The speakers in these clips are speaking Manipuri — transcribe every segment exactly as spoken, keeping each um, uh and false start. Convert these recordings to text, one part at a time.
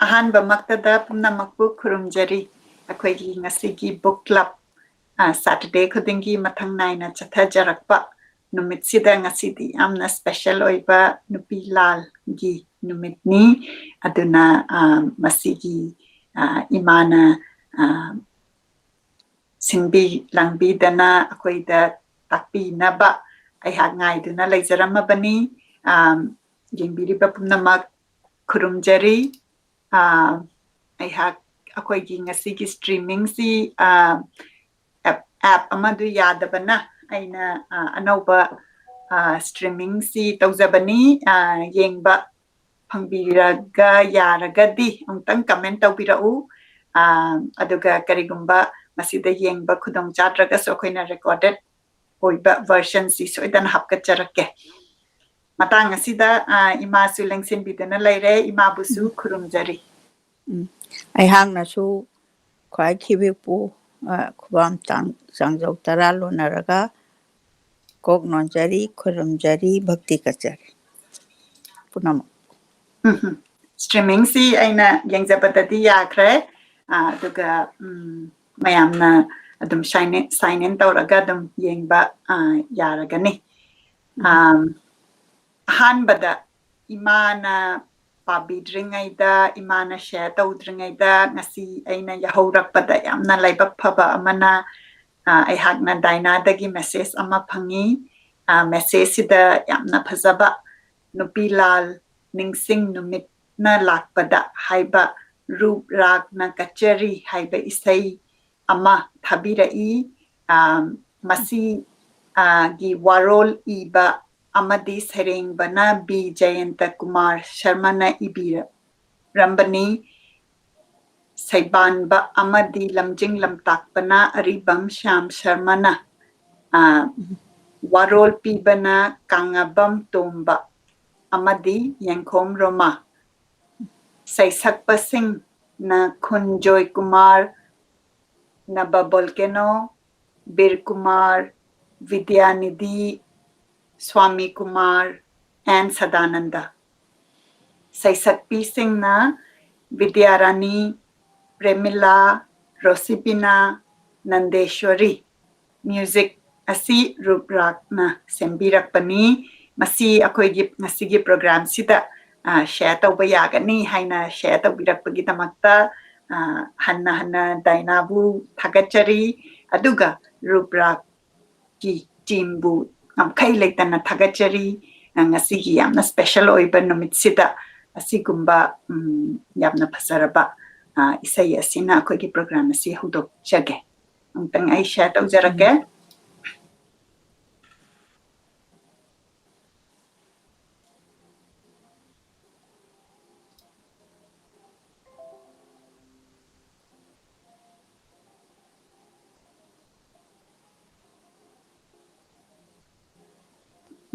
ꯑꯍꯥꯟꯕꯃꯛꯇꯗ ꯄꯨꯝꯅꯃꯛꯄꯨ ꯈꯨꯔꯨꯝꯖꯔꯤ꯫ ꯑꯩꯈꯣꯏꯒꯤ ꯉꯁꯤꯒꯤ book club, ꯑ, Saturday ꯈꯨꯗꯤꯡꯒꯤ ꯃꯊꯪ ꯅꯥꯏꯅ ꯆꯠꯊꯖꯔꯛꯄ ꯅꯨꯃꯤꯠꯁꯤꯗ ꯉꯁꯤꯗꯤ ꯌꯥꯝꯅ special ꯑꯣꯏꯕ ꯅꯨꯄꯤ ꯂꯥꯜꯒꯤ ꯅꯨꯃꯤꯠꯅꯤ꯫ ꯑꯗꯨꯅ, ꯑ, ꯃꯁꯤꯒꯤ, ꯑ, ꯏꯃꯥꯅ, ꯑ, ꯁꯤꯟꯕꯤ ꯂꯥꯡꯕꯤꯗꯅ ꯑꯩꯈꯣꯏꯗ ꯇꯥꯛꯄꯤꯅꯕ ꯑꯩꯍꯥꯛ ꯉꯥꯏꯗꯨꯅ ꯂꯩꯖꯔꯝꯃꯕꯅꯤ꯫ ꯑ, ꯌꯦꯡꯕꯤꯔꯤꯕ ꯄꯨꯝꯅꯃꯛ ꯈꯨꯔꯨꯝꯖꯔꯤ꯫ ꯑ, ꯑꯩꯍꯥꯛ, ꯑꯩꯈꯣꯏꯒꯤ ꯉꯁꯤꯒꯤ streamingꯁꯤ, ꯑ, app, app ꯑꯃꯗꯨ ꯌꯥꯗꯕꯅ ꯑꯩꯅ, ꯑ, ꯑꯅꯧꯕ, ꯑ, streamingꯁꯤ ꯇꯧꯖꯕꯅꯤ꯫ ꯑ, ꯌꯦꯡꯕ ꯐꯪꯕꯤꯔꯒ ꯌꯥꯔꯒꯗꯤ ꯑꯃꯨꯛꯇꯪ comment ꯇꯧꯕꯤꯔꯛꯎ꯫ ꯑ, ꯑꯗꯨꯒ ꯀꯔꯤꯒꯨꯝꯕ ꯃꯁꯤꯗ ꯌꯦꯡꯕ ꯈꯨꯗꯣꯡ ꯆꯥꯗ꯭ꯔꯒꯁꯨ ꯑꯩꯈꯣꯏꯅ recorded ꯑꯣꯏꯕ versionꯁꯤ ꯁꯣꯏꯗꯅ ꯍꯥꯞꯀꯠꯆꯔꯛꯀꯦ꯫ ꯃꯇꯥꯡ ꯑꯁꯤꯗ, ꯑ, ꯏꯃꯥꯁꯨ ꯂꯦꯡꯁꯤꯟꯕꯤꯗꯨꯅ ꯂꯩꯔꯦ꯫ ꯏꯃꯥꯕꯨꯁꯨ ꯈꯨꯔꯨꯝꯖꯔꯤ꯫ ꯎꯝ꯫ ꯑꯩꯍꯥꯛꯅꯁꯨ ꯈ꯭ꯋꯥꯏ ꯈꯤꯕꯤꯛꯄꯨ, ꯑ, ꯈꯨꯕꯥꯝ ꯇꯥꯡ-, ꯆꯥꯡꯖꯧ ꯇꯔꯥ ꯂꯣꯟꯅꯔꯒ ꯀꯣꯛ ꯅꯣꯟꯖꯔꯤ, ꯈꯨꯔꯨꯝꯖꯔꯤ, ꯚꯛꯇꯤ ꯀꯠꯆꯔꯤ꯫ ꯄꯨꯝꯅꯃꯛ꯫ ꯎꯝ, streamingꯁꯤ ꯑꯩꯅ ꯌꯦꯡꯖꯕꯗꯗꯤ ꯌꯥꯈ꯭ꯔꯦ꯫ ꯑ, ꯑꯗꯨꯒ, ꯎꯝ, ꯃꯌꯥꯝꯅ ꯑꯗꯨꯝ sign in, sign in ꯇꯧꯔꯒ ꯑꯗꯨꯝ ꯌꯦꯡꯕ, ꯑ, ꯌꯥꯔꯒꯅꯤ꯫ ꯑꯝ, ꯑꯍꯥꯟꯕꯗ ꯏꯃꯥꯅ ꯄꯥꯕꯤꯗ꯭ꯔꯤꯉꯩꯗ, ꯏꯃꯥꯅ share ꯇꯧꯗ꯭ꯔꯤꯉꯩꯗ ꯉꯁꯤ ꯑꯩꯅ ꯌꯥꯍꯧꯔꯛꯄꯗ ꯌꯥꯝꯅ ꯂꯥꯏꯕꯛ ꯐꯕ ꯑꯃꯅ, ꯑ, ꯑꯩꯍꯥꯛꯅ ꯗꯥꯏꯅꯥꯗꯒꯤ message ꯑꯃ ꯐꯪꯉꯤ꯫ ꯑ, messageꯁꯤꯗ ꯌꯥꯝꯅ ꯐꯖꯕ "ꯅꯨꯄꯤ ꯂꯥꯜ ꯅꯤꯡꯁꯤꯡ ꯅꯨꯃꯤꯠꯅ ꯂꯥꯛꯄꯗ" ꯍꯥꯏꯕ ꯔꯨꯞ ꯔꯥꯒꯅ ꯀꯆꯦꯔꯤ ꯍꯥꯏꯕ ꯏꯁꯩ ꯑꯃ ꯊꯥꯕꯤꯔꯛꯏ꯫ ꯑ, ꯃꯁꯤ, ꯑ, ꯒꯤ ꯋꯥꯔꯣꯜ ꯏꯕ ꯑꯃꯗꯤ ꯁꯩꯔꯦꯡꯕꯅ ꯕꯤ ꯖꯌꯟꯇ ꯀꯨꯃꯥꯔ ꯁꯔꯃꯅ ꯏꯕꯤꯔꯝꯕꯅꯤ꯫ ꯁꯩꯕꯥꯟꯕ ꯑꯃꯗꯤ ꯂꯝꯖꯤꯡ ꯂꯝꯇꯥꯛꯄꯅ ꯑꯔꯤꯕꯝ ꯁ꯭ꯌꯥꯝ ꯁꯔꯃꯅ, ꯑ, ꯋꯥꯔꯣꯜ ꯄꯤꯕꯅ ꯀꯥꯡꯉꯕꯝ ꯇꯣꯝꯕ ꯑꯃꯗꯤ ꯌꯦꯡꯈꯣꯝ ꯔꯣꯃꯥ꯫ ꯁꯩꯁꯛꯄꯁꯤꯡꯅ ꯈꯨꯟꯖꯣꯏ ꯀꯨꯃꯥꯔ, ꯅꯕ volcano, Bir Kumar, ꯕꯤꯗ꯭ꯌꯥꯅꯤꯙꯤ, swami Kumar, and Sadananda. ꯁꯩꯁꯛꯄꯤꯁꯤꯡꯅ Bidyarani, ꯄ꯭ꯔꯦꯃꯤꯂꯥ, ꯔꯣꯁꯤꯕꯤꯅꯥ, ꯅꯟꯗꯦꯁ꯭ꯋꯔꯤ꯫ Music ꯑꯁꯤ ꯔꯨꯞꯔꯥꯛꯅ ꯁꯦꯝꯕꯤꯔꯛꯄꯅꯤ꯫ ꯃꯁꯤ ꯑꯩꯈꯣꯏꯒꯤ ꯉꯁꯤꯒꯤ programꯁꯤꯗ, ꯑ, share ꯇꯧꯕ ꯌꯥꯒꯅꯤ ꯍꯥꯏꯅ share ꯇꯧꯕꯤꯔꯛꯄꯒꯤꯗꯃꯛꯇ, ꯑ, ꯍꯟꯅ ꯍꯟꯅ ꯗꯥꯏꯅꯥꯕꯨ ꯊꯥꯒꯠꯆꯔꯤ꯫ ꯑꯗꯨꯒ ꯔꯨꯞꯔꯥꯛꯀꯤ teamꯕꯨ ꯉꯝꯈꯩ ꯂꯩꯇꯅ ꯊꯥꯒꯠꯆꯔꯤ꯫ ꯑ, ꯉꯁꯤꯒꯤ ꯌꯥꯝꯅ special ꯑꯣꯏꯕ ꯅꯨꯃꯤꯠꯁꯤꯗ ꯑꯁꯤꯒꯨꯝꯕ, ꯎꯝ, ꯌꯥꯝꯅ ꯐꯖꯔꯕ, ꯑ, ꯏꯁꯩ ꯑꯁꯤꯅ ꯑꯩꯈꯣꯏꯒꯤ program ꯑꯁꯤ ꯍꯧꯗꯣꯛꯆꯒꯦ꯫ ꯑꯃꯨꯛꯇꯪ ꯑꯩ share ꯇꯧꯖꯔꯛꯀꯦ꯫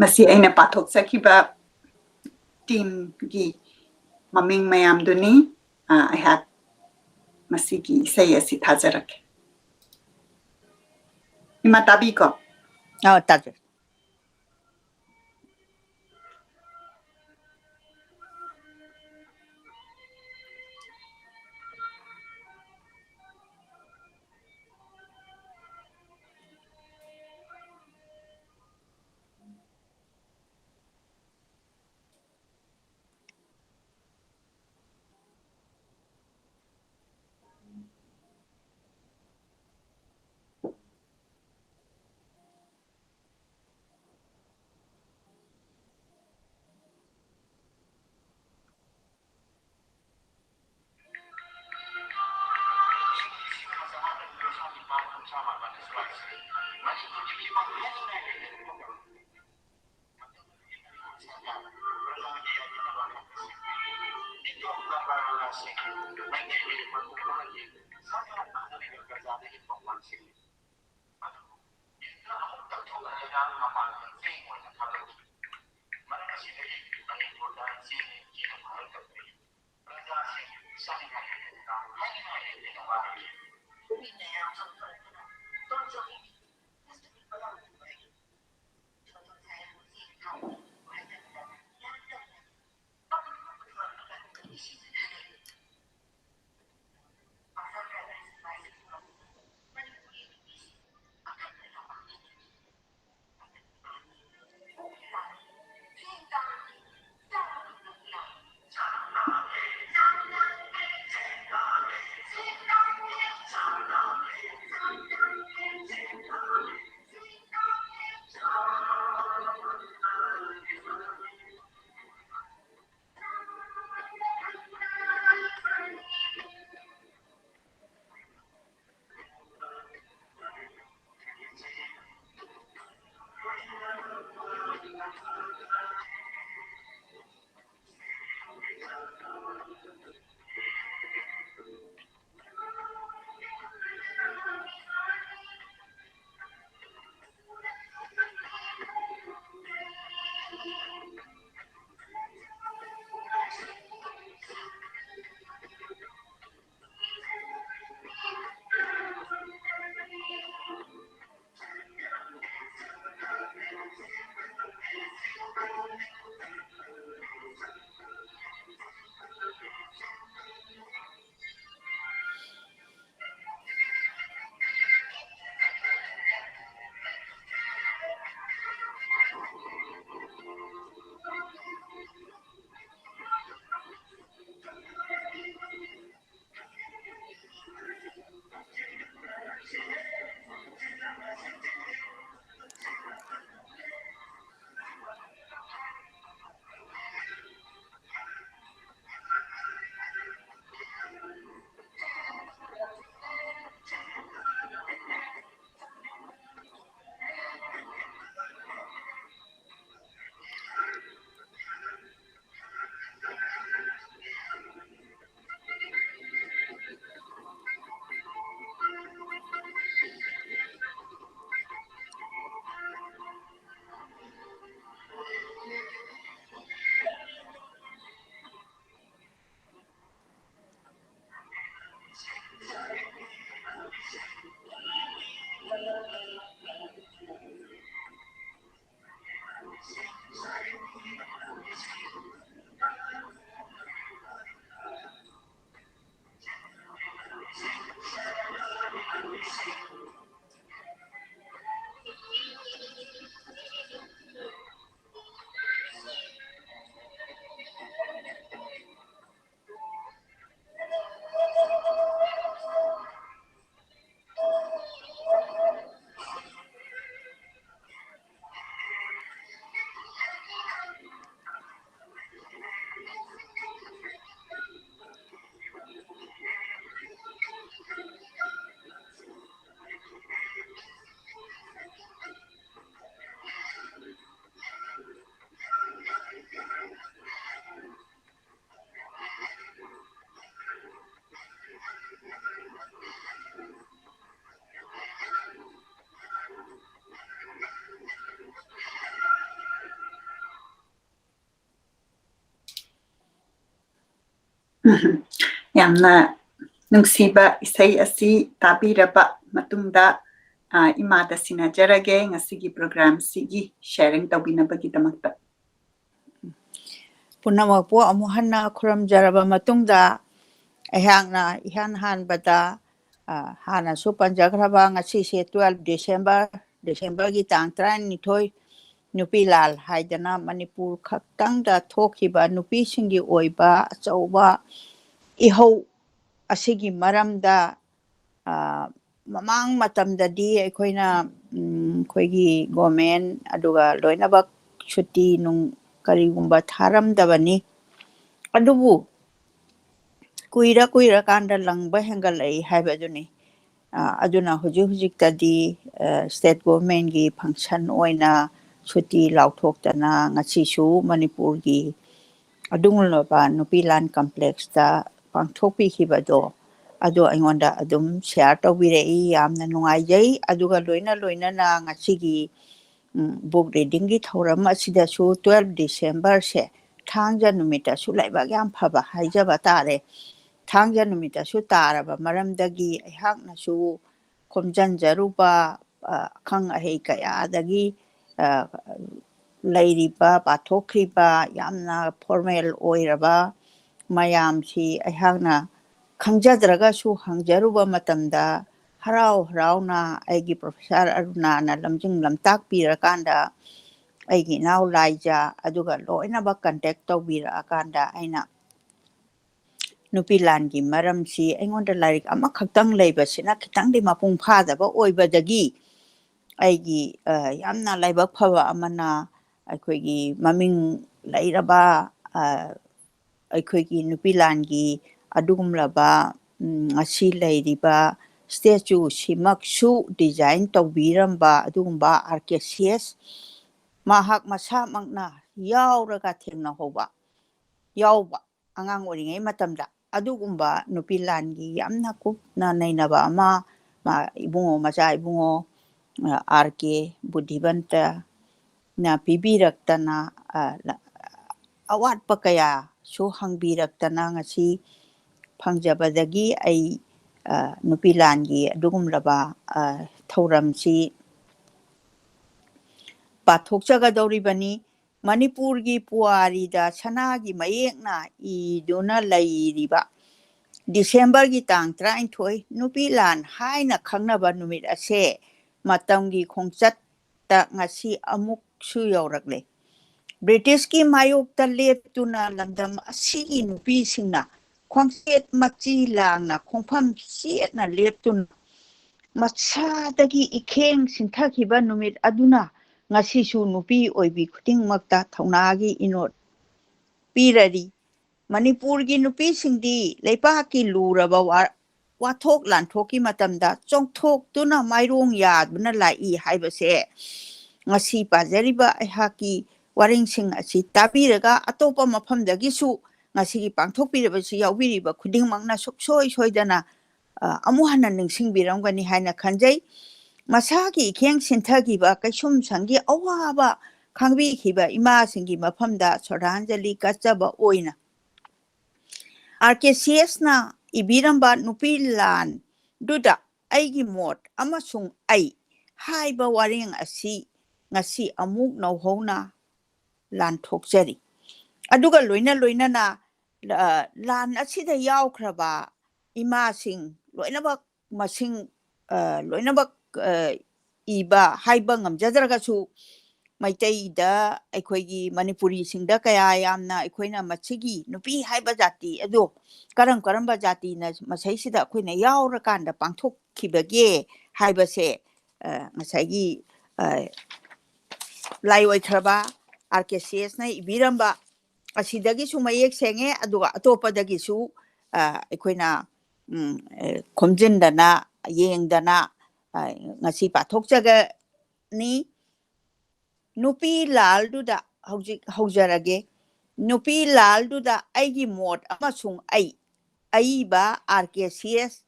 ꯃꯁꯤ ꯑꯩꯅ ꯄꯥꯊꯣꯛꯆꯈꯤꯕ teamꯒꯤ ꯃꯃꯤꯡ ꯃꯌꯥꯝꯗꯨꯅꯤ꯫ ꯑ, ꯑꯩꯍꯥꯛ ꯃꯁꯤꯒꯤ ꯏꯁꯩ ꯑꯁꯤ ꯊꯥꯖꯔꯛꯀꯦ꯫ ꯏꯃꯥ ꯇꯥꯕꯤꯀꯣ? ꯑꯧ, ꯇꯥꯖꯩ꯫ ꯌꯥꯝꯅ ꯅꯨꯡꯁꯤꯕ ꯏꯁꯩ ꯑꯁꯤ ꯇꯥꯕꯤꯔꯕ ꯃꯇꯨꯡꯗ, ꯑ, ꯏꯃꯥꯗ ꯁꯤꯟꯅꯖꯔꯒꯦ ꯉꯁꯤꯒꯤ program ꯁꯤꯒꯤ sharing ꯇꯧꯕꯤꯅꯕꯒꯤꯗꯃꯛꯇ꯫ ꯄꯨꯝꯅꯃꯛꯄꯨ ꯑꯃꯨꯛ ꯍꯟꯅ ꯈꯨꯔꯨꯝꯖꯔꯕ ꯃꯇꯨꯡꯗ, ꯑꯩꯍꯥꯛꯅ ꯏꯍꯥꯟ ꯍꯥꯟꯕꯗ, ꯑ, ꯍꯥꯟꯅꯁꯨ ꯄꯟꯖꯈ꯭ꯔꯕ, ꯉꯁꯤꯁꯦ twelve December, December ꯒꯤ ꯇꯥꯡ ꯇꯔꯥꯅꯤꯊꯣꯏ, ꯅꯨꯄꯤ ꯂꯥꯜ ꯍꯥꯏꯗꯅ ꯃꯅꯤꯄꯨꯔ ꯈꯛꯇꯪꯗ ꯊꯣꯛꯈꯤꯕ ꯅꯨꯄꯤꯁꯤꯡꯒꯤ ꯑꯣꯏꯕ ꯑꯆꯧꯕ ꯏꯍꯧ ꯑꯁꯤꯒꯤ ꯃꯔꯝꯗ, ꯑ, ꯃꯃꯥꯡ ꯃꯇꯝꯗꯗꯤ ꯑꯩꯈꯣꯏꯅ, ꯎꯝ, ꯑꯩꯈꯣꯏꯒꯤ government ꯑꯗꯨꯒ ꯂꯣꯏꯅꯃꯛ ꯁꯨꯇꯤ ꯅꯨꯡ ꯀꯔꯤꯒꯨꯝꯕ ꯊꯥꯔꯝꯗꯕꯅꯤ꯫ ꯑꯗꯨꯕꯨ ꯀꯨꯏꯔ ꯀꯨꯏꯔꯀꯥꯟꯗ ꯂꯪꯕ ꯍꯦꯟꯒꯠꯂꯛꯏ ꯍꯥꯏꯕꯗꯨꯅꯤ꯫ ꯑ, ꯑꯗꯨꯅ ꯍꯧꯖꯤꯛ ꯍꯧꯖꯤꯛꯇꯗꯤ, ꯑ, state government ꯀꯤ function ꯑꯣꯏꯅ ꯁꯨꯇꯤ ꯂꯥꯎꯊꯣꯛꯇꯅ ꯉꯁꯤꯁꯨ ꯃꯅꯤꯄꯨꯔꯒꯤ ꯑꯗꯨꯒꯨꯝꯂꯕ ꯅꯨꯄꯤ ꯂꯥꯟ complex ꯇ ꯄꯥꯡꯊꯣꯛꯄꯤꯈꯤꯕꯗꯣ, ꯑꯗꯣ ꯑꯩꯉꯣꯟꯗ ꯑꯗꯨꯝ share ꯇꯧꯕꯤꯔꯛꯏ꯫ ꯌꯥꯝꯅ ꯅꯨꯡꯉꯥꯏꯖꯩ꯫ ꯑꯗꯨꯒ ꯂꯣꯏꯅ ꯂꯣꯏꯅꯅ ꯉꯁꯤꯒꯤ, ꯎꯝ, book reading ꯒꯤ ꯊꯧꯔꯝ ꯑꯁꯤꯗꯁꯨ twelve December ꯁꯦ ꯊꯥꯡꯖ ꯅꯨꯃꯤꯠꯇꯁꯨ ꯂꯥꯏꯕꯛ ꯌꯥꯝ ꯐꯕ ꯍꯥꯏꯖꯕ ꯇꯥꯔꯦ꯫ ꯊꯥꯡꯖ ꯅꯨꯃꯤꯠꯇꯁꯨ ꯇꯥꯔꯕ ꯃꯔꯝꯗꯒꯤ ꯑꯩꯍꯥꯛꯅꯁꯨ ꯈꯣꯝꯖꯤꯟꯖꯔꯨꯕ, ꯑ, ꯑꯈꯪ ꯑꯍꯩ ꯀꯌꯥꯗꯒꯤ, ꯑ, ꯂꯩꯔꯤꯕ, ꯄꯥꯊꯣꯛꯈ꯭ꯔꯤꯕ ꯌꯥꯝꯅ formal ꯑꯣꯏꯔꯕ ꯃꯌꯥꯝꯁꯤ ꯑꯩꯍꯥꯛꯅ ꯈꯪꯖꯗ꯭ꯔꯒꯁꯨ ꯍꯪꯖꯔꯨꯕ ꯃꯇꯝꯗ ꯍꯔꯥꯎ ꯍꯔꯥꯎꯅ ꯑꯩꯒꯤ professor ꯑꯔꯨꯅꯥꯅ ꯂꯝꯖꯤꯡ ꯂꯝꯇꯥꯛꯄꯤꯔꯀꯥꯟꯗ ꯑꯩꯒꯤ ꯏꯅꯥꯎ ꯂꯥꯏꯖꯥ ꯑꯗꯨꯒ ꯂꯣꯏꯅꯃꯛ contact ꯇꯧꯕꯤꯔꯛꯑꯀꯥꯟꯗ ꯑꯩꯅ ꯅꯨꯄꯤ ꯂꯥꯟꯒꯤ ꯃꯔꯝꯁꯤ ꯑꯩꯉꯣꯟꯗ ꯂꯥꯏꯔꯤꯛ ꯑꯃꯈꯛꯇꯪ ꯂꯩꯕꯁꯤꯅ ꯈꯤꯇꯪꯗꯤ ꯃꯄꯨꯡ ꯐꯥꯗꯕ ꯑꯣꯏꯕꯗꯒꯤ ꯑꯩꯒꯤ, ꯑ, ꯌꯥꯝꯅ ꯂꯥꯏꯕꯛ ꯐꯕ ꯑꯃꯅ ꯑꯩꯈꯣꯏꯒꯤ ꯃꯃꯤꯡ ꯂꯩꯔꯕ, ꯑ, ꯑꯩꯈꯣꯏꯒꯤ ꯅꯨꯄꯤ ꯂꯥꯟꯒꯤ ꯑꯗꯨꯒꯨꯝꯂꯕ, ꯎꯝ, ꯉꯁꯤ ꯂꯩꯔꯤꯕ statue ꯁꯤꯃꯛꯁꯨ design ꯇꯧꯕꯤꯔꯝꯕ ꯑꯗꯨꯒꯨꯝꯕ ꯑꯥꯔ ꯀꯦ ꯁꯤ ꯑꯦꯁ ꯃꯍꯥꯛ ꯃꯁꯥꯃꯛꯅ ꯌꯥꯎꯔꯒ ꯊꯦꯡꯅꯍꯧꯕ, ꯌꯥꯎꯕ ꯑꯉꯥꯡ ꯑꯣꯏꯔꯤꯉꯩ ꯃꯇꯝꯗ ꯑꯗꯨꯒꯨꯝꯕ ꯅꯨꯄꯤ ꯂꯥꯟꯒꯤ ꯌꯥꯝꯅ ꯀꯨꯞꯅ ꯅꯩꯅꯕ ꯑꯃ ꯃꯥ ꯏꯕꯨꯡꯉꯣ, ꯃꯆꯥ ꯏꯕꯨꯡꯉꯣ, ꯑ, ꯑꯥꯔ ꯀꯦ ꯕꯨꯙꯤꯕꯟꯇꯅ ꯄꯤꯕꯤꯔꯛꯇꯅ, ꯑ, ꯂ-, ꯑꯋꯥꯠꯄ ꯀꯌꯥ ꯁꯨ ꯍꯪꯕꯤꯔꯛꯇꯅ ꯉꯁꯤ ꯐꯪꯖꯕꯗꯒꯤ ꯑꯩ, ꯑ, ꯅꯨꯄꯤ ꯂꯥꯟꯒꯤ ꯑꯗꯨꯒꯨꯝꯂꯕ, ꯑ, ꯊꯧꯔꯝꯁꯤ ꯄꯥꯊꯣꯛꯆꯒꯗꯧꯔꯤꯕꯅꯤ꯫ ꯃꯅꯤꯄꯨꯔꯒꯤ ꯄꯨꯋꯥꯔꯤꯗ ꯁꯅꯥꯒꯤ ꯃꯌꯦꯛꯅ ꯏꯗꯨꯅ ꯂꯩꯔꯤꯕ ꯗꯤꯁꯦꯝꯕꯔꯒꯤ ꯇꯥꯡ ꯇꯔꯥꯅꯤꯊꯣꯏ, ꯅꯨꯄꯤ ꯂꯥꯟ ꯍꯥꯏꯅ ꯈꯪꯅꯕ ꯅꯨꯃꯤꯠ ꯑꯁꯦ ꯃꯇꯝꯒꯤ ꯈꯣꯡꯆꯠꯇ ꯉꯁꯤ ꯑꯃꯨꯛꯁꯨ ꯌꯧꯔꯛꯂꯦ꯫ ꯕ꯭ꯔꯤꯇꯤꯁꯀꯤ ꯃꯥꯌꯣꯛꯇ ꯂꯦꯞꯇꯨꯅ ꯂꯝꯗꯝ ꯑꯁꯤꯒꯤ ꯅꯨꯄꯤꯁꯤꯡꯅ ꯈꯣꯡꯆꯦꯠ ꯃꯆꯤ ꯂꯥꯡꯅ ꯈꯣꯡꯐꯝ ꯆꯦꯠꯅ ꯂꯦꯞꯇꯨꯅ ꯃꯁꯥꯗꯒꯤ ꯏꯈꯦꯡ ꯁꯤꯟꯊꯈꯤꯕ ꯅꯨꯃꯤꯠ ꯑꯗꯨꯅ ꯉꯁꯤꯁꯨ ꯅꯨꯄꯤ ꯑꯣꯏꯕꯤ ꯈꯨꯗꯤꯡꯃꯛꯇ ꯊꯧꯅꯥꯒꯤ ꯏꯅꯣꯠ ꯄꯤꯔꯔꯤ꯫ ꯃꯅꯤꯄꯨꯔꯒꯤ ꯅꯨꯄꯤꯁꯤꯡꯗꯤ ꯂꯩꯄꯥꯛꯀꯤ ꯂꯨꯔꯕ ꯋꯥ-, ꯋꯥꯊꯣꯛ ꯂꯥꯟꯊꯣꯛꯀꯤ ꯃꯇꯝꯗ ꯆꯣꯡꯊꯣꯛꯇꯨꯅ ꯃꯥꯏꯔꯣꯡ ꯌꯥꯗꯨꯅ ꯂꯥꯛꯏ ꯍꯥꯏꯕꯁꯦ ꯉꯁꯤ ꯄꯥꯖꯔꯤꯕ ꯑꯩꯍꯥꯛꯀꯤ ꯋꯥꯔꯦꯡꯁꯤꯡ ꯑꯁꯤ ꯇꯥꯕꯤꯔꯒ ꯑꯇꯣꯞꯄ ꯃꯐꯝꯗꯒꯤꯁꯨ ꯉꯁꯤꯒꯤ ꯄꯥꯡꯊꯣꯛꯄꯤꯔꯕꯁꯨ ꯌꯥꯎꯕꯤꯔꯤꯕ ꯈꯨꯗꯤꯡꯃꯛꯅ ꯁꯨꯡꯁꯣꯏ ꯁꯣꯏꯗꯅ, ꯑ, ꯑꯃꯨꯛ ꯍꯟꯅ ꯅꯤꯡꯁꯤꯡꯕꯤꯔꯝꯒꯅꯤ ꯍꯥꯏꯅ ꯈꯟꯖꯩ꯫ ꯃꯁꯥꯒꯤ ꯏꯈꯦꯡ ꯁꯤꯟꯊꯈꯤꯕ ꯀꯩꯁꯨꯝꯁꯪꯒꯤ ꯑꯋꯥꯕ ꯈꯪꯕꯤꯈꯤꯕ ꯏꯃꯥꯁꯤꯡꯒꯤ ꯃꯐꯝꯗ ꯁ꯭ꯔꯗꯥꯟꯖꯂꯤ ꯀꯠꯆꯕ ꯑꯣꯏꯅ ꯑꯥꯔ ꯀꯦ ꯁꯤ ꯑꯦꯁꯅ ꯏꯕꯤꯔꯝꯕ ꯅꯨꯄꯤ ꯂꯥꯟꯗꯨꯗ ꯑꯩꯒꯤ ꯃꯣꯠ ꯑꯃꯁꯨꯡ ꯑꯩ ꯍꯥꯏꯕ ꯋꯥꯔꯦꯡ ꯑꯁꯤ ꯉꯁꯤ ꯑꯃꯨꯛ ꯅꯧꯍꯧꯅ ꯂꯥꯟꯊꯣꯛꯆꯔꯤ꯫ ꯑꯗꯨꯒ ꯂꯣꯏꯅ ꯂꯣꯏꯅꯅ, ꯑ, ꯂꯥꯟ ꯑꯁꯤꯗ ꯌꯥꯎꯈ꯭ꯔꯕ ꯏꯃꯥꯁꯤꯡ ꯂꯣꯏꯅꯃꯛ ꯃꯁꯤꯡ, ꯑ, ꯂꯣꯏꯅꯃꯛ, ꯑ, ꯏꯕ ꯍꯥꯏꯕ ꯉꯝꯖꯗ꯭ꯔꯒꯁꯨ, ꯃꯩꯇꯩꯗ, ꯑꯩꯈꯣꯏꯒꯤ ꯃꯅꯤꯄꯨꯔꯤꯁꯤꯡꯗ ꯀꯌꯥ ꯌꯥꯝꯅ ꯑꯩꯈꯣꯏꯅ ꯃꯁꯤꯒꯤ ꯅꯨꯄꯤ ꯍꯥꯏꯕ ꯖꯥꯇꯤ ꯑꯗꯣ ꯀꯔꯝ ꯀꯔꯝꯕ ꯖꯥꯇꯤꯅ ꯃꯁꯩꯁꯤꯗ ꯑꯩꯈꯣꯏꯅ ꯌꯥꯎꯔꯀꯥꯟꯗ ꯄꯥꯡꯊꯣꯛꯈꯤꯕꯒꯦ ꯍꯥꯏꯕꯁꯦ, ꯑ, ꯉꯁꯥꯏꯒꯤ, ꯑ, ꯂꯥꯏꯑꯣꯏꯈ꯭ꯔꯕ ꯑꯥꯔ ꯀꯦ ꯁꯤ ꯑꯦꯁꯅ ꯏꯕꯤꯔꯝꯕ ꯑꯁꯤꯗꯒꯤꯁꯨ ꯃꯌꯦꯛ ꯁꯦꯡꯉꯦ, ꯑꯗꯨꯒ ꯑꯇꯣꯞꯄꯗꯒꯤꯁꯨ, ꯑ, ꯑꯩꯈꯣꯏꯅ, ꯎꯝ, ꯑ, ꯈꯣꯝꯖꯤꯟꯗꯅ, ꯌꯦꯡꯗꯅ, ꯑ, ꯉꯁꯤ ꯄꯥꯊꯣꯛꯆꯒꯅꯤ꯫ ꯅꯨꯄꯤ ꯂꯥꯜꯗꯨꯗ ꯍꯧꯖꯤꯛ ꯍꯧꯖꯔꯒꯦ꯫ ꯅꯨꯄꯤ ꯂꯥꯜꯗꯨꯗ ꯑꯩꯒꯤ ꯃꯣꯠ ꯑꯃꯁꯨꯡ ꯑꯩ, ꯑꯏꯕ R K C S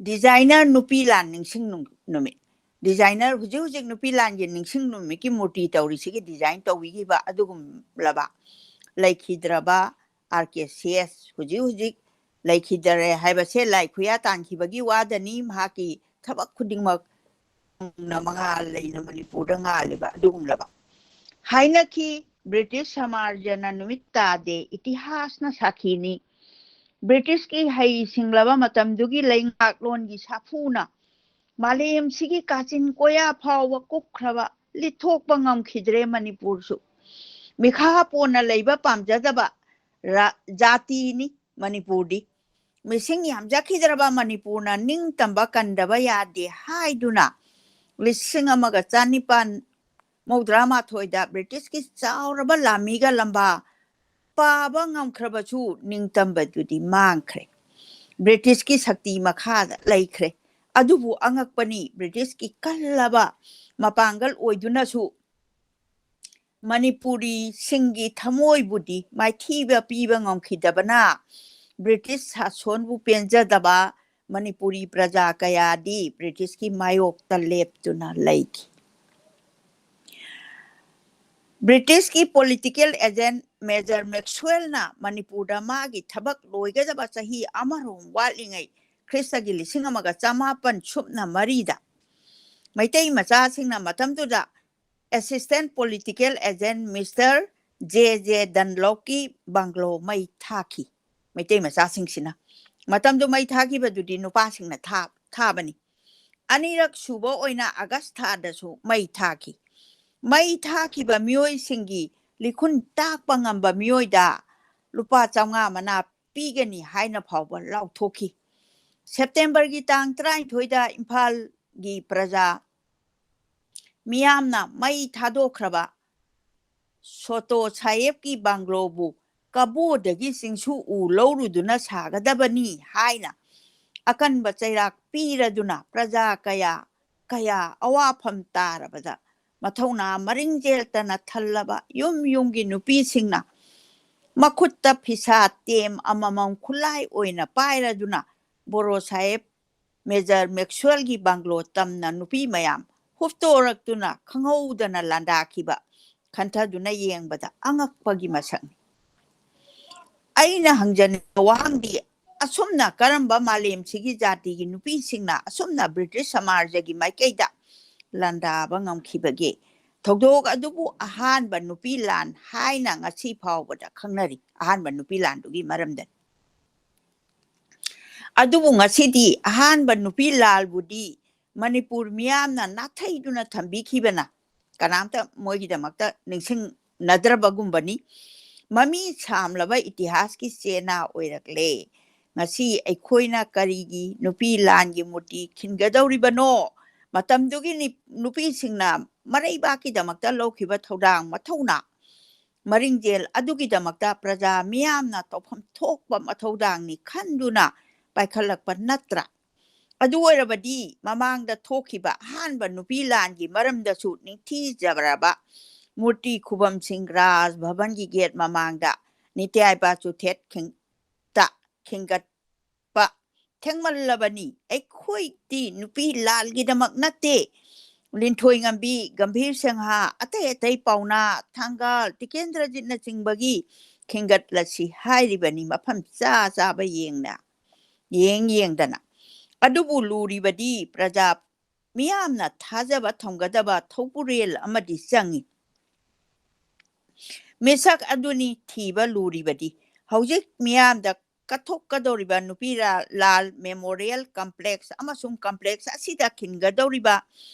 designer ꯅꯨꯄꯤ ꯂꯥꯟ ꯅꯤꯡꯁꯤꯡ ꯅꯨ-, ꯅꯨꯃꯤꯠ꯫ ꯗꯤꯖꯥꯏꯅꯔ ꯍꯧꯖꯤꯛ ꯍꯧꯖꯤꯛ ꯅꯨꯄꯤ ꯂꯥꯟꯒꯤ ꯅꯤꯡꯁꯤꯡ ꯅꯨꯃꯤꯠꯀꯤ ꯃꯨꯔꯇꯤ ꯇꯧꯔꯤꯁꯤꯒꯤ ꯗꯤꯖꯥꯏꯟ ꯇꯧꯕꯤꯈꯤꯕ ꯑꯗꯨꯒꯨꯝꯂꯕ ꯂꯩꯈꯤꯗ꯭ꯔꯕ ꯑꯥꯔ ꯀꯦ ꯁꯤ ꯑꯦꯁ ꯍꯧꯖꯤꯛ ꯍꯧꯖꯤꯛ ꯂꯩꯈꯤꯗꯔꯦ ꯍꯥꯏꯕꯁꯦ ꯂꯥꯏ ꯈꯨꯌꯥ ꯇꯥꯟꯈꯤꯕꯒꯤ ꯋꯥꯗꯅꯤ꯫ ꯃꯍꯥꯛꯀꯤ ꯊꯕꯛ ꯈꯨꯗꯤꯡꯃꯛ ꯅ ꯃꯉꯥꯜ ꯂꯩꯅ ꯃꯅꯤꯄꯨꯔꯗ ꯉꯥꯜꯂꯤꯕ ꯑꯗꯨꯒꯨꯝꯂꯕ ꯍꯥꯏꯅꯈꯤ꯫ ꯕ꯭ꯔꯤꯇꯤꯁ ꯁꯃꯥꯖꯅ ꯅꯨꯃꯤꯠ ꯇꯥꯗꯦ, ꯏꯇꯤꯍꯥꯁꯅ ꯁꯥꯈꯤꯅꯤ꯫ ꯕ꯭ꯔꯤꯇꯤꯁꯀꯤ ꯍꯩ ꯁꯤꯡꯂꯕ ꯃꯇꯝꯗꯨꯒꯤ ꯂꯩꯉꯥꯛꯂꯣꯟꯒꯤ ꯁꯥꯐꯨꯅ ꯃꯥꯂꯦꯝꯁꯤꯒꯤ ꯀꯥꯆꯤꯟ ꯀꯣꯌꯥ ꯐꯥꯎꯕ ꯀꯨꯞꯈ꯭ꯔꯕ, ꯂꯤꯠꯊꯣꯛꯄ ꯉꯝꯈꯤꯗ꯭ꯔꯦ ꯃꯅꯤꯄꯨꯔꯁꯨ꯫ ꯃꯤꯈꯥ ꯄꯣꯟꯅ ꯂꯩꯕ ꯄꯥꯝꯖꯗꯕ ꯖꯥꯇꯤꯅꯤ ꯃꯅꯤꯄꯨꯔꯗꯤ꯫ ꯃꯤꯁꯤꯡ ꯌꯥꯝꯖꯈꯤꯗ꯭ꯔꯕ ꯃꯅꯤꯄꯨꯔꯅ ꯅꯤꯡꯇꯝꯕ ꯀꯟꯗꯕ ꯌꯥꯗꯦ ꯍꯥꯏꯗꯨꯅ ꯂꯤꯁꯤꯡ ꯑꯃꯒ ꯆꯅꯤꯄꯥꯟ ꯃꯧꯗ꯭ꯔꯥ ꯃꯥꯊꯣꯏꯗ ꯕ꯭ꯔꯤꯇꯤꯁꯀꯤ ꯆꯥꯎꯔꯕ ꯂꯥꯟꯃꯤꯒ ꯂꯝꯕꯥ ꯄꯥꯕ ꯉꯝꯈ꯭ꯔꯕꯁꯨ ꯅꯤꯡꯇꯝꯕꯗꯨꯗꯤ ꯃꯥꯡꯈ꯭ꯔꯦ꯫ ꯕ꯭ꯔꯤꯇꯤꯁꯀꯤ ꯁꯛꯇꯤ ꯃꯈꯥꯗ ꯂꯩꯈ꯭ꯔꯦ꯫ ꯑꯗꯨꯕꯨ ꯑꯉꯛꯄꯅꯤ, ꯕ꯭ꯔꯤꯇꯤꯁꯀꯤ ꯀꯜꯂꯕ ꯃꯄꯥꯡꯒꯜ ꯑꯣꯏꯗꯨꯅꯁꯨ ꯃꯅꯤꯄꯨꯔꯤꯁꯤꯡꯒꯤ ꯊꯃꯣꯏꯕꯨꯗꯤ ꯃꯥꯏꯊꯤꯕ ꯄꯤꯕ ꯉꯝꯈꯤꯗꯕꯅ ꯕ꯭ꯔꯤꯇꯤꯁ ꯁꯥꯁꯣꯟꯕꯨ ꯄꯦꯟꯖꯗꯕ ꯃꯅꯤꯄꯨꯔꯤ ꯄ꯭ꯔꯖꯥ ꯀꯌꯥꯗꯤ ꯕ꯭ꯔꯤꯇꯤꯁꯀꯤ ꯃꯥꯌꯣꯛꯇ ꯂꯦꯞꯇꯨꯅ ꯂꯩꯈꯤ꯫ ꯕ꯭ꯔꯤꯇꯤꯁꯀꯤ ꯄꯣꯂꯤꯇꯤꯀꯦꯜ ꯑꯦꯖꯦꯟ ꯃꯦꯖꯔ ꯃꯦꯛꯁꯋꯦꯜꯅ ꯃꯅꯤꯄꯨꯔꯗ ꯃꯥꯒꯤ ꯊꯕꯛ ꯂꯣꯏꯒꯗꯕ ꯆꯍꯤ ꯑꯃꯔꯣꯝ ꯋꯥꯠꯂꯤꯉꯩ, ꯈ꯭ꯔꯤꯁꯇꯒꯤ ꯂꯤꯁꯤꯡ ꯑꯃꯒ ꯆꯃꯥꯄꯟ ꯁꯨꯞꯅ ꯃꯔꯤꯗ ꯃꯩꯇꯩ ꯃꯆꯥꯁꯤꯡꯅ ꯃꯇꯝꯗꯨꯗ assistant political agent mister J J ꯗꯟꯂꯣꯞꯀꯤ ꯕꯪꯒ꯭ꯂꯣ ꯃꯩ ꯊꯥꯈꯤ꯫ ꯃꯩꯇꯩ ꯃꯆꯥꯁꯤꯡꯁꯤꯅ ꯃꯇꯝꯗꯨ ꯃꯩ ꯊꯥꯈꯤꯕꯗꯨꯗꯤ ꯅꯨꯄꯥꯁꯤꯡꯅ ꯊꯥ-, ꯊꯥꯕꯅꯤ꯫ ꯑꯅꯤꯔꯛ ꯁꯨꯕ ꯑꯣꯏꯅ ꯑꯥꯒꯁ ꯊꯥꯗꯁꯨ ꯃꯩ ꯊꯥꯈꯤ꯫ ꯃꯩ ꯊꯥꯈꯤꯕ ꯃꯤꯑꯣꯏꯁꯤꯡꯒꯤ ꯂꯤꯈꯨꯟ ꯇꯥꯛꯄ ꯉꯝꯕ ꯃꯤꯑꯣꯏꯗ ꯂꯨꯄꯥ ꯆꯥꯝꯃꯉꯥ ꯃꯅꯥ ꯄꯤꯒꯅꯤ ꯍꯥꯏꯅ ꯐꯥꯎꯕ ꯂꯥꯎꯊꯣꯛꯈꯤ꯫ ꯁꯦꯞꯇꯦꯝꯕꯔꯒꯤ ꯇꯥꯡ ꯇꯔꯥꯅꯤꯊꯣꯏꯗ ꯏꯝꯐꯥꯜꯒꯤ ꯄ꯭ꯔꯖꯥ ꯃꯤꯌꯥꯝꯅ ꯃꯩ ꯊꯥꯗꯣꯛꯈ꯭ꯔꯕ ꯁꯣꯇꯣ ꯁꯥꯍꯦꯕꯀꯤ ꯕꯪꯒ꯭ꯂꯣꯕꯨ ꯀꯕꯣꯗꯒꯤ ꯆꯤꯡꯁꯨ ꯎ ꯂꯧꯔꯨꯗꯨꯅ ꯁꯥꯒꯗꯕꯅꯤ ꯍꯥꯏꯅ ꯑꯀꯟꯕ ꯆꯩꯔꯥꯛ ꯄꯤꯔꯗꯨꯅ ꯄ꯭ꯔꯖꯥ ꯀꯌꯥ, ꯀꯌꯥ ꯑꯋꯥꯐꯝ ꯇꯥꯔꯕꯗ ꯃꯊꯧꯅꯥ ꯃꯔꯤꯡ ꯆꯦꯜꯇꯅ ꯊꯜꯂꯕ ꯌꯨꯝ ꯌꯨꯝꯒꯤ ꯅꯨꯄꯤꯁꯤꯡꯅ ꯃꯈꯨꯠꯇ ꯐꯤꯁꯥ ꯇꯦꯝ ꯑꯃꯃꯝ ꯈꯨꯠꯂꯥꯏ ꯑꯣꯏꯅ ꯄꯥꯏꯔꯗꯨꯅ ꯕꯣꯔꯣ ꯁꯥꯍꯦꯕ ꯃꯦꯖꯔ ꯃꯦꯛꯁꯋꯦꯜꯒꯤ ꯕꯪꯒ꯭ꯂꯣ ꯇꯝꯅ ꯅꯨꯄꯤ ꯃꯌꯥꯝ ꯍꯨꯞꯇꯣꯔꯛꯇꯨꯅ ꯈꯪꯍꯧꯗꯅ ꯂꯥꯟꯗꯥꯈꯤꯕ ꯈꯟꯊꯗꯨꯅ ꯌꯦꯡꯕꯗ ꯑꯉꯛꯄꯒꯤ ꯃꯁꯛꯅꯤ꯫ ꯑꯩꯅ ꯍꯪꯖꯅꯤꯡꯕ ꯋꯥꯍꯪꯗꯤ, ꯑꯁꯨꯝꯅ ꯀꯔꯝꯕ ꯃꯥꯂꯦꯝꯁꯤꯒꯤ ꯖꯥꯇꯤꯒꯤ ꯅꯨꯄꯤꯁꯤꯡꯅ ꯑꯁꯨꯝꯅ ꯕ꯭ꯔꯤꯇꯤꯁ ꯁꯃꯥꯖꯒꯤ ꯃꯥꯏꯀꯩꯗ ꯂꯥꯟꯗꯥꯕ ꯉꯝꯈꯤꯕꯒꯦ? ꯊꯧꯗꯣꯛ ꯑꯗꯨꯕꯨ ꯑꯍꯥꯟꯕ ꯅꯨꯄꯤ ꯂꯥꯟ ꯍꯥꯏꯅ ꯉꯁꯤ ꯐꯥꯎꯕꯗ ꯈꯪꯅꯔꯤ꯫ ꯑꯍꯥꯟꯕ ꯅꯨꯄꯤ ꯂꯥꯟꯗꯨꯒꯤ ꯃꯔꯝꯗꯅꯤ꯫ ꯑꯗꯨꯕꯨ ꯉꯁꯤꯗꯤ ꯑꯍꯥꯟꯕ ꯅꯨꯄꯤ ꯂꯥꯜꯕꯨꯗꯤ ꯃꯅꯤꯄꯨꯔ ꯃꯤꯌꯥꯝꯅ ꯅꯥꯊꯩꯗꯨꯅ ꯊꯝꯕꯤꯈꯤꯕꯅ ꯀꯅꯥꯝꯇ ꯃꯣꯏꯒꯤꯗꯃꯛꯇ ꯅꯤꯡꯁꯤꯡꯅꯗ꯭ꯔꯕꯒꯨꯝꯕꯅꯤ꯫ ꯃꯃꯤ ꯁꯥꯝꯂꯕ ꯏꯇꯤꯍꯥꯁꯀꯤ ꯆꯦꯅꯥ ꯑꯣꯏꯔꯛꯂꯦ꯫ ꯉꯁꯤ ꯑꯩꯈꯣꯏꯅ ꯀꯔꯤꯒꯤ ꯅꯨꯄꯤ ꯂꯥꯟꯒꯤ ꯃꯨꯔꯇꯤ ꯈꯤꯟꯒꯗꯧꯔꯤꯕꯅꯣ? ꯃꯇꯝꯗꯨꯒꯤ ꯅꯤ-, ꯅꯨꯄꯤꯁꯤꯡꯅ ꯃꯔꯩꯕꯥꯛꯀꯤꯗꯃꯛꯇ ꯂꯧꯈꯤꯕ ꯊꯧꯗꯥꯡ ꯃꯊꯧꯅꯥ ꯃꯔꯤꯡꯖꯦꯜ ꯑꯗꯨꯒꯤꯗꯃꯛꯇ ꯄ꯭ꯔꯖꯥ ꯃꯤꯌꯥꯝꯅ ꯇꯧꯐꯝ ꯊꯣꯛꯄ ꯃꯊꯧꯗꯥꯡꯅꯤ ꯈꯟꯗꯨꯅ ꯄꯥꯏꯈꯠꯂꯛꯄ ꯅꯠꯇ꯭ꯔꯥ? ꯑꯗꯨ ꯑꯣꯏꯔꯕꯗꯤ ꯃꯃꯥꯡꯗ ꯊꯣꯛꯈꯤꯕ ꯑꯍꯥꯟꯕ ꯅꯨꯄꯤ ꯂꯥꯟꯒꯤ ꯃꯔꯝꯗꯁꯨ ꯅꯤꯡꯊꯤꯖꯔꯕ ꯃꯨꯔꯇꯤ ꯈꯨꯕꯝꯁꯤꯡ, ꯔꯥꯖ ꯚꯕꯟꯒꯤ ꯒꯦꯠ ꯃꯃꯥꯡꯗ, ꯅꯤꯇ꯭ꯌꯥꯏ ꯄꯥꯆꯨꯊꯦꯠ ꯈꯤꯡ-, ꯇ ꯈꯤꯟꯒꯠꯄ ꯊꯦꯡꯃꯜꯂꯕꯅꯤ꯫ ꯑꯩꯈꯣꯏꯗꯤ ꯅꯨꯄꯤ ꯂꯥꯜꯒꯤꯗꯃꯛ ꯅꯠꯇꯦ꯫ ꯂꯤꯟꯊꯣꯏ ꯉꯝꯕꯤ, ꯒꯝꯚꯤꯔ ꯁꯤꯡꯍ, ꯑꯇꯩ ꯑꯇꯩ ꯄꯥꯎꯅꯥ, ꯊꯥꯡꯒꯥꯜ, ꯇꯤꯀꯦꯟꯗ꯭ꯔꯖꯤꯠꯅꯆꯤꯡꯕꯒꯤ ꯈꯤꯟꯒꯠꯂꯁꯤ ꯍꯥꯏꯔꯤꯕꯅꯤ, ꯃꯐꯝ ꯆꯥ ꯆꯥꯕ ꯌꯦꯡꯅ, ꯌꯦꯡ ꯌꯦꯡꯗꯅ꯫ ꯑꯗꯨꯕꯨ ꯂꯨꯔꯤꯕꯗꯤ ꯄ꯭ꯔꯖꯥ ꯃꯤꯌꯥꯝꯅ ꯊꯥꯖꯕ ꯊꯝꯒꯗꯕ ꯊꯧꯄꯨꯔꯦꯜ ꯑꯃꯗꯤ ꯆꯪꯏ꯫ ꯃꯤꯁꯛ ꯑꯗꯨꯅꯤ ꯊꯤꯕ ꯂꯨꯔꯤꯕꯗꯤ꯫ ꯍꯧꯖꯤꯛ ꯃꯤꯌꯥꯝꯗ ꯀꯠꯊꯣꯛꯀꯗꯧꯔꯤꯕ ꯅꯨꯄꯤ ꯂꯥꯜ ꯃꯦꯃꯣꯔꯤꯌꯦꯜ ꯀꯝꯄ꯭ꯂꯦꯛꯁ ꯑꯃꯁꯨꯡ ꯀꯝꯄ꯭ꯂꯦꯛꯁ ꯑꯁꯤꯗ ꯈꯤꯟꯒꯗꯧꯔꯤꯕ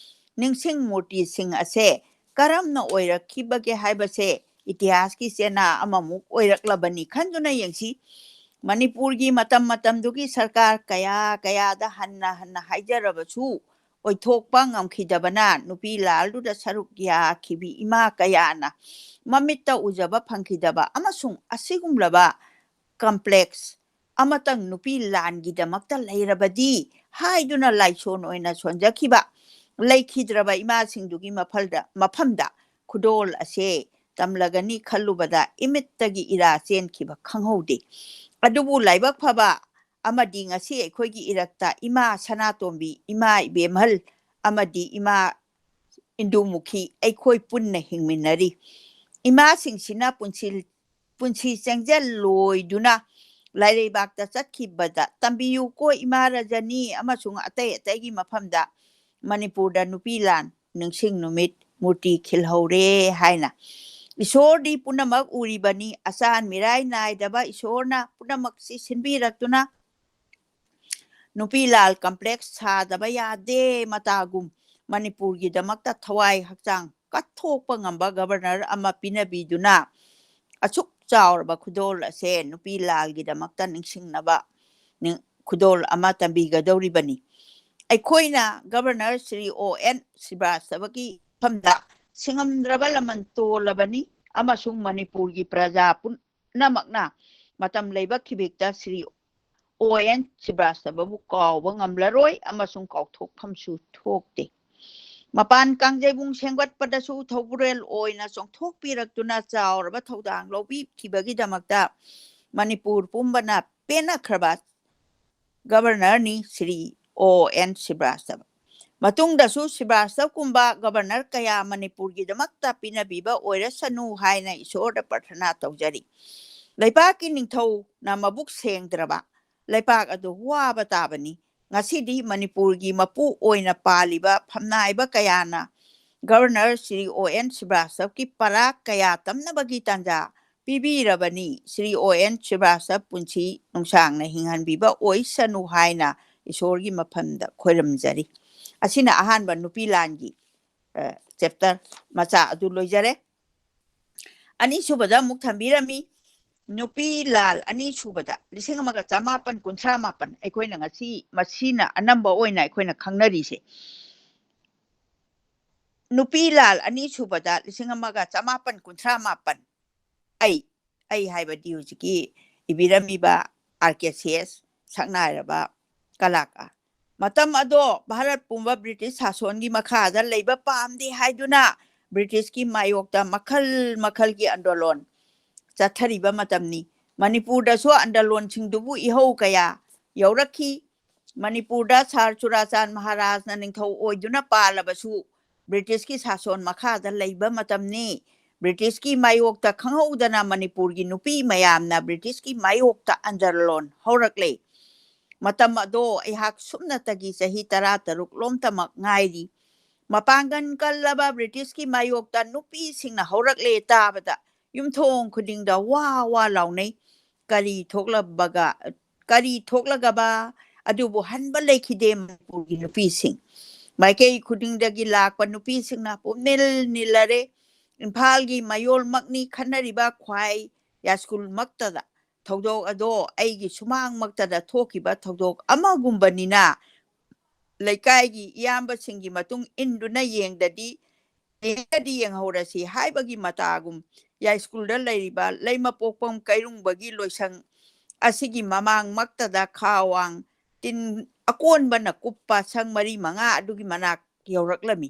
ꯅꯤꯡꯁꯤꯡ ꯃꯨꯔꯇꯤꯁꯤꯡ ꯑꯁꯦ ꯀꯔꯝꯅ ꯑꯣꯏꯔꯛꯈꯤꯕꯒꯦ ꯍꯥꯏꯕꯁꯦ ꯏꯇꯤꯍꯥꯁꯀꯤ ꯆꯦꯅꯥ ꯑꯃꯃꯨꯛ ꯑꯣꯏꯔꯛꯂꯕꯅꯤ ꯈꯟꯗꯨꯅ ꯌꯦꯡꯁꯤ꯫ ꯃꯅꯤꯄꯨꯔꯒꯤ ꯃꯇꯝ ꯃꯇꯝꯗꯨꯒꯤ ꯁꯔꯀꯥꯔ ꯀꯌꯥ ꯀꯌꯥꯗ ꯍꯟꯅ ꯍꯟꯅ ꯍꯥꯏꯖꯔꯕꯁꯨ, ꯑꯣꯏꯊꯣꯛꯄ ꯉꯝꯈꯤꯗꯕꯅ ꯅꯨꯄꯤ ꯂꯥꯜꯗꯨꯗ ꯁꯔꯨꯛ ꯌꯥꯈꯤꯕꯤ ꯏꯃꯥ ꯀꯌꯥꯅ ꯃꯃꯤꯠꯇ ꯎꯖꯕ ꯐꯪꯈꯤꯗꯕ ꯑꯃꯁꯨꯡ ꯑꯁꯤꯒꯨꯝꯂꯕ ꯀꯝꯄ꯭ꯂꯦꯛꯁ ꯑꯃꯇꯪ ꯅꯨꯄꯤ ꯂꯥꯟꯒꯤꯗꯃꯛꯇ ꯂꯩꯔꯕꯗꯤ ꯍꯥꯏꯗꯨꯅ ꯂꯥꯏꯁꯣꯟ ꯑꯣꯏꯅ ꯁꯣꯟꯖꯈꯤꯕ ꯂꯩꯈꯤꯗ꯭ꯔꯕ ꯏꯃꯥꯁꯤꯡꯗꯨꯒꯤ ꯃꯐꯜꯗ, ꯃꯐꯝꯗ ꯈꯨꯗꯣꯜ ꯑꯁꯦ ꯇꯝꯂꯒꯅꯤ ꯈꯜꯂꯨꯕꯗ ꯏꯃꯤꯠꯇꯒꯤ ꯏꯔꯥ ꯆꯦꯟꯈꯤꯕ ꯈꯪꯍꯧꯗꯦ꯫ ꯑꯗꯨꯕꯨ ꯂꯥꯏꯕꯛ ꯐꯕ ꯑꯃꯗꯤ ꯉꯁꯤ ꯑꯩꯈꯣꯏꯒꯤ ꯏꯔꯛꯇ ꯏꯃꯥ ꯁꯅꯥꯇꯣꯝꯕꯤ, ꯏꯃꯥ ꯏꯕꯦꯝꯍꯜ ꯑꯃꯗꯤ ꯏꯃꯥ ꯏꯟꯗꯨꯃꯨꯈꯤ ꯑꯩꯈꯣꯏ ꯄꯨꯟꯅ ꯍꯤꯡꯃꯤꯟꯅꯔꯤ꯫ ꯏꯃꯥꯁꯤꯡꯁꯤꯅ ꯄꯨꯟꯁꯤ ꯄꯨꯟꯁꯤ ꯆꯪꯖꯜꯂꯣꯏꯗꯨꯅ ꯂꯥꯏꯔꯩꯕꯥꯛꯇ ꯆꯠꯈꯤꯕꯗ ꯇꯝꯕꯤꯌꯨꯀꯣ ꯏꯃꯥ ꯔꯖꯅꯤ ꯑꯃꯁꯨꯡ ꯑꯇꯩ ꯑꯇꯩꯒꯤ ꯃꯐꯝꯗ ꯃꯅꯤꯄꯨꯔꯗ ꯅꯨꯄꯤ ꯂꯥꯟ ꯅꯤꯡꯁꯤꯡ ꯅꯨꯃꯤꯠ ꯃꯨꯔꯇꯤ ꯈꯤꯜꯍꯧꯔꯦ ꯍꯥꯏꯅ꯫ ꯏꯁꯣꯔꯗꯤ ꯄꯨꯝꯅꯃꯛ ꯎꯔꯤꯕꯅꯤ, ꯑꯆꯥꯟ ꯃꯤꯔꯥꯏ ꯅꯥꯏꯗꯕ ꯏꯁꯣꯔꯅ ꯄꯨꯝꯅꯃꯛꯁꯤ ꯁꯤꯟꯕꯤꯔꯛꯇꯨꯅ ꯅꯨꯄꯤ ꯂꯥꯜ ꯀꯝꯄ꯭ꯂꯦꯛꯁ ꯁꯥꯗꯕ ꯌꯥꯗꯦ ꯃꯇꯥꯒꯨꯝ ꯃꯅꯤꯄꯨꯔꯒꯤꯗꯃꯛꯇ ꯊꯋꯥꯏ ꯍꯛꯆꯥꯡ ꯀꯠꯊꯣꯛꯄ ꯉꯝꯕ ꯒꯕꯔꯅꯔ ꯑꯃ ꯄꯤꯅꯕꯤꯗꯨꯅ ꯑꯁꯨꯛ ꯆꯥꯎꯔꯕ ꯈꯨꯗꯣꯜ ꯑꯁꯦ ꯅꯨꯄꯤ ꯂꯥꯜꯒꯤꯗꯃꯛꯇ ꯅꯤꯡꯁꯤꯡꯅꯕ ꯅꯤꯡ-, ꯈꯨꯗꯣꯜ ꯑꯃ ꯇꯝꯕꯤꯒꯗꯧꯔꯤꯕꯅꯤ꯫ ꯑꯩꯈꯣꯏꯅ ꯒꯕꯔꯅꯔ ꯁ꯭ꯔꯤ ꯑꯣ ꯑꯦꯟ ꯁ꯭ꯔꯤꯕꯥꯁꯇꯕꯒꯤ ꯃꯐꯝꯗ ꯁꯤꯡꯉꯝꯗ꯭ꯔꯕ ꯂꯃꯟ ꯇꯣꯜꯂꯕꯅꯤ ꯑꯃꯁꯨꯡ ꯃꯅꯤꯄꯨꯔꯒꯤ ꯄ꯭ꯔꯖꯥ ꯄꯨꯝꯅꯃꯛꯅ ꯃꯇꯝ ꯂꯩꯕ ꯈꯤꯕꯤꯛꯇ ꯁ꯭ꯔꯤ ꯑꯣ ꯑꯦꯟ ꯁ꯭ꯔꯤꯕꯥꯁꯇꯕꯕꯨ ꯀꯥꯎꯕ ꯉꯝꯂꯔꯣꯏ ꯑꯃꯁꯨꯡ ꯀꯥꯎꯊꯣꯛꯐꯝꯁꯨ ꯊꯣꯛꯇꯦ꯫ ꯃꯄꯥꯟ ꯀꯥꯡꯖꯩꯕꯨꯡ ꯁꯦꯝꯒꯠꯄꯗꯁꯨ ꯊꯧꯕꯨꯔꯦꯜ ꯑꯣꯏꯅ ꯆꯣꯡꯊꯣꯛꯄꯤꯔꯛꯇꯨꯅ ꯆꯥꯎꯔꯕ ꯊꯧꯗꯥꯡ ꯂꯧꯕꯤꯈꯤꯕꯒꯤꯗꯃꯛꯇ ꯃꯅꯤꯄꯨꯔ ꯄꯨꯝꯕꯅ ꯄꯦꯟꯅꯈ꯭ꯔꯕ ꯒꯕꯔꯅꯔꯅꯤ ꯁ꯭ꯔꯤ ꯑꯣ ꯑꯦꯟ ꯁ꯭ꯔꯤꯕꯥꯁꯇꯕ꯫ ꯃꯇꯨꯡꯗꯁꯨ ꯁ꯭ꯔꯤꯕꯥꯁꯇꯕꯀꯨꯝꯕ ꯒꯕꯔꯅꯔ ꯀꯌꯥ ꯃꯅꯤꯄꯨꯔꯒꯤꯗꯃꯛꯇ ꯄꯤꯅꯕꯤꯕ ꯑꯣꯏꯔꯁꯅꯨ ꯍꯥꯏꯅ ꯏꯁꯣꯔꯗ ꯄ꯭ꯔꯊꯅꯥ ꯇꯧꯖꯔꯤ꯫ ꯂꯩꯕꯥꯛꯀꯤ ꯅꯤꯡꯊꯧꯅ ꯃꯕꯨꯛ ꯁꯦꯡꯗ꯭ꯔꯕ ꯂꯩꯕꯥꯛ ꯑꯗꯨ ꯋꯥꯕ ꯇꯥꯕꯅꯤ꯫ ꯉꯁꯤꯗꯤ ꯃꯅꯤꯄꯨꯔꯒꯤ ꯃꯄꯨ ꯑꯣꯏꯅ ꯄꯥꯜꯂꯤꯕ ꯐꯝꯅꯥꯏꯕ ꯀꯌꯥꯅ ꯒꯕꯔꯅꯔ ꯁ꯭ꯔꯤ ꯑꯣ ꯑꯦꯟ ꯁ꯭ꯔꯤꯕꯥꯁꯇꯕꯀꯤ ꯄꯔꯥ ꯀꯌꯥ ꯇꯝꯅꯕꯒꯤ ꯇꯥꯟꯖꯥ ꯄꯤꯕꯤꯔꯕꯅꯤ꯫ ꯁ꯭ꯔꯤ ꯑꯣ ꯑꯦꯟ ꯁ꯭ꯔꯤꯕꯥꯁꯇꯕ ꯄꯨꯟꯁꯤ ꯅꯨꯡꯁꯥꯡꯅ ꯍꯤꯡꯍꯟꯕꯤꯕ ꯑꯣꯏꯁꯅꯨ ꯍꯥꯏꯅ ꯏꯁꯣꯔꯒꯤ ꯃꯐꯝꯗ ꯈꯣꯏꯔꯝꯖꯔꯤ꯫ ꯑꯁꯤꯅ ꯑꯍꯥꯟꯕ ꯅꯨꯄꯤ ꯂꯥꯟꯒꯤ, ꯑ, ꯆꯦꯞꯇꯔ ꯃꯆꯥ ꯑꯗꯨ ꯂꯣꯏꯖꯔꯦ꯫ ꯑꯅꯤꯁꯨꯕꯗ ꯑꯃꯨꯛ ꯊꯝꯕꯤꯔꯝꯃꯤ꯫ ꯅꯨꯄꯤ ꯂꯥꯜ ꯑꯅꯤꯁꯨꯕꯗ, ꯂꯤꯁꯤꯡ ꯑꯃꯒ ꯆꯃꯥꯄꯟ ꯀꯨꯟꯊ꯭ꯔꯥ ꯃꯥꯄꯟ, ꯑꯩꯈꯣꯏꯅ ꯉꯁꯤ ꯃꯁꯤꯅ ꯑꯅꯝꯕ ꯑꯣꯏꯅ ꯑꯩꯈꯣꯏꯅ ꯈꯪꯅꯔꯤꯁꯦ꯫ ꯅꯨꯄꯤ ꯂꯥꯜ ꯑꯅꯤꯁꯨꯕꯗ, ꯂꯤꯁꯤꯡ ꯑꯃꯒ ꯆꯃꯥꯄꯟ ꯀꯨꯟꯊ꯭ꯔꯥ ꯃꯥꯄꯟ, ꯑꯩ, ꯑꯩ ꯍꯥꯏꯕꯗꯤ ꯍꯧꯖꯤꯛꯀꯤ ꯏꯕꯤꯔꯝꯃꯤꯕ ꯑꯥꯔ ꯀꯦ ꯁꯤ ꯑꯦꯁ ꯁꯛꯅꯥꯏꯔꯕ ꯀꯂꯥꯀꯥꯔ꯫ ꯃꯇꯝ ꯑꯗꯣ ꯚꯥꯔꯠ ꯄꯨꯝꯕ ꯕ꯭ꯔꯤꯇꯤꯁ ꯁꯥꯁꯣꯟꯒꯤ ꯃꯈꯥꯗ ꯂꯩꯕ ꯄꯥꯝꯗꯦ ꯍꯥꯏꯗꯨꯅ ꯕ꯭ꯔꯤꯇꯤꯁꯀꯤ ꯃꯥꯌꯣꯛꯇ ꯃꯈꯜ ꯃꯈꯜꯒꯤ ꯑꯟꯗꯣꯂꯣꯟ ꯆꯠꯊꯔꯤꯕ ꯃꯇꯝꯅꯤ꯫ ꯃꯅꯤꯄꯨꯔꯗꯁꯨ ꯑꯟꯗꯣꯂꯣꯟꯁꯤꯡꯗꯨꯕꯨ ꯏꯍꯧ ꯀꯌꯥ ꯌꯧꯔꯛꯈꯤ꯫ ꯃꯅꯤꯄꯨꯔꯗ ꯁꯥꯔ ꯆꯨꯔꯥꯆꯥꯟ ꯃꯍꯥꯔꯥꯖꯅ ꯅꯤꯡꯊꯧ ꯑꯣꯏꯗꯨꯅ ꯄꯥꯜꯂꯕꯁꯨ ꯕ꯭ꯔꯤꯇꯤꯁꯀꯤ ꯁꯥꯁꯣꯟ ꯃꯈꯥꯗ ꯂꯩꯕ ꯃꯇꯝꯅꯤ꯫ ꯕ꯭ꯔꯤꯇꯤꯁꯀꯤ ꯃꯥꯌꯣꯛꯇ ꯈꯪꯍꯧꯗꯅ ꯃꯅꯤꯄꯨꯔꯒꯤ ꯅꯨꯄꯤ ꯃꯌꯥꯝꯅ ꯕ꯭ꯔꯤꯇꯤꯁꯀꯤ ꯃꯥꯌꯣꯛꯇ ꯑꯟꯗꯔꯂꯣꯟ ꯍꯧꯔꯛꯂꯦ꯫ ꯃꯇꯝ ꯑꯗꯣ ꯑꯩꯍꯥꯛ ꯁꯨꯞꯅꯇꯒꯤ ꯆꯍꯤ ꯇꯔꯥꯇꯔꯨꯛ ꯂꯣꯝꯇꯃꯛ ꯉꯥꯏꯔꯤ꯫ ꯃꯄꯥꯡꯒꯜ ꯀꯜꯂꯕ ꯕ꯭ꯔꯤꯇꯤꯁꯀꯤ ꯃꯥꯌꯣꯛꯇ ꯅꯨꯄꯤꯁꯤꯡꯅ ꯍꯧꯔꯛꯂꯦ ꯇꯥꯕꯗ ꯌꯨꯝꯊꯣꯡ ꯈꯨꯗꯤꯡꯗ ꯋꯥ ꯋꯥ ꯂꯥꯎꯅꯩ꯫ ꯀꯔꯤ ꯊꯣꯛꯂꯕꯒ, ꯀꯔꯤ ꯊꯣꯛꯂꯒꯕ? ꯑꯗꯨꯕꯨ ꯍꯟꯕ ꯂꯩꯈꯤꯗꯦ ꯃꯅꯤꯄꯨꯔꯒꯤ ꯅꯨꯄꯤꯁꯤꯡ꯫ ꯃꯥꯏꯀꯩ ꯈꯨꯗꯤꯡꯗꯒꯤ ꯂꯥꯛꯄ ꯅꯨꯄꯤꯁꯤꯡꯅ ꯄꯨꯝꯅꯤꯜ ꯅꯤꯜꯂꯔꯦ꯫ ꯏꯝꯐꯥꯜꯒꯤ ꯃꯌꯣꯜꯃꯛꯅꯤ ꯈꯟꯅꯔꯤꯕ ꯈ꯭ꯋꯥꯏ ꯌꯥꯏꯁ꯭ꯀꯨꯜꯃꯛꯇꯗ ꯊꯧꯗꯣꯛ ꯑꯗꯣ ꯑꯩꯒꯤ ꯁꯨꯃꯥꯡꯃꯛꯇꯗ ꯊꯣꯛꯈꯤꯕ ꯊꯧꯗꯣꯛ ꯑꯃꯒꯨꯝꯕꯅꯤꯅ ꯂꯩꯀꯥꯏꯒꯤ ꯏꯌꯥꯝꯕꯁꯤꯡꯒꯤ ꯃꯇꯨꯡ ꯏꯟꯗꯨꯅ ꯌꯦꯡꯗꯗꯤ, ꯌꯦꯡꯉꯒꯗꯤ ꯌꯦꯡꯍꯧꯔꯁꯤ ꯍꯥꯏꯕꯒꯤ ꯃꯇꯥꯒꯨꯝ ꯌꯥꯏꯁ꯭ꯀꯨꯜꯗ ꯂꯩꯔꯤꯕ ꯂꯩꯃꯄꯣꯛꯄꯝ ꯀꯩꯔꯨꯡꯕꯒꯤ ꯂꯣꯏꯁꯪ ꯑꯁꯤꯒꯤ ꯃꯃꯥꯡꯃꯛꯇꯗ ꯈꯥ ꯋꯥꯡ ꯇꯤꯟ ꯑꯀꯣꯟꯕꯅ ꯀꯨꯞꯄ ꯁꯪ ꯃꯔꯤ ꯃꯉꯥ ꯑꯗꯨꯒꯤ ꯃꯅꯥꯛ ꯌꯧꯔꯛꯂꯝꯃꯤ꯫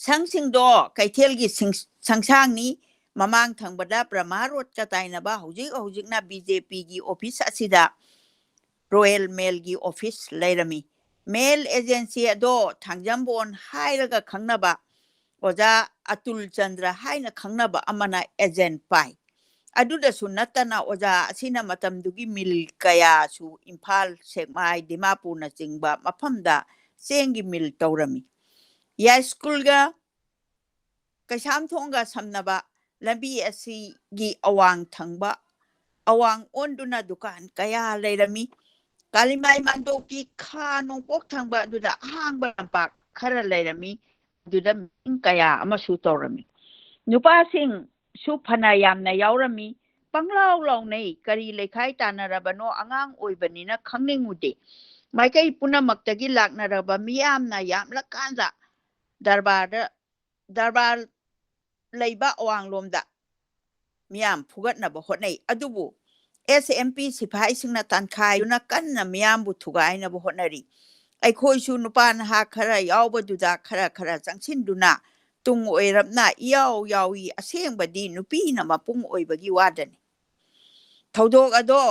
ꯁꯪꯁꯤꯡꯗꯣ ꯀꯩꯊꯦꯜꯒꯤ ꯁꯤꯡ-, ꯁꯪꯁꯥꯡꯅꯤ꯫ ꯃꯃꯥꯡ ꯊꯪꯕꯗ ꯕ꯭ꯔꯍꯃ ꯔꯣꯗꯀ ꯇꯥꯏꯅꯕ ꯍꯧꯖꯤꯛ ꯍꯧꯖꯤꯛꯅ ꯕꯤ ꯖꯦ ꯄꯤꯒꯤ ꯑꯣꯐꯤꯁ ꯑꯁꯤꯗ ꯔꯣꯌꯦꯜ ꯃꯦꯜꯒꯤ ꯑꯣꯐꯤꯁ ꯂꯩꯔꯝꯃꯤ꯫ ꯃꯦꯜ ꯑꯦꯖꯦꯟꯁꯤ ꯑꯗꯣ ꯊꯥꯡꯖꯝꯕꯣꯟ ꯍꯥꯏꯔꯒ ꯈꯪꯅꯕ ꯑꯣꯖꯥ ꯑꯇꯨꯜ ꯆꯟꯗ꯭ꯔ ꯍꯥꯏꯅ ꯈꯪꯅꯕ ꯑꯃꯅ ꯑꯦꯖꯦꯟ ꯄꯥꯏ꯫ ꯑꯗꯨꯗꯁꯨ ꯅꯠꯇꯅ ꯑꯣꯖꯥ ꯑꯁꯤꯅ ꯃꯇꯝꯗꯨꯒꯤ ꯃꯤꯜ ꯀꯌꯥꯁꯨ ꯏꯝꯐꯥꯜ, ꯁꯦꯛꯃꯥꯏ, ꯗꯤꯃꯥꯄꯨꯔꯅꯆꯤꯡꯕ ꯃꯐꯝꯗ ꯆꯦꯡꯒꯤ ꯃꯤꯜ ꯇꯧꯔꯝꯃꯤ꯫ ꯌꯥꯏꯁ꯭ꯀꯨꯜꯒ ꯀꯩꯁꯥꯝꯊꯣꯡꯒ ꯁꯝꯅꯕ ꯂꯝꯕꯤ ꯑꯁꯤꯒꯤ ꯑꯋꯥꯡ ꯊꯪꯕ, ꯑꯋꯥꯡ ꯑꯣꯟꯗꯨꯅ ꯗꯨꯀꯥꯟ ꯀꯌꯥ ꯂꯩꯔꯝꯃꯤ꯫ ꯀꯥꯂꯤꯃꯥꯏ ꯃꯥꯟꯗꯣꯞꯀꯤ ꯈꯥ ꯅꯣꯡꯄꯣꯛ ꯊꯪꯕ ꯑꯗꯨꯗ ꯑꯍꯥꯡꯕ ꯂꯝꯄꯥꯛ ꯈꯔ ꯂꯩꯔꯝꯃꯤ꯫ ꯑꯗꯨꯗ ꯃꯤꯇꯤꯡ ꯀꯌꯥ ꯑꯃꯁꯨ ꯇꯧꯔꯝꯃꯤ꯫ ꯅꯨꯄꯥꯁꯤꯡꯁꯨ ꯐꯅ ꯌꯥꯝꯅ ꯌꯥꯎꯔꯝꯃꯤ꯫ ꯄꯪꯂꯥꯎ ꯂꯥꯎꯅꯩ꯫ ꯀꯔꯤ ꯂꯩꯈꯥꯏ ꯇꯥꯟꯅꯔꯕꯅꯣ ꯑꯉꯥꯡ ꯑꯣꯏꯕꯅꯤꯅ ꯈꯪꯅꯤꯡꯉꯨꯗꯦ꯫ ꯃꯥꯏꯀꯩ ꯄꯨꯝꯅꯃꯛꯇꯒꯤ ꯂꯥꯛꯅꯔꯕ ꯃꯤꯌꯥꯝꯅ ꯌꯥꯝꯂꯀꯥꯟꯗ ꯗꯔꯕꯥꯔꯗ, ꯗꯔꯕꯥꯔ ꯂꯩꯕ ꯑꯋꯥꯡꯂꯣꯝꯗ ꯃꯤꯌꯥꯝ ꯐꯨꯒꯠꯅꯕ ꯍꯣꯠꯅꯩ꯫ ꯑꯗꯨꯕꯨ ꯑꯦꯁ ꯑꯦꯝ ꯄꯤ ꯁꯤꯐꯥꯏꯁꯤꯡꯅ ꯇꯥꯟꯈꯥꯏꯗꯨꯅ ꯀꯟꯅ ꯃꯤꯌꯥꯝꯕꯨ ꯊꯨꯒꯥꯏꯅꯕ ꯍꯣꯠꯅꯔꯤ꯫ ꯑꯩꯈꯣꯏꯁꯨ ꯅꯨꯄꯥ ꯅꯍꯥ ꯈꯔ ꯌꯥꯎꯕꯗꯨꯗ ꯈꯔ ꯈꯔ ꯆꯪꯁꯤꯟꯗꯨꯅ ꯇꯨꯡ ꯑꯣꯏꯔꯞꯅ ꯏꯌꯥꯎ ꯌꯥꯎꯏ꯫ ꯑꯁꯦꯡꯕꯗꯤ ꯅꯨꯄꯤꯅ ꯃꯄꯨꯡ ꯑꯣꯏꯕꯒꯤ ꯋꯥꯗꯅꯤ꯫ ꯊꯧꯗꯣꯛ ꯑꯗꯣ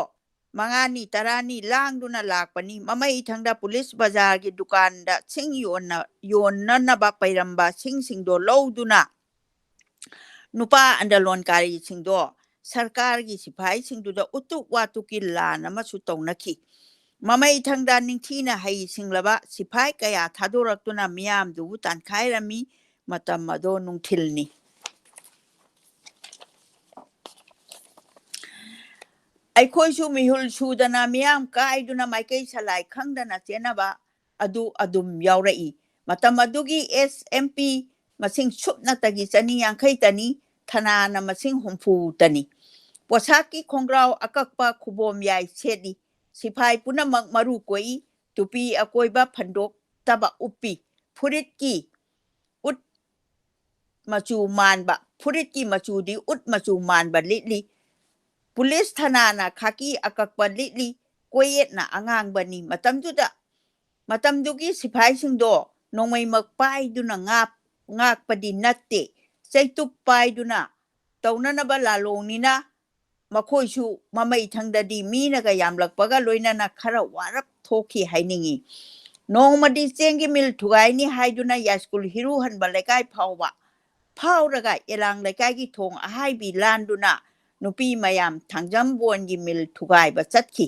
ꯃꯉꯥꯅꯤ ꯇꯔꯥꯅꯤ ꯂꯥꯡꯗꯨꯅ ꯂꯥꯛꯄꯅꯤ꯫ ꯃꯃꯩ ꯊꯪꯗ ꯄꯨꯂꯤꯁ ꯕꯖꯥꯔꯒꯤ ꯗꯨꯀꯥꯟꯗ ꯁꯤꯡ ꯌꯣꯟꯅ-, ꯌꯣꯟꯅꯅꯕ ꯄꯩꯔꯝꯕ ꯁꯤꯡꯁꯤꯡꯗꯣ ꯂꯧꯗꯨꯅ ꯅꯨꯄꯥ ꯑꯟꯗꯂꯣꯟꯀꯥꯔꯤꯁꯤꯡꯗꯣ ꯁꯔꯀꯥꯔꯒꯤ ꯁꯤꯐꯥꯏꯁꯤꯡꯗꯨꯗ ꯎꯇꯨꯛ ꯋꯥꯇꯨꯛꯀꯤ ꯂꯥꯟ ꯑꯃꯁꯨ ꯇꯧꯅꯈꯤ꯫ ꯃꯃꯩ ꯊꯪꯗ ꯅꯤꯡꯊꯤꯅ ꯍꯩ ꯁꯤꯡꯂꯕ ꯁꯤꯐꯥꯏ ꯀꯌꯥ ꯊꯥꯗꯣꯔꯛꯇꯨꯅ ꯃꯤꯌꯥꯝꯗꯨꯕꯨ ꯇꯥꯟꯈꯥꯏꯔꯝꯃꯤ꯫ ꯃꯇꯝ ꯑꯗꯣ ꯅꯨꯡꯊꯤꯜꯅꯤ꯫ ꯑꯩꯈꯣꯏꯁꯨ ꯃꯤꯍꯨꯜ ꯁꯨꯗꯅ ꯃꯤꯌꯥꯝ ꯀꯥꯏꯗꯨꯅ ꯃꯥꯏꯀꯩ ꯁꯂꯥꯏ ꯈꯪꯗꯅ ꯆꯦꯟꯅꯕ ꯑꯗꯨ ꯑꯗꯨꯝ ꯌꯥꯎꯔꯛꯏ꯫ ꯃꯇꯝ ꯑꯗꯨꯒꯤ S M P ꯃꯁꯤꯡ ꯁꯨꯞꯅꯇꯒꯤ ꯆꯅꯤ ꯌꯥꯡꯈꯩ ꯇꯅꯤ, ꯊꯅꯥꯅ ꯃꯁꯤꯡ ꯍꯨꯝꯐꯨ ꯇꯅꯤ꯫ ꯄꯣꯁꯥꯛꯀꯤ ꯈꯣꯡꯒ꯭ꯔꯥꯎ ꯑꯀꯛꯄ ꯈꯨꯕꯣꯝ ꯌꯥꯏ ꯁꯦꯠꯂꯤ꯫ ꯁꯤꯐꯥꯏ ꯄꯨꯝꯅꯃꯛ ꯃꯔꯨ ꯀꯣꯛꯏ꯫ ꯇꯨꯄꯤ ꯑꯀꯣꯏꯕ ꯐꯟꯗꯣꯛꯇꯕ ꯎꯞꯄꯤ꯫ ꯐꯨꯔꯤꯠꯀꯤ ꯎꯠ ꯃꯆꯨ ꯃꯥꯟꯕ, ꯐꯨꯔꯤꯠꯀꯤ ꯃꯆꯨꯗꯤ ꯎꯠ ꯃꯆꯨ ꯃꯥꯟꯕ ꯂꯤꯠꯂꯤ꯫ ꯄꯨꯂꯤꯁ ꯊꯅꯥꯅ ꯈꯥꯀꯤ ꯑꯀꯛꯄ ꯂꯤꯠꯂꯤ꯫ ꯀꯣꯌꯦꯠꯅ ꯑꯉꯥꯡꯕꯅꯤ꯫ ꯃꯇꯝꯗꯨꯗ, ꯃꯇꯝꯗꯨꯒꯤ ꯁꯤꯐꯥꯏꯁꯤꯡꯗꯣ ꯅꯣꯡꯃꯩꯃꯛ ꯄꯥꯏꯗꯨꯅ ꯉꯥꯞ-, ꯉꯥꯛꯄꯗꯤ ꯅꯠꯇꯦ꯫ ꯆꯩꯇꯨꯞ ꯄꯥꯏꯗꯨꯅ ꯇꯧꯅꯅꯕ ꯂꯥꯂꯣꯡꯅꯤꯅ ꯃꯈꯣꯏꯁꯨ ꯃꯃꯩ ꯊꯪꯗꯗꯤ ꯃꯤꯅꯒ ꯌꯥꯝꯂꯛꯄꯒ ꯂꯣꯏꯅꯅ ꯈꯔ ꯋꯥꯔꯞ ꯊꯣꯛꯈꯤ ꯍꯥꯏꯅꯤꯡꯏ꯫ ꯅꯣꯡꯃꯗꯤ ꯆꯦꯡꯒꯤ ꯃꯤꯜ ꯊꯨꯒꯥꯏꯅꯤ ꯍꯥꯏꯗꯨꯅ ꯌꯥꯏꯁ꯭ꯀꯨꯜ ꯍꯤꯔꯨ ꯍꯟꯕ ꯂꯩꯀꯥꯏ ꯐꯥꯎꯕ ꯐꯥꯎꯔꯒ ꯑꯦꯂꯥꯡ ꯂꯩꯀꯥꯏꯒꯤ ꯊꯣꯡ ꯑꯍꯥꯏꯕꯤ ꯂꯥꯟꯗꯨꯅ ꯅꯨꯄꯤ ꯃꯌꯥꯝ ꯊꯥꯡꯖꯝꯕꯣꯟꯒꯤ ꯃꯤꯜ ꯊꯨꯒꯥꯏꯕ ꯆꯠꯈꯤ꯫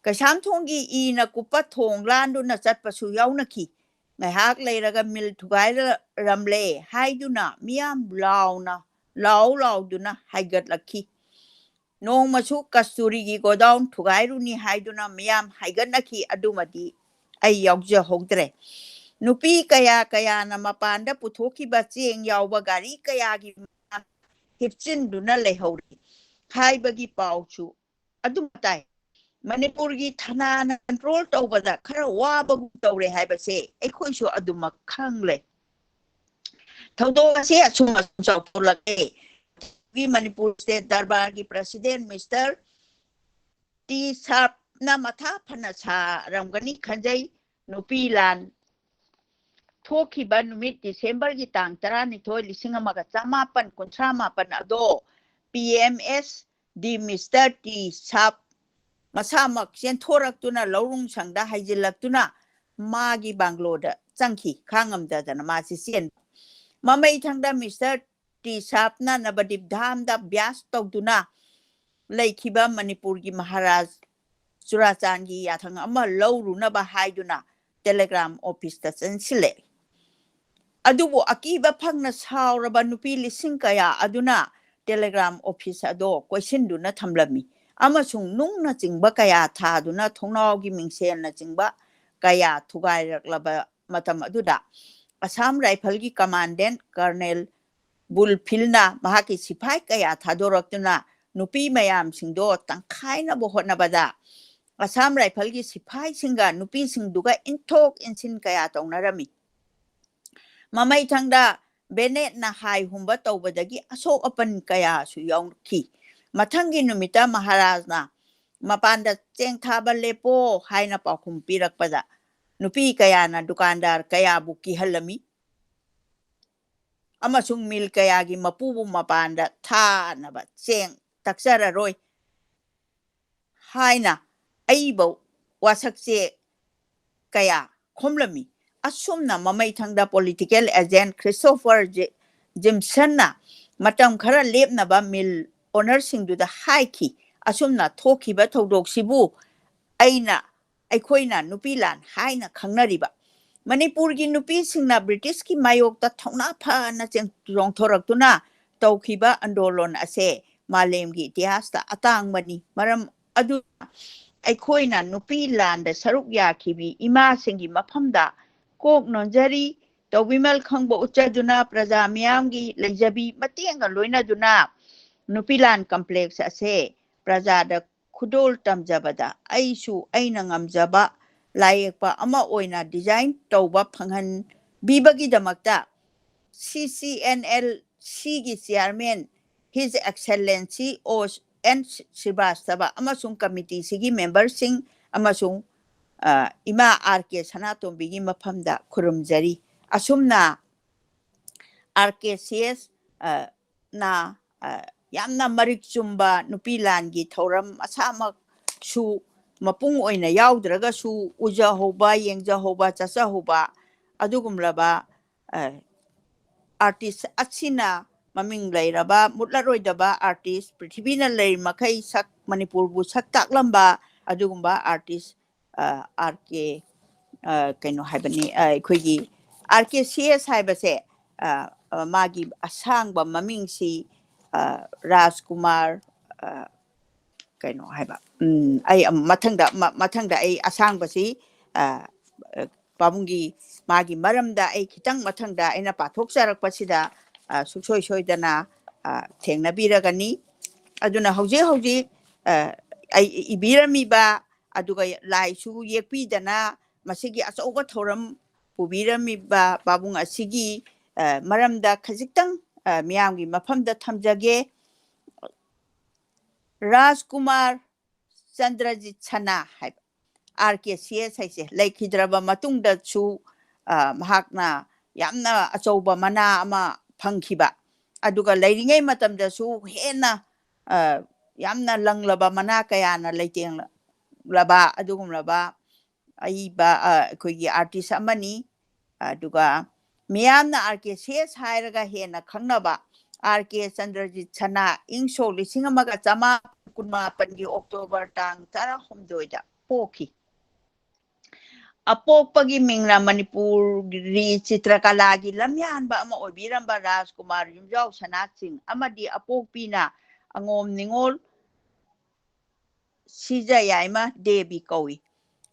ꯀꯩꯁꯥꯝꯊꯣꯡꯒꯤ ꯏꯅ ꯀꯨꯞꯄ ꯊꯣꯡ ꯂꯥꯟꯗꯨꯅ ꯆꯠꯄꯁꯨ ꯌꯥꯎꯅꯈꯤ꯫ ꯉꯥꯏꯍꯥꯛ ꯂꯩꯔꯒ ꯃꯤꯜ ꯊꯨꯒꯥꯏꯔꯝꯂꯦ ꯍꯥꯏꯗꯨꯅ ꯃꯤꯌꯥꯝ ꯂꯥꯎꯅ, ꯂꯥꯎ ꯂꯥꯎꯗꯨꯅ ꯍꯥꯏꯒꯠꯂꯛꯈꯤ꯫ ꯅꯣꯡꯃꯁꯨ ꯀꯁꯇꯨꯔꯤꯒꯤ ꯒꯣꯗꯥꯎꯟ ꯊꯨꯒꯥꯏꯔꯨꯅꯤ ꯍꯥꯏꯗꯨꯅ ꯃꯤꯌꯥꯝ ꯍꯥꯏꯒꯠꯅꯈꯤ꯫ ꯑꯗꯨꯃꯗꯤ ꯑꯩ ꯌꯥꯎꯖꯍꯧꯗ꯭ꯔꯦ꯫ ꯅꯨꯄꯤ ꯀꯌꯥ ꯀꯌꯥꯅ ꯃꯄꯥꯟꯗ ꯄꯨꯊꯣꯛꯈꯤꯕ ꯆꯦꯡ ꯌꯥꯎꯕ ꯒꯥꯔꯤ ꯀꯌꯥꯒꯤ ꯃꯃꯥꯡ ꯍꯤꯞꯆꯤꯟꯗꯨꯅ ꯂꯩꯍꯧꯔꯤ ꯍꯥꯏꯕꯒꯤ ꯄꯥꯎꯁꯨ ꯑꯗꯨꯝ ꯇꯥꯏ꯫ ꯃꯅꯤꯄꯨꯔꯒꯤ ꯊꯅꯥꯅ ꯀꯟꯇ꯭ꯔꯣꯜ ꯇꯧꯕꯗ ꯈꯔ ꯋꯥꯕꯒꯨꯝ ꯇꯧꯔꯦ ꯍꯥꯏꯕꯁꯦ ꯑꯩꯈꯣꯏꯁꯨ ꯑꯗꯨꯃꯛ ꯈꯪꯂꯦ꯫ ꯊꯧꯗꯣꯛ ꯑꯁꯤ ꯑꯁꯨꯝ ꯑꯁꯨꯝ ꯆꯥꯎꯊꯣꯛꯂꯛꯂꯦ꯫ ꯃꯅꯤꯄꯨꯔ ꯁ꯭ꯇꯦꯠ ꯗꯔꯕꯥꯔꯒꯤ ꯄ꯭ꯔꯁꯤꯗꯦꯟ ꯃꯤꯁꯇꯔ ꯇꯤ ꯁꯥꯔꯞꯅ ꯃꯊꯥ ꯐꯅ ꯁꯥꯔꯝꯒꯅꯤ ꯈꯟꯖꯩ꯫ ꯅꯨꯄꯤ ꯂꯥꯟ ꯊꯣꯛꯈꯤꯕ ꯅꯨꯃꯤꯠ ꯗꯤꯁꯦꯝꯕꯔꯒꯤ ꯇꯥꯡ ꯇꯔꯥꯅꯤꯊꯣꯏ, ꯂꯤꯁꯤꯡ ꯑꯃꯒ ꯆꯃꯥꯄꯟ ꯀꯨꯟꯊ꯭ꯔꯥ ꯃꯥꯄꯟ ꯑꯗꯣ P M S ꯗꯤ ꯃꯤꯁꯇꯔ ꯇꯤ ꯁꯥꯞ ꯃꯁꯥꯃꯛ ꯆꯦꯟꯊꯣꯔꯛꯇꯨꯅ ꯂꯧꯔꯨꯡ ꯁꯪꯗ ꯍꯩꯖꯤꯜꯂꯛꯇꯨꯅ ꯃꯥꯒꯤ ꯕꯪꯒ꯭ꯂꯣꯗ ꯆꯪꯈꯤ꯫ ꯈꯥꯡꯉꯝꯗꯗꯅ ꯃꯥꯁꯤ ꯆꯦꯟꯕ꯫ ꯃꯃꯩ ꯊꯪꯗ ꯃꯤꯁꯇꯔ ꯇꯤ ꯁꯥꯞꯅ ꯅꯕꯗꯤꯞ ꯙꯥꯝꯗ ꯕ꯭ꯌꯥꯁ ꯇꯧꯗꯨꯅ ꯂꯩꯈꯤꯕ ꯃꯅꯤꯄꯨꯔꯒꯤ ꯃꯍꯥꯔꯥꯖ ꯆꯨꯔꯥꯆꯥꯟꯒꯤ ꯌꯥꯊꯪ ꯑꯃ ꯂꯧꯔꯨꯅꯕ ꯍꯥꯏꯗꯨꯅ ꯇꯦꯂꯦꯒ꯭ꯔꯥꯝ ꯑꯣꯐꯤꯁꯇ ꯆꯪꯁꯤꯜꯂꯦ꯫ ꯑꯗꯨꯕꯨ ꯑꯀꯤꯕ ꯐꯪꯅ ꯁꯥꯎꯔꯕ ꯅꯨꯄꯤ ꯂꯤꯁꯤꯡ ꯀꯌꯥ ꯑꯗꯨꯅ ꯇꯦꯂꯦꯒ꯭ꯔꯥꯝ ꯑꯣꯐꯤꯁ ꯑꯗꯣ ꯀꯣꯏꯁꯤꯟꯗꯨꯅ ꯊꯝꯂꯝꯃꯤ ꯑꯃꯁꯨꯡ ꯅꯨꯡꯅꯆꯤꯡꯕ ꯀꯌꯥ ꯊꯥꯗꯨꯅ ꯊꯣꯡꯅꯥꯎꯒꯤ ꯃꯤꯡꯁꯦꯜꯅꯆꯤꯡꯕ ꯀꯌꯥ ꯊꯨꯒꯥꯏꯔꯛꯂꯕ ꯃꯇꯝ ꯑꯗꯨꯗ ꯑꯁꯥꯝ ꯔꯥꯏꯐꯜꯒꯤ ꯀꯃꯥꯟꯗꯦꯟ ꯀꯔꯅꯦꯜ ꯕꯨꯜꯐꯤꯜꯅ ꯃꯍꯥꯛꯀꯤ ꯁꯤꯐꯥꯏ ꯀꯌꯥ ꯊꯥꯗꯣꯔꯛꯇꯨꯅ ꯅꯨꯄꯤ ꯃꯌꯥꯝꯁꯤꯡꯗꯣ ꯇꯪꯈꯥꯏꯅꯕ ꯍꯣꯠꯅꯕꯗ ꯑꯁꯥꯝ ꯔꯥꯏꯐꯜꯒꯤ ꯁꯤꯐꯥꯏꯁꯤꯡꯒ ꯅꯨꯄꯤꯁꯤꯡꯗꯨꯒ ꯏꯟꯊꯣꯛ ꯏꯟꯁꯤꯟ ꯀꯌꯥ ꯇꯧꯅꯔꯝꯃꯤ꯫ ꯃꯃꯩꯊꯪꯗ ꯕꯦꯅꯦꯠꯅ ꯍꯥꯏ ꯍꯨꯝꯕ ꯇꯧꯕꯗꯒꯤ ꯑꯁꯣꯛ ꯑꯄꯟ ꯀꯌꯥꯁꯨ ꯌꯥꯎꯈꯤ꯫ ꯃꯊꯪꯒꯤ ꯅꯨꯃꯤꯠꯇ ꯃꯍꯥꯔꯥꯖꯅ "ꯃꯄꯥꯟꯗ ꯆꯦꯡ ꯊꯥꯕ ꯂꯦꯞꯄꯣ" ꯍꯥꯏꯅ ꯄꯥꯎꯈꯨꯝ ꯄꯤꯔꯛꯄꯗ ꯅꯨꯄꯤ ꯀꯌꯥꯅ ꯗꯨꯀꯥꯟꯗꯥꯔ ꯀꯌꯥꯕꯨ ꯀꯤꯍꯜꯂꯝꯃꯤ ꯑꯃꯁꯨꯡ ꯃꯤꯜ ꯀꯌꯥꯒꯤ ꯃꯄꯨꯕꯨ ꯃꯄꯥꯟꯗ ꯊꯥꯅꯕ ꯆꯦꯡ ꯇꯛꯆꯔꯔꯣꯏ ꯍꯥꯏꯅ ꯑꯏꯕ ꯋꯥꯁꯛꯆꯦ ꯀꯌꯥ ꯈꯣꯝꯂꯝꯃꯤ꯫ ꯑꯁꯨꯝꯅ ꯃꯃꯩꯊꯪꯗ ꯄꯣꯂꯤꯇꯤꯀꯦꯜ ꯑꯦꯖꯦꯟ ꯈ꯭ꯔꯤꯁꯇꯣꯐꯔ ꯖꯦ-, ꯖꯤꯝꯁꯟꯅ ꯃꯇꯝ ꯈꯔ ꯂꯦꯞꯅꯕ ꯃꯤꯜ ꯑꯣꯅꯔꯁꯤꯡꯗꯨꯗ ꯍꯥꯏꯈꯤ, "ꯑꯁꯨꯝꯅ ꯊꯣꯛꯈꯤꯕ ꯊꯧꯗꯣꯛꯁꯤꯕꯨ ꯑꯩꯅ, ꯑꯩꯈꯣꯏꯅ ꯅꯨꯄꯤ ꯂꯥꯟ ꯍꯥꯏꯅ ꯈꯪꯅꯔꯤꯕ ꯃꯅꯤꯄꯨꯔꯒꯤ ꯅꯨꯄꯤꯁꯤꯡꯅ ꯕ꯭ꯔꯤꯇꯤꯁꯀꯤ ꯃꯥꯌꯣꯛꯇ ꯊꯧꯅꯥ ꯐꯅ ꯆꯦꯡ-, ꯆꯣꯡꯊꯣꯔꯛꯇꯨꯅ ꯇꯧꯈꯤꯕ ꯑꯟꯗꯣꯂꯣꯟ ꯑꯁꯦ ꯃꯥꯂꯦꯝꯒꯤ ꯏꯇꯤꯍꯥꯁꯇ ꯑꯇꯥꯡꯕꯅꯤ꯫ ꯃꯔꯝ ꯑꯗꯨꯅ ꯑꯩꯈꯣꯏꯅ ꯅꯨꯄꯤ ꯂꯥꯟꯗ ꯁꯔꯨꯛ ꯌꯥꯈꯤꯕꯤ ꯏꯃꯥꯁꯤꯡꯒꯤ ꯃꯐꯝꯗ ꯀꯣꯛ ꯅꯣꯟꯖꯔꯤ꯫ ꯇꯧꯕꯤꯃꯜ ꯈꯪꯕ ꯎꯠꯆꯗꯨꯅ ꯄ꯭ꯔꯖꯥ ꯃꯤꯌꯥꯝꯒꯤ ꯂꯩꯖꯕꯤ ꯃꯇꯦꯡꯒ ꯂꯣꯏꯅꯗꯨꯅ ꯅꯨꯄꯤ ꯂꯥꯟ ꯀꯝꯄ꯭ꯂꯦꯛꯁ ꯑꯁꯦ ꯄ꯭ꯔꯖꯥꯗ ꯈꯨꯗꯣꯜ ꯇꯝꯖꯕꯗ ꯑꯩꯁꯨ ꯑꯩꯅ ꯉꯝꯖꯕ ꯂꯥꯏꯌꯦꯛꯄ ꯑꯃ ꯑꯣꯏꯅ ꯗꯤꯖꯥꯏꯟ ꯇꯧꯕ ꯐꯪꯍꯟꯕꯤꯕꯒꯤꯗꯃꯛꯇ ꯁꯤ ꯁꯤ ꯑꯦꯟ ꯑꯦꯜ ꯁꯤꯒꯤ ꯆꯤꯌꯥꯔꯃꯦꯟ His Excellency ꯑꯣ ꯑꯦꯟ ꯁ꯭ꯔꯤꯕꯥꯁꯇꯕ ꯑꯃꯁꯨꯡ ꯀꯃꯤꯇꯤꯁꯤꯒꯤ ꯃꯦꯝꯕꯔꯁꯤꯡ ꯑꯃꯁꯨꯡ, ꯑ, ꯏꯃꯥ ꯑꯥꯔ ꯀꯦ ꯁꯅꯥꯇꯣꯝꯕꯤꯒꯤ ꯃꯐꯝꯗ ꯈꯨꯔꯨꯝꯖꯔꯤ꯫ ꯑꯁꯨꯝꯅ ꯑꯥꯔ ꯀꯦ ꯁꯤ ꯑꯦꯁ, ꯑ, ꯅ, ꯑ, ꯌꯥꯝꯅ ꯃꯔꯤꯛ ꯆꯨꯝꯕ ꯅꯨꯄꯤ ꯂꯥꯟꯒꯤ ꯊꯧꯔꯝ ꯃꯁꯥꯃꯛꯁꯨ ꯃꯄꯨꯡ ꯑꯣꯏꯅ ꯌꯥꯎꯗ꯭ꯔꯒꯁꯨ ꯎꯖꯍꯧꯕ, ꯌꯦꯡꯖꯍꯧꯕ, ꯆꯠꯆꯍꯧꯕ ꯑꯗꯨꯒꯨꯝꯂꯕ, ꯑ, ꯑꯥꯔꯇꯤꯁ ꯑꯁꯤꯅ ꯃꯃꯤꯡ ꯂꯩꯔꯕ ꯃꯨꯠꯂꯔꯣꯏꯗꯕ ꯑꯥꯔꯇꯤꯁ, ꯄ꯭ꯔꯤꯊꯤꯕꯤꯅ ꯂꯩꯔꯤ ꯃꯈꯩ ꯁꯛ, ꯃꯅꯤꯄꯨꯔꯕꯨ ꯁꯛ ꯇꯥꯛꯂꯝꯕ ꯑꯗꯨꯒꯨꯝꯕ ꯑꯥꯔꯇꯤꯁ, ꯑꯥꯔ ꯀꯦ, ꯀꯩꯅꯣ ꯍꯥꯏꯕꯅꯤ, ꯑꯩꯈꯣꯏꯒꯤ ꯑꯥꯔ ꯀꯦ ꯁꯤ ꯑꯦꯁ ꯍꯥꯏꯕꯁꯦ, ꯃꯥꯒꯤ ꯑꯁꯥꯡꯕ ꯃꯃꯤꯡꯁꯤ ꯔꯥꯖꯀꯨꯃꯥꯔ, ꯀꯩꯅꯣ ꯍꯥꯏꯕ, ꯎꯝ, ꯑꯩ ꯃꯊꯪꯗ, ꯃꯊꯪꯗ ꯑꯩ ꯑꯁꯥꯡꯕꯁꯤ, ꯄꯥꯕꯨꯡꯒꯤ, ꯃꯥꯒꯤ ꯃꯔꯝꯗ ꯑꯩ ꯈꯤꯇꯪ ꯃꯊꯪꯗ ꯑꯩꯅ ꯄꯥꯊꯣꯛꯆꯔꯛꯄꯁꯤꯗ ꯁꯨꯡꯁꯣꯏ ꯁꯣꯏꯗꯅ ꯊꯦꯡꯅꯕꯤꯔꯒꯅꯤ꯫ ꯑꯗꯨꯅ ꯍꯧꯖꯤꯛ ꯍꯧꯖꯤꯛ ꯑꯩ ꯏꯕꯤꯔꯝꯃꯤꯕ, ꯑꯗꯨꯒ ꯂꯥꯏꯁꯨ ꯌꯦꯛꯄꯤꯗꯅ ꯃꯁꯤꯒꯤ ꯑꯆꯧꯕ ꯊꯧꯔꯝ ꯄꯨꯕꯤꯔꯝꯃꯤꯕ ꯄꯥꯕꯨꯡ ꯑꯁꯤꯒꯤ ꯃꯔꯝꯗ ꯈꯖꯤꯛꯇꯪ ꯃꯤꯌꯥꯝꯒꯤ ꯃꯐꯝꯗ ꯊꯝꯖꯒꯦ꯫ ꯔꯥꯖꯀꯨꯃꯥꯔ ꯆꯟꯗ꯭ꯔꯖꯤꯠ ꯁꯅꯥ ꯍꯥꯏꯕ ꯑꯥꯔ ꯀꯦ ꯁꯤ ꯑꯦꯁ ꯍꯥꯏꯁꯦ ꯂꯩꯈꯤꯗ꯭ꯔꯕ ꯃꯇꯨꯡꯗꯁꯨ ꯃꯍꯥꯛꯅ ꯌꯥꯝꯅ ꯑꯆꯧꯕ ꯃꯅꯥ ꯑꯃ ꯐꯪꯈꯤꯕ, ꯑꯗꯨꯒ ꯂꯩꯔꯤꯉꯩ ꯃꯇꯝꯗꯁꯨ ꯍꯦꯟꯅ ꯌꯥꯝꯅ ꯂꯪꯂꯕ ꯃꯅꯥ ꯀꯌꯥꯅ ꯂꯩꯇꯦꯡꯂꯕ ꯑꯗꯨꯒꯨꯝꯂꯕ ꯑꯏꯕ, ꯑꯩꯈꯣꯏꯒꯤ ꯑꯥꯔꯇꯤꯁ ꯑꯃꯅꯤ꯫ ꯑꯗꯨꯒ ꯃꯤꯌꯥꯝꯅ ꯑꯥꯔ ꯀꯦ ꯁꯤ ꯑꯦꯁ ꯍꯥꯏꯔꯒ ꯍꯦꯟꯅ ꯈꯪꯅꯕ ꯑꯥꯔ ꯀꯦ ꯆꯟꯗ꯭ꯔꯖꯤꯠ ꯁꯅꯥ ꯏꯪ ꯁꯣꯛ ꯂꯤꯁꯤꯡ ꯑꯃꯒ ꯆꯃꯥꯄꯟ ꯀꯨꯟꯃꯥꯄꯟꯒꯤ ꯑꯣꯛꯇꯣꯕꯔ ꯇꯥꯡ ꯇꯔꯥꯍꯨꯝꯗꯣꯏꯗ ꯄꯣꯛꯈꯤ꯫ ꯑꯄꯣꯛꯄꯒꯤ ꯃꯤꯡꯅ ꯃꯅꯤꯄꯨꯔꯤ ꯆꯤꯇ꯭ꯔꯀꯂꯥꯒꯤ ꯂꯝꯌꯥꯟꯕ ꯑꯃ ꯑꯣꯏꯕꯤꯔꯝꯕ ꯔꯥꯖꯀꯨꯃꯥꯔ ꯌꯨꯝꯖꯥꯎ ꯁꯅꯥꯁꯤꯡ ꯑꯃꯗꯤ ꯑꯄꯣꯛꯄꯤꯅ ꯑꯉꯣꯝ ꯅꯤꯉꯣꯜ ꯁꯤꯖꯌꯥꯏꯃ ꯗꯦꯕꯤ ꯀꯧꯏ꯫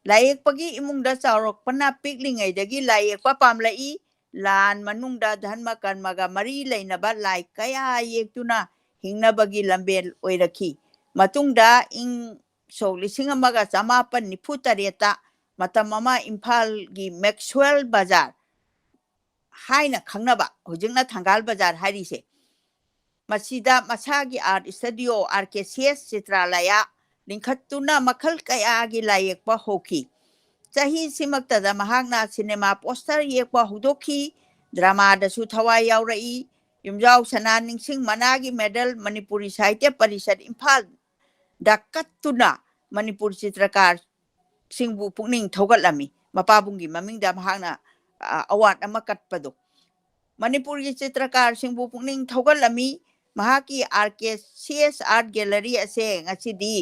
ꯂꯥꯏꯌꯦꯛꯄꯒꯤ ꯏꯃꯨꯡꯗ ꯆꯥꯎꯔꯛꯄꯅ ꯄꯤꯛꯂꯤꯉꯩꯗꯒꯤ ꯂꯥꯏꯌꯦꯛꯄ ꯄꯥꯝꯂꯛꯏ꯫ ꯂꯥꯟ ꯃꯅꯨꯡꯗ ꯙꯔꯃ ꯀꯔꯃꯒ ꯃꯔꯤ ꯂꯩꯅꯕ ꯂꯥꯏ ꯀꯌꯥ ꯌꯦꯛꯇꯨꯅ ꯍꯤꯡꯅꯕꯒꯤ ꯂꯝꯕꯦꯜ ꯑꯣꯏꯔꯛꯈꯤ꯫ ꯃꯇꯨꯡꯗ ꯏꯪ ꯁꯣꯛ ꯂꯤꯁꯤꯡ ꯑꯃꯒ ꯆꯃꯥꯄꯟ ꯅꯤꯐꯨ ꯇꯔꯦꯠꯇ ꯃꯇꯝ ꯑꯃ ꯏꯝꯐꯥꯜꯒꯤ ꯃꯦꯛꯁꯋꯦꯜ ꯕꯖꯥꯔ ꯍꯥꯏꯅ ꯈꯪꯅꯕ, ꯍꯧꯖꯤꯛꯅ ꯊꯪꯒꯥꯜ ꯕꯖꯥꯔ ꯍꯥꯏꯔꯤꯁꯦ, ꯃꯁꯤꯗ ꯃꯁꯥꯒꯤ art studio R K C S ꯆꯤꯇ꯭ꯔꯥꯂꯌꯥ ꯂꯤꯡꯈꯠꯇꯨꯅ ꯃꯈꯜ ꯀꯌꯥꯒꯤ ꯂꯥꯏ ꯌꯦꯛꯄ ꯍꯧꯈꯤ꯫ ꯆꯍꯤꯁꯤꯃꯛꯇꯗ ꯃꯍꯥꯛꯅ ꯁꯤꯅꯦꯃꯥ ꯄꯣꯁꯇꯔ ꯌꯦꯛꯄ ꯍꯧꯗꯣꯛꯈꯤ, ꯗ꯭ꯔꯃꯥꯗꯁꯨ ꯊꯋꯥꯏ ꯌꯥꯎꯔꯛꯏ꯫ ꯌꯨꯝꯖꯥꯎ ꯁꯅꯥ ꯅꯤꯡꯁꯤꯡ ꯃꯅꯥꯒꯤ ꯃꯦꯗꯜ ꯃꯅꯤꯄꯨꯔꯤ ꯁꯥꯍꯤꯇ꯭ꯌ ꯄꯔꯤꯁꯠ ꯏꯝꯐꯥꯜꯗ ꯀꯠꯇꯨꯅ ꯃꯅꯤꯄꯨꯔ ꯆꯤꯇ꯭ꯔꯀꯥꯔꯁꯤꯡꯕꯨ ꯄꯨꯛꯅꯤꯡ ꯊꯧꯒꯠꯂꯝꯃꯤ꯫ ꯃꯄꯥꯕꯨꯡꯒꯤ ꯃꯃꯤꯡꯗ ꯃꯍꯥꯛꯅ, ꯑ, ꯑꯦꯋꯥꯔꯗ ꯑꯃ ꯀꯠꯄꯗꯣ꯫ ꯃꯅꯤꯄꯨꯔꯒꯤ ꯆꯤꯇ꯭ꯔꯀꯥꯔꯁꯤꯡꯕꯨ ꯄꯨꯛꯅꯤꯡ ꯊꯧꯒꯠꯂꯝꯃꯤ꯫ ꯃꯍꯥꯛꯀꯤ R K C S art gallery ꯑꯁꯦ ꯉꯁꯤꯗꯤ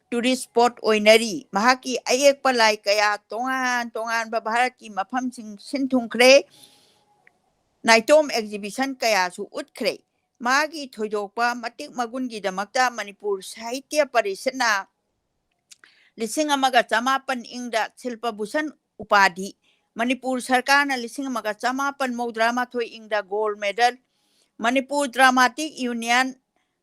ꯇꯨꯔꯤꯁ ꯁ꯭ꯄꯣꯠ ꯑꯣꯏꯅꯔꯤ꯫ ꯃꯍꯥꯛꯀꯤ ꯑꯌꯦꯛꯄ ꯂꯥꯏ ꯀꯌꯥ ꯇꯣꯉꯥꯟ ꯇꯣꯉꯥꯟꯕ ꯚꯥꯔꯠꯀꯤ ꯃꯐꯝꯁꯤꯡ ꯁꯤꯟ ꯊꯨꯡꯈ꯭ꯔꯦ꯫ ꯅꯥꯏꯇꯣꯝ ꯑꯦꯛꯖꯤꯕꯤꯁꯟ ꯀꯌꯥꯁꯨ ꯎꯠꯈ꯭ꯔꯦ꯫ ꯃꯥꯒꯤ ꯊꯣꯏꯗꯣꯛꯄ ꯃꯇꯤꯛ ꯃꯒꯨꯟꯒꯤꯗꯃꯛꯇ ꯃꯅꯤꯄꯨꯔ ꯁꯥꯍꯤꯇ꯭ꯌ ꯄꯔꯤꯁꯠꯅ ꯂꯤꯁꯤꯡ ꯑꯃꯒ ꯆꯃꯥꯄꯟ ꯏꯪꯗ ꯁꯤꯜꯄ ꯚꯨꯁꯟ ꯎꯄꯥꯙꯤ, ꯃꯅꯤꯄꯨꯔ ꯁꯔꯀꯥꯔꯅ ꯂꯤꯁꯤꯡ ꯑꯃꯒ ꯆꯃꯥꯄꯟ ꯃꯧꯗ꯭ꯔꯥ ꯃꯥꯊꯣꯏ ꯏꯪꯗ ꯒꯣꯜꯗ ꯃꯦꯗꯜ, ꯃꯅꯤꯄꯨꯔ ꯗ꯭ꯔꯥꯃꯥꯇꯤꯛ ꯌꯨꯅꯤꯌꯟ,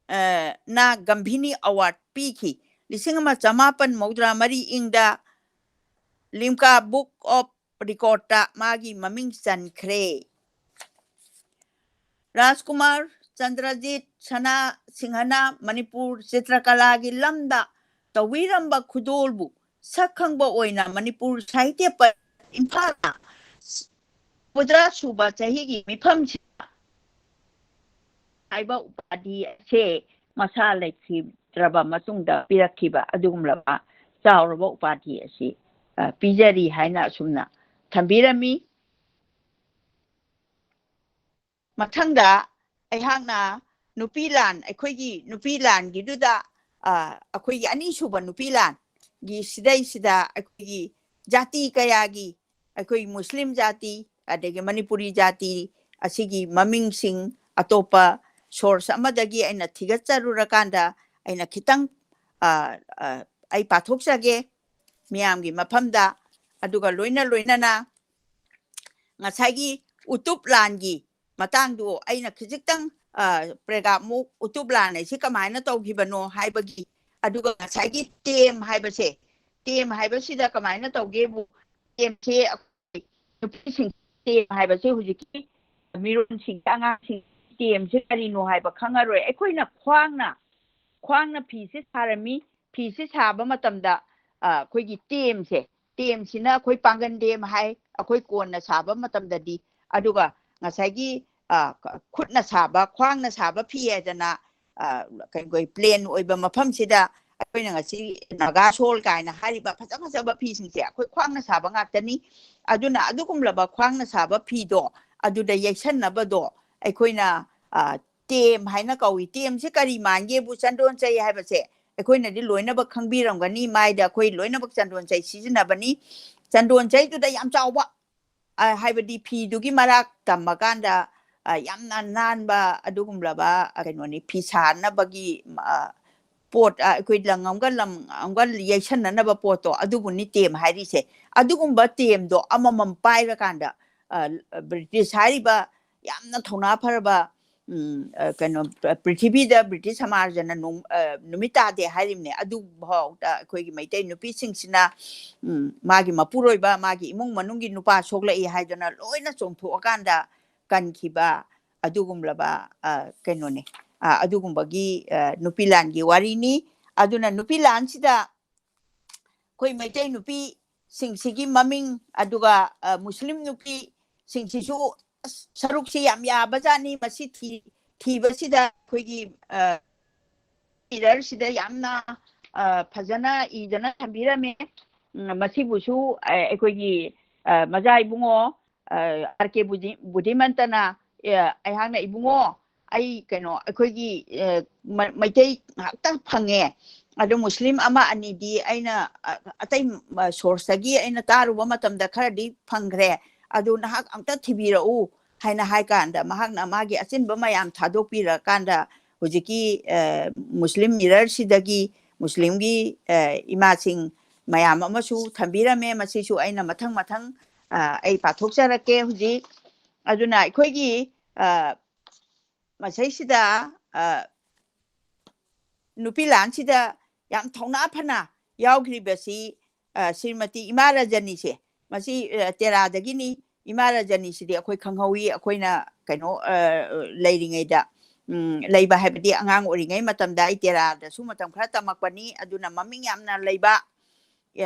ꯑ, ꯅ ꯒꯝꯚꯤꯅꯤ ꯑꯦꯋꯥꯔꯗ ꯄꯤꯈꯤ꯫ ꯂꯤꯁꯤꯡ ꯑꯃ ꯆꯃꯥꯄꯟ ꯃꯧꯗ꯭ꯔꯥ ꯃꯔꯤ ꯏꯪꯗ ꯂꯤꯝꯀꯥ ꯕꯨꯛ ꯑꯣꯐ ꯔꯦꯀꯣꯔꯗꯇ ꯃꯥꯒꯤ ꯃꯃꯤꯡ ꯆꯟꯈ꯭ꯔꯦ꯫ ꯔꯥꯖꯀꯨꯃꯥꯔ ꯆꯟꯗ꯭ꯔꯖꯤꯠ ꯁꯅꯥ ꯁꯤꯡꯍꯅ ꯃꯅꯤꯄꯨꯔ ꯆꯤꯇ꯭ꯔꯀꯂꯥꯒꯤ ꯂꯝꯗ ꯇꯧꯕꯤꯔꯝꯕ ꯈꯨꯗꯣꯜꯕꯨ ꯁꯛ ꯈꯪꯕ ꯑꯣꯏꯅ ꯃꯅꯤꯄꯨꯔ ꯁꯥꯍꯤꯇ꯭ꯌ ꯄ-, ꯏꯝꯐꯥꯜꯗ ꯍꯨꯝꯐꯨꯇꯔꯥ ꯁꯨꯕ ꯆꯍꯤꯒꯤ ꯃꯤꯐꯝꯁꯤꯗ ꯍꯥꯏꯕ ꯎꯄꯥꯙꯤ ꯑꯁꯦ ꯃꯁꯥ ꯂꯩꯈꯤꯗ꯭ꯔꯕ ꯃꯇꯨꯡꯗ ꯄꯤꯔꯛꯈꯤꯕ ꯑꯗꯨꯒꯨꯝꯂꯕ ꯆꯥꯎꯔꯕ ꯎꯄꯥꯙꯤ ꯑꯁꯤ, ꯑ, ꯄꯤꯖꯔꯤ ꯍꯥꯏꯅ ꯑꯁꯨꯝꯅ ꯊꯝꯕꯤꯔꯝꯃꯤ꯫ ꯃꯊꯪꯗ ꯑꯩꯍꯥꯛꯅ ꯅꯨꯄꯤ ꯂꯥꯟ, ꯑꯩꯈꯣꯏꯒꯤ ꯅꯨꯄꯤ ꯂꯥꯟꯒꯤꯗꯨꯗ, ꯑ, ꯑꯩꯈꯣꯏꯒꯤ ꯑꯅꯤꯁꯨꯕ ꯅꯨꯄꯤ ꯂꯥꯟꯒꯤ ꯁꯤꯗꯩꯁꯤꯗ ꯑꯩꯈꯣꯏꯒꯤ ꯖꯥꯇꯤ ꯀꯌꯥꯒꯤ, ꯑꯩꯈꯣꯏ ꯃꯨꯁꯂꯤꯝ ꯖꯥꯇꯤ, ꯑꯗꯒꯤ ꯃꯅꯤꯄꯨꯔꯤ ꯖꯥꯇꯤ ꯑꯁꯤꯒꯤ ꯃꯃꯤꯡꯁꯤꯡ ꯑꯇꯣꯞꯄ ꯁꯣꯔꯁ ꯑꯃꯗꯒꯤ ꯑꯩꯅ ꯊꯤꯒꯠꯆꯔꯨꯔꯀꯥꯟꯗ ꯑꯩꯅ ꯈꯤꯇꯪ, ꯑ, ꯑ, ꯑꯩ ꯄꯥꯊꯣꯛꯆꯒꯦ ꯃꯤꯌꯥꯝꯒꯤ ꯃꯐꯝꯗ꯫ ꯑꯗꯨꯒ ꯂꯣꯏꯅ ꯂꯣꯏꯅꯅ ꯉꯁꯥꯏꯒꯤ ꯎꯇꯨꯞ ꯂꯥꯟꯒꯤ ꯃꯇꯥꯡꯗꯣ ꯑꯩꯅ ꯈꯖꯤꯛꯇꯪ, ꯑ, ꯄ꯭ꯔꯦꯒꯥꯞꯃꯨꯛ ꯎꯇꯨꯞ ꯂꯥꯟ ꯍꯥꯏꯁꯤ ꯀꯃꯥꯏꯅ ꯇꯧꯈꯤꯕꯅꯣ ꯍꯥꯏꯕꯒꯤ, ꯑꯗꯨꯒ ꯉꯁꯥꯏꯒꯤ ꯇꯦꯝ ꯍꯥꯏꯕꯁꯦ, ꯇꯦꯝ ꯍꯥꯏꯕꯁꯤꯗ ꯀꯃꯥꯏꯅ ꯇꯧꯒꯦꯕꯨ, ꯇꯦꯝꯁꯦ ꯑꯩꯈꯣꯏ ꯅꯨꯄꯤꯁꯤꯡ ꯇꯦꯝ ꯍꯥꯏꯕꯁꯦ ꯍꯧꯖꯤꯛꯀꯤ ꯃꯤꯔꯣꯟꯁꯤꯡꯒꯤ ꯑꯉꯥꯡꯁꯤꯡ ꯇꯦꯝꯁꯦ ꯀꯔꯤꯅꯣ ꯍꯥꯏꯕ ꯈꯪꯉꯔꯣꯏ꯫ ꯑꯩꯈꯣꯏꯅ ꯈ꯭ꯋꯥꯡꯅ, ꯈ꯭ꯋꯥꯡꯅ ꯐꯤꯁꯦ ꯁꯥꯔꯝꯃꯤ꯫ ꯐꯤꯁꯦ ꯁꯥꯕ ꯃꯇꯝꯗ, ꯑ, ꯑꯩꯈꯣꯏꯒꯤ ꯇꯦꯝꯁꯦ, ꯇꯦꯝꯁꯤꯅ ꯑꯩꯈꯣꯏ ꯄꯥꯡꯒꯟ ꯇꯦꯝ ꯍꯥꯏ, ꯑꯩꯈꯣꯏ ꯀꯣꯟꯅ ꯁꯥꯕ ꯃꯇꯝꯗꯗꯤ꯫ ꯑꯗꯨꯒ ꯉꯁꯥꯏꯒꯤ, ꯑ, ꯈꯨꯠꯅ ꯁꯥꯕ, ꯈ꯭ꯋꯥꯡꯅ ꯁꯥꯕ ꯐꯤ ꯍꯥꯏꯗꯅ, ꯑ, ꯀꯩ-, ꯑꯩꯈꯣꯏ ꯄ꯭ꯂꯦꯟ ꯑꯣꯏꯕ ꯃꯐꯝꯁꯤꯗ ꯑꯩꯈꯣꯏꯅ ꯉꯁꯤ ꯅꯥꯒꯥ ꯁꯣꯜ ꯀꯥꯏꯅ ꯍꯥꯏꯔꯤꯕ ꯐꯖ ꯐꯖꯕ ꯐꯤꯁꯤꯡꯁꯦ ꯑꯩꯈꯣꯏ ꯈ꯭ꯋꯥꯡꯅ ꯁꯥꯕ ꯉꯥꯛꯇꯅꯤ꯫ ꯑꯗꯨꯅ ꯑꯗꯨꯒꯨꯝꯂꯕ ꯈ꯭ꯋꯥꯡꯅ ꯁꯥꯕ ꯐꯤꯗꯣ ꯑꯗꯨꯗ ꯌꯩꯁꯟꯅꯕꯗꯣ ꯑꯩꯈꯣꯏꯅ, ꯑ, ꯇꯦꯝ ꯍꯥꯏꯅ ꯀꯧꯏ꯫ ꯇꯦꯝꯁꯦ ꯀꯔꯤ ꯃꯥꯟꯒꯦꯕꯨ, ꯆꯟꯗꯣꯟ ꯆꯩ ꯍꯥꯏꯕꯁꯦ ꯑꯩꯈꯣꯏꯅꯗꯤ ꯂꯣꯏꯅꯃꯛ ꯈꯪꯕꯤꯔꯝꯒꯅꯤ꯫ ꯃꯥꯏꯗ ꯑꯩꯈꯣꯏ ꯂꯣꯏꯅꯃꯛ ꯆꯟꯗꯣꯟ ꯆꯩ ꯁꯤꯖꯤꯟꯅꯕꯅꯤ꯫ ꯆꯟꯗꯣꯟ ꯆꯩꯗꯨꯗ ꯌꯥꯝ ꯆꯥꯎꯕ, ꯑ, ꯍꯥꯏꯕꯗꯤ ꯐꯤꯗꯨꯒꯤ ꯃꯔꯥꯛ ꯇꯝꯃꯀꯥꯟꯗ, ꯑ, ꯌꯥꯝꯅ ꯅꯥꯟꯕ ꯑꯗꯨꯒꯨꯝꯂꯕ, ꯑ, ꯀꯩꯅꯣꯅꯤ, ꯐꯤ ꯁꯥꯅꯕꯒꯤ, ꯑ, ꯄꯣꯠ, ꯑ, ꯑꯩꯈꯣꯏ ꯂꯪ ꯑꯃꯒ ꯂꯪ ꯑꯃꯒ ꯌꯩꯁꯟꯅꯅꯕ ꯄꯣꯠꯇꯣ, ꯑꯗꯨꯕꯨꯅꯤ ꯇꯦꯝ ꯍꯥꯏꯔꯤꯁꯦ꯫ ꯑꯗꯨꯒꯨꯝꯕ ꯇꯦꯝꯗꯣ ꯑꯃꯃꯝ ꯄꯥꯏꯔꯀꯥꯟꯗ, ꯑ, ꯕ꯭ꯔꯤꯇꯤꯁ ꯍꯥꯏꯔꯤꯕ ꯌꯥꯝꯅ ꯊꯧꯅꯥ ꯐꯔꯕ, ꯎꯝ, ꯑ, ꯀꯩꯅꯣ, ꯄ꯭ꯔꯤꯊꯤꯕꯤꯗ ꯕ꯭ꯔꯤꯇꯤꯁ ꯁꯃꯥꯖꯅ ꯅꯣꯡ-, ꯑ, ꯅꯨꯃꯤꯠ ꯇꯥꯗꯦ ꯍꯥꯏꯔꯤꯕꯅꯦ꯫ ꯑꯗꯨꯐꯥꯎꯗ ꯑꯩꯈꯣꯏꯒꯤ ꯃꯩꯇꯩ ꯅꯨꯄꯤꯁꯤꯡꯁꯤꯅ, ꯎꯝ, ꯃꯥꯒꯤ ꯃꯄꯨꯔꯣꯏꯕ, ꯃꯥꯒꯤ ꯏꯃꯨꯡ ꯃꯅꯨꯡꯒꯤ ꯅꯨꯄꯥ ꯁꯣꯛꯂꯛꯏ ꯍꯥꯏꯗꯅ ꯂꯣꯏꯅ ꯆꯣꯡꯊꯣꯛꯑꯀꯥꯟꯗ ꯀꯟꯈꯤꯕ ꯑꯗꯨꯒꯨꯝꯂꯕ, ꯑ, ꯀꯩꯅꯣꯅꯦ꯫ ꯑ, ꯑꯗꯨꯒꯨꯝꯕꯒꯤ, ꯑ, ꯅꯨꯄꯤ ꯂꯥꯟꯒꯤ ꯋꯥꯔꯤꯅꯤ꯫ ꯑꯗꯨꯅ ꯅꯨꯄꯤ ꯂꯥꯟꯁꯤꯗ ꯑꯩꯈꯣꯏ ꯃꯩꯇꯩ ꯅꯨꯄꯤꯁꯤꯡꯁꯤꯒꯤ ꯃꯃꯤꯡ, ꯑꯗꯨꯒ, ꯑ, ꯃꯨꯁꯂꯤꯝ ꯅꯨꯄꯤꯁꯤꯡꯁꯤꯁꯨ, ꯑꯁ, ꯁꯔꯨꯛꯁꯤ ꯌꯥꯝ ꯌꯥꯕꯖꯥꯠꯅꯤ꯫ ꯃꯁꯤ ꯊꯤ-, ꯊꯤꯕꯁꯤꯗ ꯑꯩꯈꯣꯏꯒꯤ, ꯑ, ꯂꯤꯗꯔꯁꯤꯗ ꯌꯥꯝꯅ, ꯑ, ꯐꯖꯅ ꯏꯗꯅ ꯊꯝꯕꯤꯔꯝꯃꯦ꯫ ꯎꯝ, ꯃꯁꯤꯕꯨꯁꯨ, ꯑ, ꯑꯩꯈꯣꯏꯒꯤ, ꯑ, ꯃꯖꯥ ꯏꯕꯨꯡꯉꯣ, ꯑ, ꯑꯥꯔ ꯀꯦ ꯕꯨꯙꯤ-, ꯕꯨꯙꯤꯃꯟꯇꯅ, ꯑ, ꯑꯩꯍꯥꯛꯅ, "ꯏꯕꯨꯡꯉꯣ, ꯑꯩ ꯀꯩꯅꯣ, ꯑꯩꯈꯣꯏꯒꯤ, ꯑ, ꯃ-, ꯃꯩꯇꯩ ꯉꯥꯛꯇ ꯐꯪꯉꯦ꯫ ꯑꯗꯣ ꯃꯨꯁꯂꯤꯝ ꯑꯃ ꯑꯅꯤꯗꯤ ꯑꯩꯅ, ꯑ, ꯑꯇꯩ, ꯑ, ꯁꯣꯔꯁꯇꯒꯤ ꯑꯩꯅ ꯇꯥꯔꯨꯕ ꯃꯇꯝꯗ ꯈꯔꯗꯤ ꯐꯪꯈ꯭ꯔꯦ꯫ ꯑꯗꯨ ꯅꯍꯥꯛ ꯑꯝꯇ ꯊꯤꯕꯤꯔꯛꯎ" ꯍꯥꯏꯅ ꯍꯥꯏ ꯀꯥꯟꯗ, ꯃꯍꯥꯛꯅ ꯃꯥꯒꯤ ꯑꯆꯤꯟꯕ ꯃꯌꯥꯝ ꯊꯥꯗꯣꯛꯄꯤꯔꯀꯥꯟꯗ, ꯍꯧꯖꯤꯛꯀꯤ, ꯑ, ꯃꯨꯁꯂꯤꯝ ꯂꯤꯗꯔꯁꯤꯗꯒꯤ ꯃꯨꯁꯂꯤꯝꯒꯤ, ꯑ, ꯏꯃꯥꯁꯤꯡ ꯃꯌꯥꯝ ꯑꯃꯁꯨ ꯊꯝꯕꯤꯔꯝꯃꯦ꯫ ꯃꯁꯤꯁꯨ ꯑꯩꯅ ꯃꯊꯪ ꯃꯊꯪ, ꯑ, ꯑꯩ ꯄꯥꯊꯣꯛꯆꯔꯛꯀꯦ ꯍꯧꯖꯤꯛ꯫ ꯑꯗꯨꯅ ꯑꯩꯈꯣꯏꯒꯤ, ꯑ, ꯃꯁꯩꯁꯤꯗ, ꯑ, ꯅꯨꯄꯤ ꯂꯥꯟꯁꯤꯗ ꯌꯥꯝ ꯊꯧꯅꯥ ꯐꯅ ꯌꯥꯎꯈ꯭ꯔꯤꯕꯁꯤ, ꯑ, ꯁ꯭ꯔꯤꯃꯇꯤ ꯏꯃꯥ ꯔꯖꯅꯤꯁꯦ, ꯃꯁꯤ, ꯑ, ꯇꯦꯔꯥꯗꯒꯤꯅꯤ꯫ ꯏꯃꯥ ꯔꯖꯅꯤꯁꯤꯗꯤ ꯑꯩꯈꯣꯏ ꯈꯪꯍꯧꯋꯤ, ꯑꯩꯈꯣꯏꯅ ꯀꯩꯅꯣ, ꯑ, ꯂꯩꯔꯤꯉꯩꯗ, ꯎꯝ, ꯂꯩꯕ ꯍꯥꯏꯕꯗꯤ ꯑꯉꯥꯡ ꯑꯣꯏꯔꯤꯉꯩ ꯃꯇꯝꯗ ꯑꯩ ꯇꯦꯔꯥꯗꯁꯨ ꯃꯇꯝ ꯈꯔ ꯇꯝꯃꯛꯄꯅꯤ꯫ ꯑꯗꯨꯅ ꯃꯃꯤꯡ ꯌꯥꯝꯅ ꯂꯩꯕ,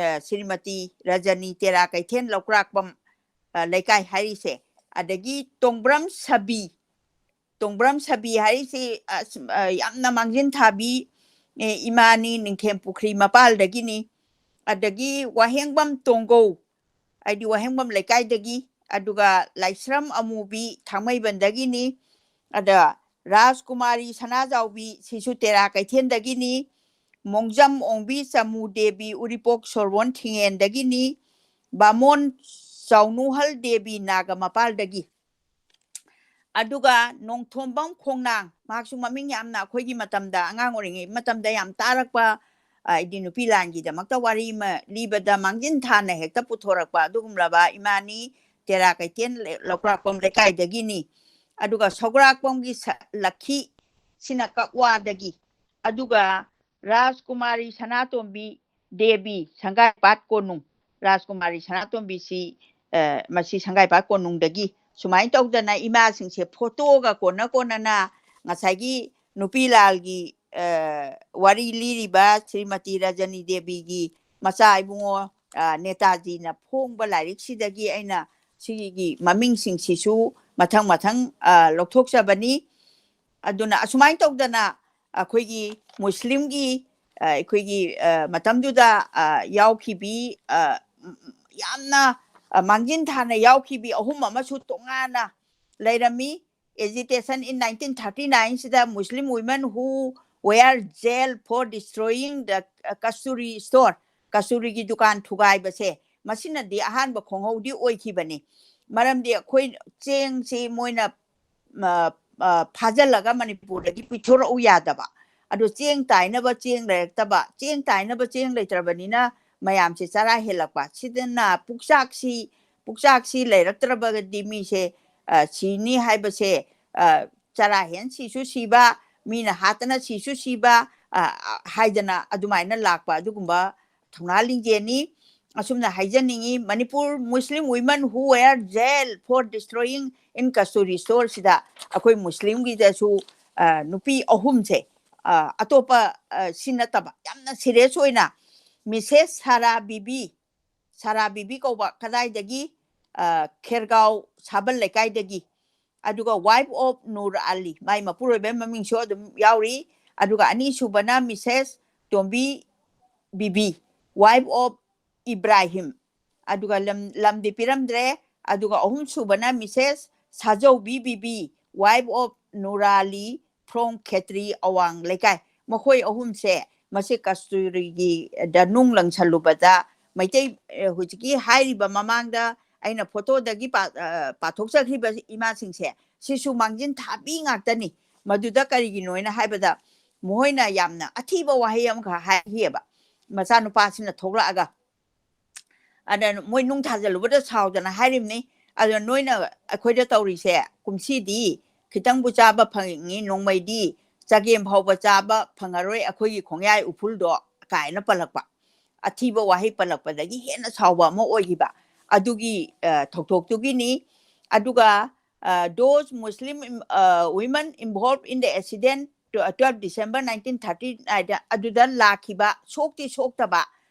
ꯑ, ꯁ꯭ꯔꯤꯃꯇꯤ ꯔꯖꯅꯤ, ꯇꯦꯔꯥ ꯀꯩꯊꯦꯜ ꯂꯧꯀ꯭ꯔꯥꯛꯄꯝ, ꯑ, ꯂꯩꯀꯥꯏ ꯍꯥꯏꯔꯤꯁꯦ꯫ ꯑꯗꯒꯤ ꯇꯣꯡꯕ꯭ꯔꯝ ꯁꯕꯤ, ꯇꯣꯡꯕ꯭ꯔꯝ ꯁꯕꯤ ꯍꯥꯏꯔꯤꯁꯤ, ꯑꯁ, ꯑ, ꯌꯥꯝꯅ ꯃꯥꯡꯖꯤꯟ ꯊꯥꯕꯤ, ꯑꯦ, ꯏꯃꯥꯅꯤ, ꯅꯤꯡꯊꯦꯝ ꯄꯨꯈ꯭ꯔꯤ ꯃꯄꯥꯜꯗꯒꯤꯅꯤ꯫ ꯑꯗꯒꯤ ꯋꯥꯍꯦꯡꯕꯝ ꯇꯣꯡꯒꯧ, ꯍꯥꯏꯗꯤ ꯋꯥꯍꯦꯡꯕꯝ ꯂꯩꯀꯥꯏꯗꯒꯤ, ꯑꯗꯨꯒ ꯂꯥꯏꯁ꯭ꯔꯝ ꯑꯃꯨꯕꯤ ꯊꯥꯡꯃꯩꯕꯟꯗꯒꯤꯅꯤ꯫ ꯑꯗ ꯔꯥꯖꯀꯨꯃꯥꯔꯤ ꯁꯅꯥꯖꯥꯎꯕꯤ, ꯁꯤꯁꯨ ꯇꯦꯔꯥ ꯀꯩꯊꯦꯜꯗꯒꯤꯅꯤ꯫ ꯃꯣꯡꯖꯝ ꯑꯣꯡꯕꯤ ꯆꯃꯨ ꯗꯦꯕꯤ ꯎꯔꯤꯄꯣꯛ ꯁꯣꯔꯣꯟ ꯊꯤꯡꯉꯦꯟꯗꯒꯤꯅꯤ꯫ ꯕꯥꯃꯣꯟ ꯆꯥꯎꯅꯨꯍꯜ ꯗꯦꯕꯤ ꯅꯥꯒ ꯃꯄꯥꯜꯗꯒꯤ꯫ ꯑꯗꯨꯒ ꯅꯣꯡꯊꯣꯝꯕꯝ ꯈꯣꯡꯅꯥꯡ, ꯃꯍꯥꯛꯁꯨ ꯃꯃꯤꯡ ꯌꯥꯝꯅ ꯑꯩꯈꯣꯏꯒꯤ ꯃꯇꯝꯗ, ꯑꯉꯥꯡ ꯑꯣꯏꯔꯤꯉꯩ ꯃꯇꯝꯗ ꯌꯥꯝ ꯇꯥꯔꯛꯄ, ꯑ, ꯍꯥꯏꯗꯤ ꯅꯨꯄꯤ ꯂꯥꯟꯒꯤꯗꯃꯛꯇ ꯋꯥꯔꯤ ꯑꯃ ꯂꯤꯕꯗ ꯃꯥꯡꯖꯤꯟ ꯊꯥꯅ ꯍꯦꯛꯇ ꯄꯨꯊꯣꯔꯛꯄ ꯑꯗꯨꯒꯨꯝꯂꯕ ꯏꯃꯥꯅꯤ꯫ ꯇꯦꯔꯥ ꯀꯩꯊꯦꯜ ꯂꯧꯀ꯭ꯔꯥꯛꯄꯝ ꯂꯩꯀꯥꯏꯗꯒꯤꯅꯤ꯫ ꯑꯗꯨꯒ ꯁꯧꯒ꯭ꯔꯥꯛꯄꯝꯒꯤ ꯁ-, ꯂꯛꯈꯤ, ꯁꯤꯅ ꯀꯛꯋꯥꯗꯒꯤ꯫ ꯑꯗꯨꯒ ꯔꯥꯖꯀꯨꯃꯥꯔꯤ ꯁꯅꯥꯇꯣꯝꯕꯤ ꯗꯦꯕꯤ, ꯁꯪꯒꯥꯏꯄꯥꯠ ꯀꯣꯅꯨꯡ꯫ ꯔꯥꯖꯀꯨꯃꯥꯔꯤ ꯁꯅꯥꯇꯣꯝꯕꯤꯁꯤ, ꯑ, ꯃꯁꯤ ꯁꯪꯒꯥꯏꯄꯥꯠ ꯀꯣꯅꯨꯡꯗꯒꯤ꯫ ꯁꯨꯃꯥꯏꯅ ꯇꯧꯗꯅ ꯏꯃꯥꯁꯤꯡꯁꯦ ꯐꯣꯇꯣꯒ ꯀꯣꯟꯅ ꯀꯣꯟꯅꯅ ꯉꯁꯥꯏꯒꯤ ꯅꯨꯄꯤ ꯂꯥꯜꯒꯤ, ꯑ, ꯋꯥꯔꯤ ꯂꯤꯔꯤꯕ ꯁ꯭ꯔꯤꯃꯇꯤ ꯔꯖꯅꯤ ꯗꯦꯕꯤꯒꯤ ꯃꯆꯥ ꯏꯕꯨꯡꯉꯣ, ꯑ, ꯅꯦꯇꯥꯖꯤꯅ ꯐꯣꯡꯕ ꯂꯥꯏꯔꯤꯛꯁꯤꯗꯒꯤ ꯑꯩꯅ ꯁꯤꯒꯤ ꯃꯃꯤꯡꯁꯤꯡꯁꯤꯁꯨ ꯃꯊꯪ ꯃꯊꯪ, ꯑ, ꯂꯧꯊꯣꯛꯆꯕꯅꯤ꯫ ꯑꯗꯨꯅ ꯑꯁꯨꯃꯥꯏꯅ ꯇꯧꯗꯅ ꯑꯩꯈꯣꯏꯒꯤ ꯃꯨꯁꯂꯤꯝꯒꯤ, ꯑ, ꯑꯩꯈꯣꯏꯒꯤ, ꯑ, ꯃꯇꯝꯗꯨꯗ, ꯑ, ꯌꯥꯎꯈꯤꯕꯤ, ꯑ, ꯌꯥꯝꯅ, ꯑ, ꯃꯥꯡꯖꯤꯟ ꯊꯥꯅ ꯌꯥꯎꯈꯤꯕꯤ ꯑꯍꯨꯝ ꯑꯃꯁꯨ ꯇꯣꯉꯥꯟꯅ ꯂꯩꯔꯝꯃꯤ꯫ Agitation in nineteen thirty nine ꯁꯤꯗ Muslim women who were jailed for destroying the, uh, Kasturi store, ꯀꯁꯇꯨꯔꯤꯒꯤ ꯗꯨꯀꯥꯟ ꯊꯨꯒꯥꯏꯕꯁꯦ, ꯃꯁꯤꯅꯗꯤ ꯑꯍꯥꯟꯕ ꯈꯣꯡꯍꯧꯗꯤ ꯑꯣꯏꯈꯤꯕꯅꯤ꯫ ꯃꯔꯝꯗꯤ ꯑꯩꯈꯣꯏ ꯆꯦꯡꯁꯤ ꯃꯣꯏꯅ, ꯑ, ꯑ, ꯐꯥꯖꯤꯜꯂꯒ ꯃꯅꯤꯄꯨꯔꯗꯒꯤ ꯄꯤꯊꯣꯔꯛꯎ ꯌꯥꯗꯕ, ꯑꯗꯨ ꯆꯦꯡ ꯇꯥꯏꯅꯕ ꯆꯦꯡ ꯂꯩꯔꯛꯇꯕ, ꯆꯦꯡ ꯇꯥꯏꯅꯕ ꯆꯦꯡ ꯂꯩꯇ꯭ꯔꯕꯅꯤꯅ ꯃꯌꯥꯝꯁꯦ ꯆꯔꯥ ꯍꯦꯜꯂꯛꯄ꯫ ꯁꯤꯗꯅ ꯄꯨꯛꯆꯥꯛꯁꯤ, ꯄꯨꯛꯆꯥꯛꯁꯤ ꯂꯩꯔꯛꯇ꯭ꯔꯕꯒꯗꯤ ꯃꯤꯁꯦ, ꯑ, ꯁꯤꯅꯤ ꯍꯥꯏꯕꯁꯦ, ꯑ, ꯆꯔꯥ ꯍꯦꯟ ꯁꯤꯁꯨ ꯁꯤꯕ, ꯃꯤꯅ ꯍꯥꯠꯇꯅ ꯁꯤꯁꯨ ꯁꯤꯕ, ꯑ, ꯑ, ꯍꯥꯏꯗꯅ ꯑꯗꯨꯃꯥꯏꯅ ꯂꯥꯛꯄ ꯑꯗꯨꯒꯨꯝꯕ ꯊꯧꯅꯥ ꯂꯤꯡꯖꯦꯜꯅꯤ꯫ ꯑꯁꯨꯝꯅ ꯍꯥꯏꯖꯅꯤꯡꯉꯤ, Manipur Muslim women who were jailed for destroying in Kasturi store ꯁꯤꯗ ꯑꯩꯈꯣꯏ ꯃꯨꯁꯂꯤꯝꯒꯤꯗꯁꯨ, ꯑ, ꯅꯨꯄꯤ ꯑꯍꯨꯝꯁꯦ, ꯑ, ꯑꯇꯣꯞꯄ, ꯑ, ꯁꯤ ꯅꯠꯇꯕ ꯌꯥꯝꯅ serious ꯑꯣꯏꯅ Missus ꯁꯥꯔꯥ ꯕꯤꯕꯤ, ꯁꯥꯔꯥ ꯕꯤꯕꯤ ꯀꯧꯕ ꯀꯗꯥꯏꯗꯒꯤ, ꯑ, ꯈꯦꯔꯒꯥꯎ ꯁꯥꯕꯜ ꯂꯩꯀꯥꯏꯗꯒꯤ, ꯑꯗꯨꯒ wife of ꯅꯨꯔ ꯑꯂꯤ, ꯃꯥꯏ ꯃꯄꯨꯔꯣꯏꯕꯩ ꯃꯃꯤꯡꯁꯨ ꯑꯗꯨꯝ ꯌꯥꯎꯔꯤ꯫ ꯑꯗꯨꯒ ꯑꯅꯤꯁꯨꯕꯅ Missus Tombi BB, wife of Ibrahim. ꯑꯗꯨꯒ ꯂꯝ, ꯂꯝꯗꯤ ꯄꯤꯔꯝꯗ꯭ꯔꯦ꯫ ꯑꯗꯨꯒ ꯑꯍꯨꯝꯁꯨꯕꯅ Mrs Sajoubi Bibi, wife of Nurali from Khetri ꯑꯋꯥꯡ ꯂꯩꯀꯥꯏ꯫ ꯃꯈꯣꯏ ꯑꯍꯨꯝꯁꯦ ꯃꯁꯤ ꯀꯁꯇꯨꯔꯤꯒꯤꯗ ꯅꯨꯡ ꯂꯪꯁꯜꯂꯨꯕꯗ ꯃꯩꯇꯩ, ꯑ, ꯍꯧꯖꯤꯛꯀꯤ ꯍꯥꯏꯔꯤꯕ ꯃꯃꯥꯡꯗ ꯑꯩꯅ ꯐꯣꯇꯣꯗꯒꯤ ꯄꯥ-, ꯑ, ꯄꯥꯊꯣꯛꯆꯈ꯭ꯔꯤꯕ ꯏꯃꯥꯁꯤꯡꯁꯦ ꯁꯤꯁꯨ ꯃꯥꯡꯖꯤꯟ ꯊꯥꯕꯤ ꯉꯥꯛꯇꯅꯤ꯫ ꯃꯗꯨꯗ ꯀꯔꯤꯒꯤꯅꯣ ꯍꯥꯏꯅ ꯍꯥꯏꯕꯗ ꯃꯈꯣꯏꯅ ꯌꯥꯝꯅ ꯑꯊꯤꯕ ꯋꯥꯍꯩ ꯑꯃꯈꯛ ꯍꯥꯏꯈꯤꯑꯕ꯫ ꯃꯆꯥꯅꯨꯄꯥꯁꯤꯅ ꯊꯣꯛꯂꯛꯑꯒ ꯑꯗ ꯃꯣꯏ ꯅꯨꯡ ꯊꯥꯖꯤꯜꯂꯨꯕꯗ ꯁꯥꯎꯗꯅ ꯍꯥꯏꯔꯤꯕꯅꯤ, "ꯑꯗꯣ ꯅꯣꯏꯅ ꯑꯩꯈꯣꯏꯗ ꯇꯧꯔꯤꯁꯦ ꯀꯨꯝꯁꯤꯗꯤ ꯈꯤꯇꯪꯕꯨ ꯆꯥꯕ ꯐꯪꯉꯤ, ꯅꯣꯡꯃꯩꯗꯤ ꯆꯒꯦꯝ ꯐꯥꯎꯕ ꯆꯥꯕ ꯐꯪꯉꯔꯣꯏ ꯑꯩꯈꯣꯏꯒꯤ ꯈꯣꯡꯌꯥꯏ ꯎꯐꯨꯜꯗꯣ" ꯀꯥꯏꯅ ꯄꯜꯂꯛꯄ꯫ ꯑꯊꯤꯕ ꯋꯥꯍꯩ ꯄꯜꯂꯛꯄꯗꯒꯤ ꯍꯦꯟꯅ ꯁꯥꯎꯕ ꯑꯃ ꯑꯣꯏꯈꯤꯕ ꯑꯗꯨꯒꯤ, ꯑ, ꯊꯧꯗꯣꯛꯇꯨꯒꯤꯅꯤ꯫ ꯑꯗꯨꯒ, ꯑ, those Muslim, ꯑ, women involved in the accident, twelve December nineteen thirty nine ꯑꯗꯨꯗ ꯂꯥꯛꯈꯤꯕ ꯁꯣꯛꯇꯤ ꯁꯣꯛꯇꯕ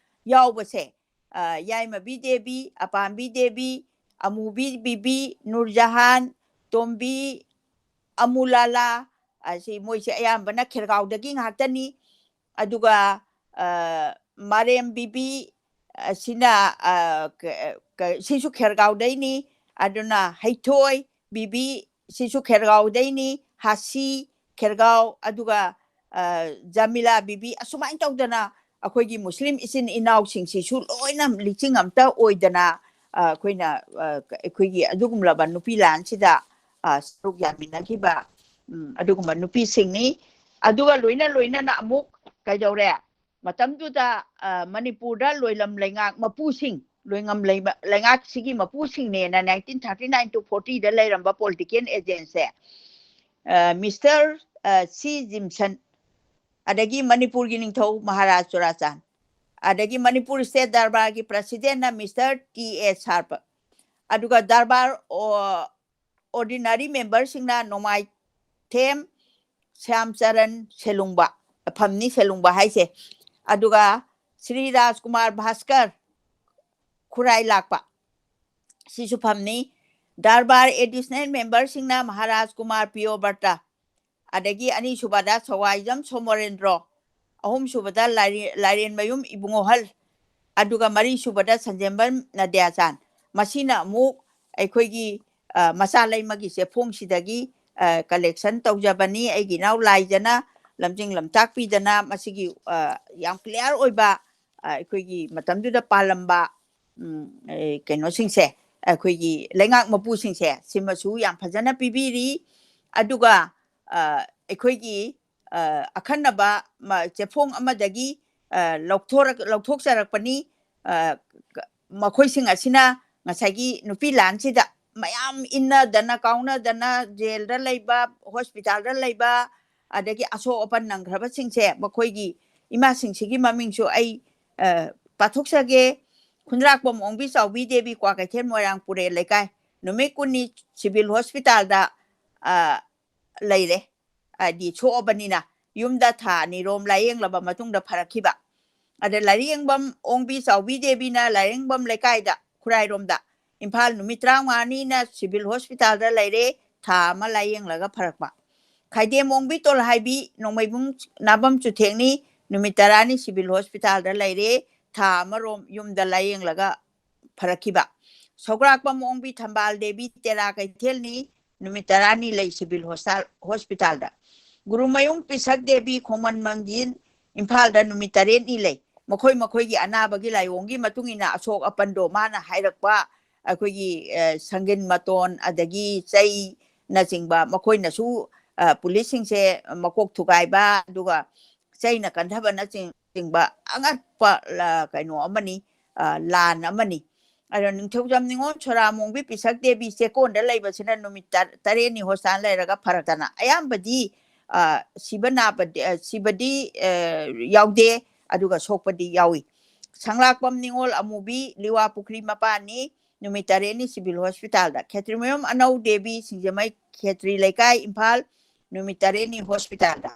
ꯌꯥꯎꯕꯁꯦ, ꯑ, ꯌꯥꯏꯃꯕꯤ ꯗꯦꯕꯤ, ꯑꯄꯥꯝꯕꯤ ꯗꯦꯕꯤ, ꯑꯃꯨꯕꯤ ꯕꯤꯕꯤ, ꯅꯨꯔꯖꯍꯥꯟ, ꯇꯣꯝꯕꯤ, ꯑꯃꯨꯂꯥꯂꯥ, ꯑꯁꯤ ꯃꯣꯏꯁꯦ ꯑꯌꯥꯝꯕꯅ ꯈꯦꯔꯒꯥꯎꯗꯒꯤ ꯉꯥꯛꯇꯅꯤ꯫ ꯑꯗꯨꯒ, ꯑ, ꯃꯥꯔꯦꯝ ꯕꯤꯕꯤ, ꯑꯁꯤꯅ, ꯑ, ꯀ-, ꯀ-, ꯁꯤꯁꯨ ꯈꯦꯔꯒꯥꯎꯗꯩꯅꯤ꯫ ꯑꯗꯨꯅ ꯍꯩꯊꯣꯏ ꯕꯤꯕꯤ, ꯁꯤꯁꯨ ꯈꯦꯔꯒꯥꯎꯗꯩꯅꯤ꯫ ꯍꯥꯁꯤ ꯈꯦꯔꯒꯥꯎ, ꯑꯗꯨꯒ, ꯑ, ꯖꯃꯤꯂꯥ ꯕꯤꯕꯤ, ꯑꯁꯨꯃꯥꯏꯅ ꯇꯧꯗꯅ ꯑꯩꯈꯣꯏꯒꯤ ꯃꯨꯁꯂꯤꯝ ꯏꯆꯤꯟ ꯏꯅꯥꯎꯁꯤꯡꯁꯤꯁꯨ ꯂꯣꯏꯅ ꯂꯤꯆꯤꯡ ꯑꯝꯇ ꯑꯣꯏꯗꯅ, ꯑ, ꯑꯩꯈꯣꯏꯅ, ꯑ, ꯑꯩꯈꯣꯏꯒꯤ ꯑꯗꯨꯒꯨꯝꯂꯕ ꯅꯨꯄꯤ ꯂꯥꯟꯁꯤꯗ, ꯑ, ꯁꯔꯨꯛ ꯌꯥꯃꯤꯟꯅꯈꯤꯕ, ꯎꯝ, ꯑꯗꯨꯒꯨꯝꯕ ꯅꯨꯄꯤꯁꯤꯡꯅꯤ꯫ ꯑꯗꯨꯒ ꯂꯣꯏꯅ ꯂꯣꯏꯅꯅ ꯑꯃꯨꯛ ꯀꯩꯗꯧꯔꯦ? ꯃꯇꯝꯗꯨꯗ, ꯑ, ꯃꯅꯤꯄꯨꯔꯗ ꯂꯣꯏꯂꯝ ꯂꯩꯉꯥꯛ ꯃꯄꯨꯁꯤꯡ, ꯂꯣꯏꯉꯝ ꯂꯩꯃ-, ꯂꯩꯉꯥꯛꯁꯤꯒꯤ ꯃꯄꯨꯁꯤꯡꯅꯦꯅ nineteen thirty nine to forty ꯗ ꯂꯩꯔꯝꯕ political agent ꯁꯦ, ꯑ, ꯃꯤꯁꯇꯔ, ꯑ, ꯁꯤ ꯖꯤꯝꯁꯟ, ꯑꯗꯒꯤ ꯃꯅꯤꯄꯨꯔꯒꯤ ꯅꯤꯡꯊꯧ ꯃꯍꯥꯔꯥꯖ ꯆꯨꯔꯥꯆꯥꯟ, ꯑꯗꯒꯤ ꯃꯅꯤꯄꯨꯔ State ꯗꯔꯕꯥꯔꯒꯤ president ꯅ ꯃꯤꯁꯇꯔ ꯇꯤ ꯑꯦ ꯁꯥꯔꯄ, ꯑꯗꯨꯒ ꯗꯔꯕꯥꯔ ꯑꯣ-, ordinary member ꯁꯤꯡꯅ ꯅꯣꯡꯃꯥꯏꯊꯦꯝ ꯁ꯭ꯌꯥꯝꯆꯔꯟ ꯁꯦꯂꯨꯡꯕ, ꯐꯝꯅꯤ ꯁꯦꯂꯨꯡꯕ ꯍꯥꯏꯁꯦ, ꯑꯗꯨꯒ ꯁ꯭ꯔꯤ ꯔꯥꯖꯀꯨꯃꯥꯔ ꯚꯥꯁꯀꯔ ꯈꯨꯔꯥꯏ ꯂꯥꯛꯄ, ꯁꯤꯁꯨ ꯐꯝꯅꯤ꯫ ꯗꯔꯕꯥꯔ additional member ꯁꯤꯡꯅ ꯃꯍꯥꯔꯥꯖ ꯀꯨꯃꯥꯔ ꯄꯤꯌꯣꯕꯔꯇ, ꯑꯗꯒꯤ ꯑꯅꯤꯁꯨꯕꯗ ꯁꯋꯥꯏꯖꯝ ꯁꯣꯃꯣꯔꯦꯟꯗ꯭ꯔꯣ, ꯑꯍꯨꯝꯁꯨꯕꯗ ꯂꯥꯏꯔꯦ-, ꯂꯥꯏꯔꯦꯟꯃꯌꯨꯝ ꯏꯕꯨꯡꯉꯣꯍꯜ, ꯑꯗꯨꯒ ꯃꯔꯤꯁꯨꯕꯗ ꯁꯟꯖꯦꯝꯕꯝ ꯅꯗꯤꯌꯥꯆꯥꯟ꯫ ꯃꯁꯤꯅ ꯑꯃꯨꯛ ꯑꯩꯈꯣꯏꯒꯤ ꯃꯆꯥ ꯂꯩꯃꯒꯤ ꯆꯦꯐꯣꯡꯁꯤꯗꯒꯤ ꯀꯂꯦꯛꯁꯟ ꯇꯧꯖꯕꯅꯤ꯫ ꯑꯩꯒꯤ ꯏꯅꯥꯎ ꯂꯥꯏꯖꯅ ꯂꯝꯖꯤꯡ ꯂꯝꯇꯥꯛꯄꯤꯗꯅ ꯃꯁꯤꯒꯤ ꯌꯥꯝ ꯀ꯭ꯂꯤꯌꯥꯔ ꯑꯣꯏꯕ, ꯑꯩꯈꯣꯏꯒꯤ ꯃꯇꯝꯗꯨꯗ ꯄꯥꯜꯂꯝꯕ ꯀꯩꯅꯣꯁꯤꯡꯁꯦ, ꯑꯩꯈꯣꯏꯒꯤ ꯂꯩꯉꯥꯛ ꯃꯄꯨꯁꯤꯡꯁꯦ ꯁꯤꯃꯁꯨ ꯌꯥꯝ ꯐꯖꯅ ꯄꯤꯕꯤꯔꯤ꯫ ꯑꯗꯨꯒ ꯑꯩꯈꯣꯏꯒꯤ ꯑꯈꯟꯅꯕ ꯆꯦꯐꯣꯡ ꯑꯃꯗꯒꯤ ꯂꯧꯊꯣꯛꯆꯔꯛꯄꯅꯤ꯫ ꯃꯈꯣꯏꯁꯤꯡ ꯑꯁꯤꯅ ꯉꯁꯥꯏꯒꯤ ꯅꯨꯄꯤ ꯂꯥꯟꯁꯤꯗ ꯃꯌꯥꯝ ꯏꯟꯅꯗꯅ ꯀꯥꯎꯅꯗꯅ ꯖꯦꯜꯗ ꯂꯩꯕ, ꯍꯣꯁꯄꯤꯇꯥꯜꯗ ꯂꯩꯕ, ꯑꯗꯒꯤ ꯑꯁꯣꯛ ꯑꯄꯟ ꯅꯪꯈ꯭ꯔꯕꯁꯤꯡꯁꯦ, ꯃꯈꯣꯏꯒꯤ ꯏꯃꯥꯁꯤꯡꯁꯤꯒꯤ ꯃꯃꯤꯡꯁꯨ ꯑꯩ ꯄꯥꯊꯣꯛꯆꯒꯦ꯫ ꯈꯨꯟꯗ꯭ꯔꯥꯛꯄꯝ ꯑꯣꯡꯕꯤ ꯆꯥꯎꯕꯤ ꯗꯦꯕꯤ, ꯀ꯭ꯋꯥꯀꯩꯊꯦꯜ ꯃꯣꯏꯔꯥꯡ ꯄꯨꯔꯦꯜ ꯂꯩꯀꯥꯏ, ꯅꯨꯃꯤꯠ ꯀꯨꯟꯅꯤ ꯁꯤꯚꯤꯜ ꯍꯣꯁꯄꯤꯇꯥꯜꯗ ꯂꯩꯔꯦ꯫ ꯍꯥꯏꯗꯤ ꯁꯣꯛꯑꯕꯅꯤꯅ ꯌꯨꯝꯗ ꯊꯥ ꯑꯅꯤꯔꯣꯝ ꯂꯥꯏꯌꯦꯡꯂꯕ ꯃꯇꯨꯡꯗ ꯐꯔꯛꯈꯤꯕ꯫ ꯑꯗ ꯂꯥꯏꯔꯦꯝꯕꯝ ꯑꯣꯡꯕꯤ ꯆꯥꯎꯕꯤ ꯗꯦꯕꯤꯅ ꯂꯥꯏꯔꯦꯝꯕꯝ ꯂꯩꯀꯥꯏꯗ, ꯈꯨꯔꯥꯏꯔꯣꯝꯗ, ꯏꯝꯐꯥꯜ ꯅꯨꯃꯤꯠ ꯇꯔꯥꯃꯉꯥꯅꯤꯅ ꯁꯤꯚꯤꯜ ꯍꯣꯁꯄꯤꯇꯥꯜꯗ ꯂꯩꯔꯦ, ꯊꯥ ꯑꯃ ꯂꯥꯏꯌꯦꯡꯂꯒ ꯐꯔꯛꯄ꯫ ꯈꯥꯏꯗꯦꯝ ꯑꯣꯡꯕꯤ ꯇꯣꯜꯍꯥꯏꯕꯤ ꯅꯣꯡꯃꯩꯕꯨꯡ ꯅꯥꯕꯝ ꯆꯨꯊꯦꯛꯅꯤ, ꯅꯨꯃꯤꯠ ꯇꯔꯥꯅꯤ ꯁꯤꯚꯤꯜ ꯍꯣꯁꯄꯤꯇꯥꯜꯗ ꯂꯩꯔꯦ, ꯊꯥ ꯑꯃꯔꯣꯝ ꯌꯨꯝꯗ ꯂꯥꯏꯌꯦꯡꯂꯒ ꯐꯔꯛꯈꯤꯕ꯫ ꯁꯧꯒ꯭ꯔꯥꯛꯄꯝ ꯑꯣꯡꯕꯤ ꯊꯝꯕꯥꯜ ꯗꯦꯕꯤ ꯇꯦꯔꯥ ꯀꯩꯊꯦꯜꯅꯤ, ꯅꯨꯃꯤꯠ ꯇꯔꯥꯅꯤ ꯂꯩ ꯁꯤꯚꯤꯜ ꯍꯣꯁꯄꯤꯇꯥꯜꯗ꯫ ꯒꯨꯔꯨꯃꯌꯨꯝ ꯄꯤꯁꯛ ꯗꯦꯕꯤ ꯈꯣꯡꯃꯟ ꯃꯪꯖꯤꯟ ꯏꯝꯐꯥꯜꯗ ꯅꯨꯃꯤꯠ ꯇꯔꯦꯠꯅꯤ ꯂꯩ꯫ ꯃꯈꯣꯏ ꯃꯈꯣꯏꯒꯤ ꯑꯅꯥꯕꯒꯤ ꯂꯥꯏꯑꯣꯡꯒꯤ ꯃꯇꯨꯡ ꯏꯟꯅ ꯑꯁꯣꯛ ꯑꯄꯟꯗꯣ ꯃꯥꯅ ꯍꯥꯏꯔꯛꯄ, ꯑꯩꯈꯣꯏꯒꯤ ꯁꯪꯒꯤꯟ ꯃꯇꯣꯟ, ꯑꯗꯒꯤ ꯆꯩꯅꯆꯤꯡꯕ, ꯃꯈꯣꯏꯅꯁꯨ ꯄꯨꯂꯤꯁꯁꯤꯡꯁꯦ ꯃꯀꯣꯛ ꯊꯨꯒꯥꯏꯕ, ꯑꯗꯨꯒ ꯆꯩꯅ ꯀꯟꯊꯕꯅꯆꯤꯡꯕ ꯑꯉꯛꯄ ꯀꯩꯅꯣ ꯑꯃꯅꯤ, ꯂꯥꯟ ꯑꯃꯅꯤ꯫ ꯑꯗꯣ ꯅꯤꯡꯊꯧꯖꯝ ꯅꯤꯉꯣꯜ ꯁꯣꯔꯥꯃꯣꯡꯕꯤ ꯄꯤꯁꯛ ꯗꯦꯕꯤ ꯆꯦꯛꯀꯣꯟꯗ ꯂꯩꯕꯁꯤꯅ ꯅꯨꯃꯤꯠ ꯇꯔꯦꯠꯅꯤ ꯍꯣꯁꯄꯤꯇꯥꯜ ꯂꯩꯔꯒ ꯐꯔꯛꯇꯅ, ꯑꯌꯥꯝꯕꯗꯤ ꯁꯤꯕ ꯅꯥꯕꯗꯤ, ꯁꯤꯕꯗꯤ ꯌꯥꯎꯗꯦ, ꯑꯗꯨꯒ ꯁꯣꯛꯄꯗꯤ ꯌꯥꯎꯏ꯫ ꯁꯪꯂꯥꯛꯄꯝ ꯅꯤꯉꯣꯜ ꯑꯃꯨꯕꯤ ꯂꯤꯋꯥ ꯄꯨꯈ꯭ꯔꯤ ꯃꯄꯥꯟꯅꯤ, ꯅꯨꯃꯤꯠ ꯇꯔꯦꯠꯅꯤ ꯁꯤꯚꯤꯜ ꯍꯣꯁꯄꯤꯇꯥꯜꯗ꯫ ꯈꯦꯇ꯭ꯔꯤꯃꯌꯨꯝ ꯑꯅꯧ ꯗꯦꯕꯤ ꯁꯤꯡꯖꯃꯩ ꯈꯦꯇ꯭ꯔꯤ ꯂꯩꯀꯥꯏ ꯏꯝꯐꯥꯜ, ꯅꯨꯃꯤꯠ ꯇꯔꯦꯠꯅꯤ ꯍꯣꯁꯄꯤꯇꯥꯜꯗ꯫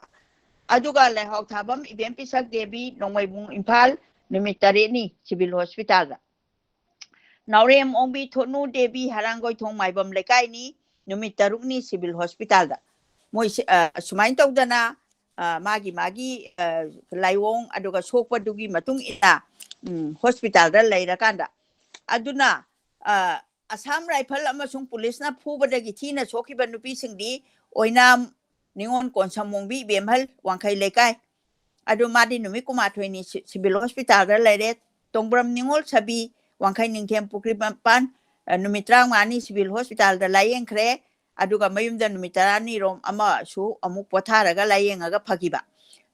ꯑꯗꯨꯒ ꯂꯩꯍꯥꯎ ꯊꯥꯕꯝ ꯏꯕꯦꯝ ꯄꯤꯁꯛ ꯗꯦꯕꯤ ꯅꯣꯡꯃꯩꯕꯨꯡ ꯏꯝꯐꯥꯜ, ꯅꯨꯃꯤꯠ ꯇꯔꯦꯠꯅꯤ ꯁꯤꯚꯤꯜ ꯍꯣꯁꯄꯤꯇꯥꯜꯗ꯫ ꯅꯥꯎꯔꯦꯝ ꯑꯣꯡꯕꯤ ꯊꯣꯠꯅꯨ ꯗꯦꯕꯤ ꯍꯔꯥꯡꯒꯣꯏꯊꯣꯡ ꯃꯥꯏꯕꯝ ꯂꯩꯀꯥꯏꯅꯤ, ꯅꯨꯃꯤꯠ ꯇꯔꯨꯛꯅꯤ ꯁꯤꯚꯤꯜ ꯍꯣꯁꯄꯤꯇꯥꯜꯗ꯫ ꯃꯣꯏ ꯁꯨꯃꯥꯏꯅ ꯇꯧꯗꯅ ꯃꯥꯒꯤ ꯃꯥꯒꯤ ꯂꯥꯏꯑꯣꯡ ꯑꯗꯨꯒ ꯁꯣꯛꯄꯗꯨꯒꯤ ꯃꯇꯨꯡ ꯏꯟꯅ ꯍꯣꯁꯄꯤꯇꯥꯜꯗ ꯂꯩꯔꯀꯥꯟꯗ, ꯑꯗꯨꯅ ꯑꯁꯥꯝ ꯔꯥꯏꯐꯜ ꯑꯃꯁꯨꯡ ꯄꯨꯂꯤꯁꯅ ꯐꯨꯕꯗꯒꯤ ꯊꯤꯅ ꯁꯣꯛꯈꯤꯕ ꯅꯨꯄꯤꯁꯤꯡꯗꯤ ꯑꯣꯏꯅꯥꯝ ꯅꯤꯉꯣꯜ ꯀꯣꯟꯁꯝꯃꯣꯡꯕꯤ ꯏꯕꯦꯝꯍꯜ ꯋꯥꯡꯈꯩ ꯂꯩꯀꯥꯏ, ꯑꯗꯨ ꯃꯥꯗꯤ ꯅꯨꯃꯤꯠ ꯀꯨꯟꯃꯥꯊꯣꯏꯅꯤ ꯁꯤ-, ꯁꯤꯚꯤꯜ ꯍꯣꯁꯄꯤꯇꯥꯜꯗ ꯂꯩꯔꯦ꯫ ꯇꯣꯡꯕ꯭ꯔꯝ ꯅꯤꯉꯣꯜ ꯁꯕꯤ ꯋꯥꯡꯈꯩ ꯅꯤꯡꯊꯦꯝ ꯄꯨꯈ꯭ꯔꯤ ꯃꯄꯥꯟ, ꯑ, ꯅꯨꯃꯤꯠ ꯇꯔꯥꯃꯉꯥꯅꯤ ꯁꯤꯚꯤꯜ ꯍꯣꯁꯄꯤꯇꯥꯜꯗ ꯂꯥꯌꯦꯡꯈ꯭ꯔꯦ꯫ ꯑꯗꯨꯒ ꯃꯌꯨꯝꯗ ꯅꯨꯃꯤꯠ ꯇꯔꯥꯅꯤꯔꯣꯝ ꯑꯃꯁꯨ ꯑꯃꯨꯛ ꯄꯣꯊꯥꯔꯒ ꯂꯥꯌꯦꯡꯉꯒ ꯐꯈꯤꯕ꯫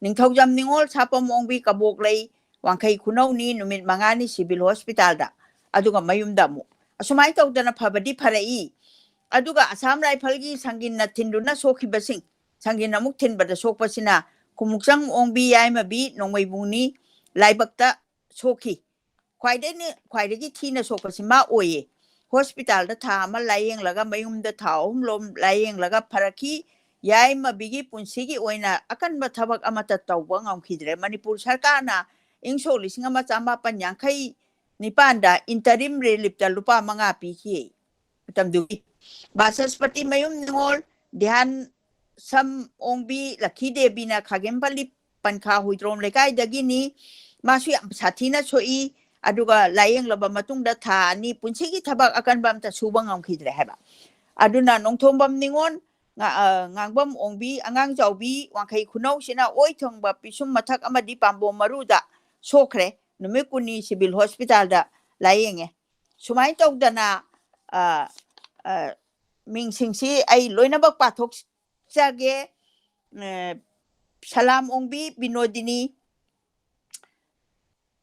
ꯅꯤꯡꯊꯧꯖꯝ ꯅꯤꯉꯣꯜ ꯁꯥꯄꯝ ꯑꯣꯡꯕꯤ ꯀꯕꯣꯛꯂꯩ ꯋꯥꯡꯈꯩ ꯈꯨꯅꯧꯅꯤ ꯅꯨꯃꯤꯠ ꯃꯉꯥꯅꯤ ꯁꯤꯚꯤꯜ ꯍꯣꯁꯄꯤꯇꯥꯜꯗ, ꯑꯗꯨꯒ ꯃꯌꯨꯝꯗ ꯑꯃꯨꯛ꯫ ꯑꯁꯨꯃꯥꯏꯅ ꯇꯧꯗꯅ ꯐꯕꯗꯤ ꯐꯔꯛꯏ꯫ ꯑꯗꯨꯒ ꯑꯁꯥꯝ ꯔꯥꯏꯐꯜꯒꯤ ꯁꯪꯒꯤꯟꯅ ꯊꯤꯟꯗꯨꯅ ꯁꯣꯛꯈꯤꯕꯁꯤꯡ, ꯁꯪꯒꯤꯟ ꯑꯃꯨꯛ ꯊꯤꯟꯕꯗ ꯁꯣꯛꯄꯁꯤꯅ ꯈꯨꯃꯨꯛꯆꯪ ꯑꯣꯡꯕꯤ ꯌꯥꯏꯃꯕꯤ ꯅꯣꯡꯃꯩꯕꯨꯡꯅꯤ ꯂꯥꯏꯕꯛꯇ ꯁꯣꯛꯈꯤ꯫ ꯈ꯭ꯋꯥꯏꯗꯒꯤ, ꯈ꯭ꯋꯥꯏꯗꯒꯤ ꯊꯤꯅ ꯁꯣꯛꯄꯁꯤ ꯃꯥ ꯑꯣꯏꯌꯦ꯫ ꯍꯣꯁꯄꯤꯇꯥꯜꯗ ꯊꯥ ꯑꯃ ꯂꯥꯌꯦꯡꯂꯒ ꯃꯌꯨꯝꯗ ꯊꯥ ꯑꯍꯨꯝ ꯂꯣꯝ ꯂꯥꯌꯦꯡꯂꯒ ꯐꯔꯛꯈꯤ꯫ ꯌꯥꯏꯃꯕꯤꯒꯤ ꯄꯨꯟꯁꯤꯒꯤ ꯑꯣꯏꯅ ꯑꯀꯟꯕ ꯊꯕꯛ ꯑꯃꯠꯇ ꯇꯧꯕ ꯉꯝꯈꯤꯗ꯭ꯔꯦ꯫ ꯃꯅꯤꯄꯨꯔ ꯁꯔꯀꯥꯔꯅ ꯏꯪ ꯁꯣꯛ ꯂꯤꯁꯤꯡ ꯑꯃ ꯆꯥꯃꯥꯄꯟ ꯌꯥꯡꯈꯩ ꯅꯤꯄꯥꯟꯗ interim reliefꯇ ꯂꯨꯄꯥ ꯃꯉꯥ ꯄꯤꯈꯤ꯫ ꯃꯇꯝꯗꯨꯒꯤ ꯕꯥꯆꯁꯄꯇꯤ ꯃꯌꯨꯝ ꯅꯤꯉꯣꯜ ꯙ꯭ꯌꯥꯟ ꯁꯝ ꯑꯣꯡꯕꯤ ꯂꯛꯈꯤ ꯗꯦꯕꯤꯅ ꯈꯥꯒꯦꯝꯄꯜꯂꯤ ꯄꯟꯈꯥ ꯍꯨꯏꯗ꯭ꯔꯣꯝ ꯂꯩꯀꯥꯏꯗꯒꯤꯅꯤ꯫ ꯃꯥꯁꯨ ꯌꯥꯝ ꯁꯥꯊꯤꯅ ꯁꯣꯛꯏ꯫ ꯑꯗꯨꯒ ꯂꯥꯌꯦꯡꯂꯕ ꯃꯇꯨꯡꯗ ꯊꯥ ꯑꯅꯤ ꯄꯨꯟꯁꯤꯒꯤ ꯊꯕꯛ ꯑꯀꯟꯕ ꯑꯝꯇ ꯁꯨꯕ ꯉꯝꯈꯤꯗ꯭ꯔꯦ ꯍꯥꯏꯕ꯫ ꯑꯗꯨꯅ ꯅꯣꯡꯊꯣꯝꯕꯝ ꯅꯤꯉꯣꯜ, ꯉꯥ-, ꯑ, ꯉꯥꯡꯕꯝ ꯑꯣꯡꯕꯤ, ꯑꯉꯥꯡ ꯆꯥꯎꯕꯤ, ꯋꯥꯡꯈꯩ ꯈꯨꯅꯧꯁꯤꯅ ꯑꯣꯏ ꯊꯣꯡꯕ ꯄꯤꯁꯨꯝ ꯃꯊꯛ ꯑꯃꯗꯤ ꯄꯥꯝꯕꯣꯝ ꯃꯔꯨꯗ ꯁꯣꯛꯈ꯭ꯔꯦ꯫ ꯅꯨꯃꯤꯠ ꯀꯨꯟꯅꯤ ꯁꯤꯚꯤꯜ ꯍꯣꯁꯄꯤꯇꯥꯜꯗ ꯂꯥꯌꯦꯡꯉꯦ꯫ ꯁꯨꯃꯥꯏꯅ ꯇꯧꯗꯅ, ꯑ, ꯑ, ꯃꯤꯡꯁꯤꯡꯁꯤ ꯑꯩ ꯂꯣꯏꯅꯃꯛ ꯄꯥꯊꯣꯛꯆꯒꯦ꯫ ꯑ, ꯁꯂꯥꯝ ꯑꯣꯡꯕꯤ ꯕꯤꯅꯣꯗꯤꯅꯤ,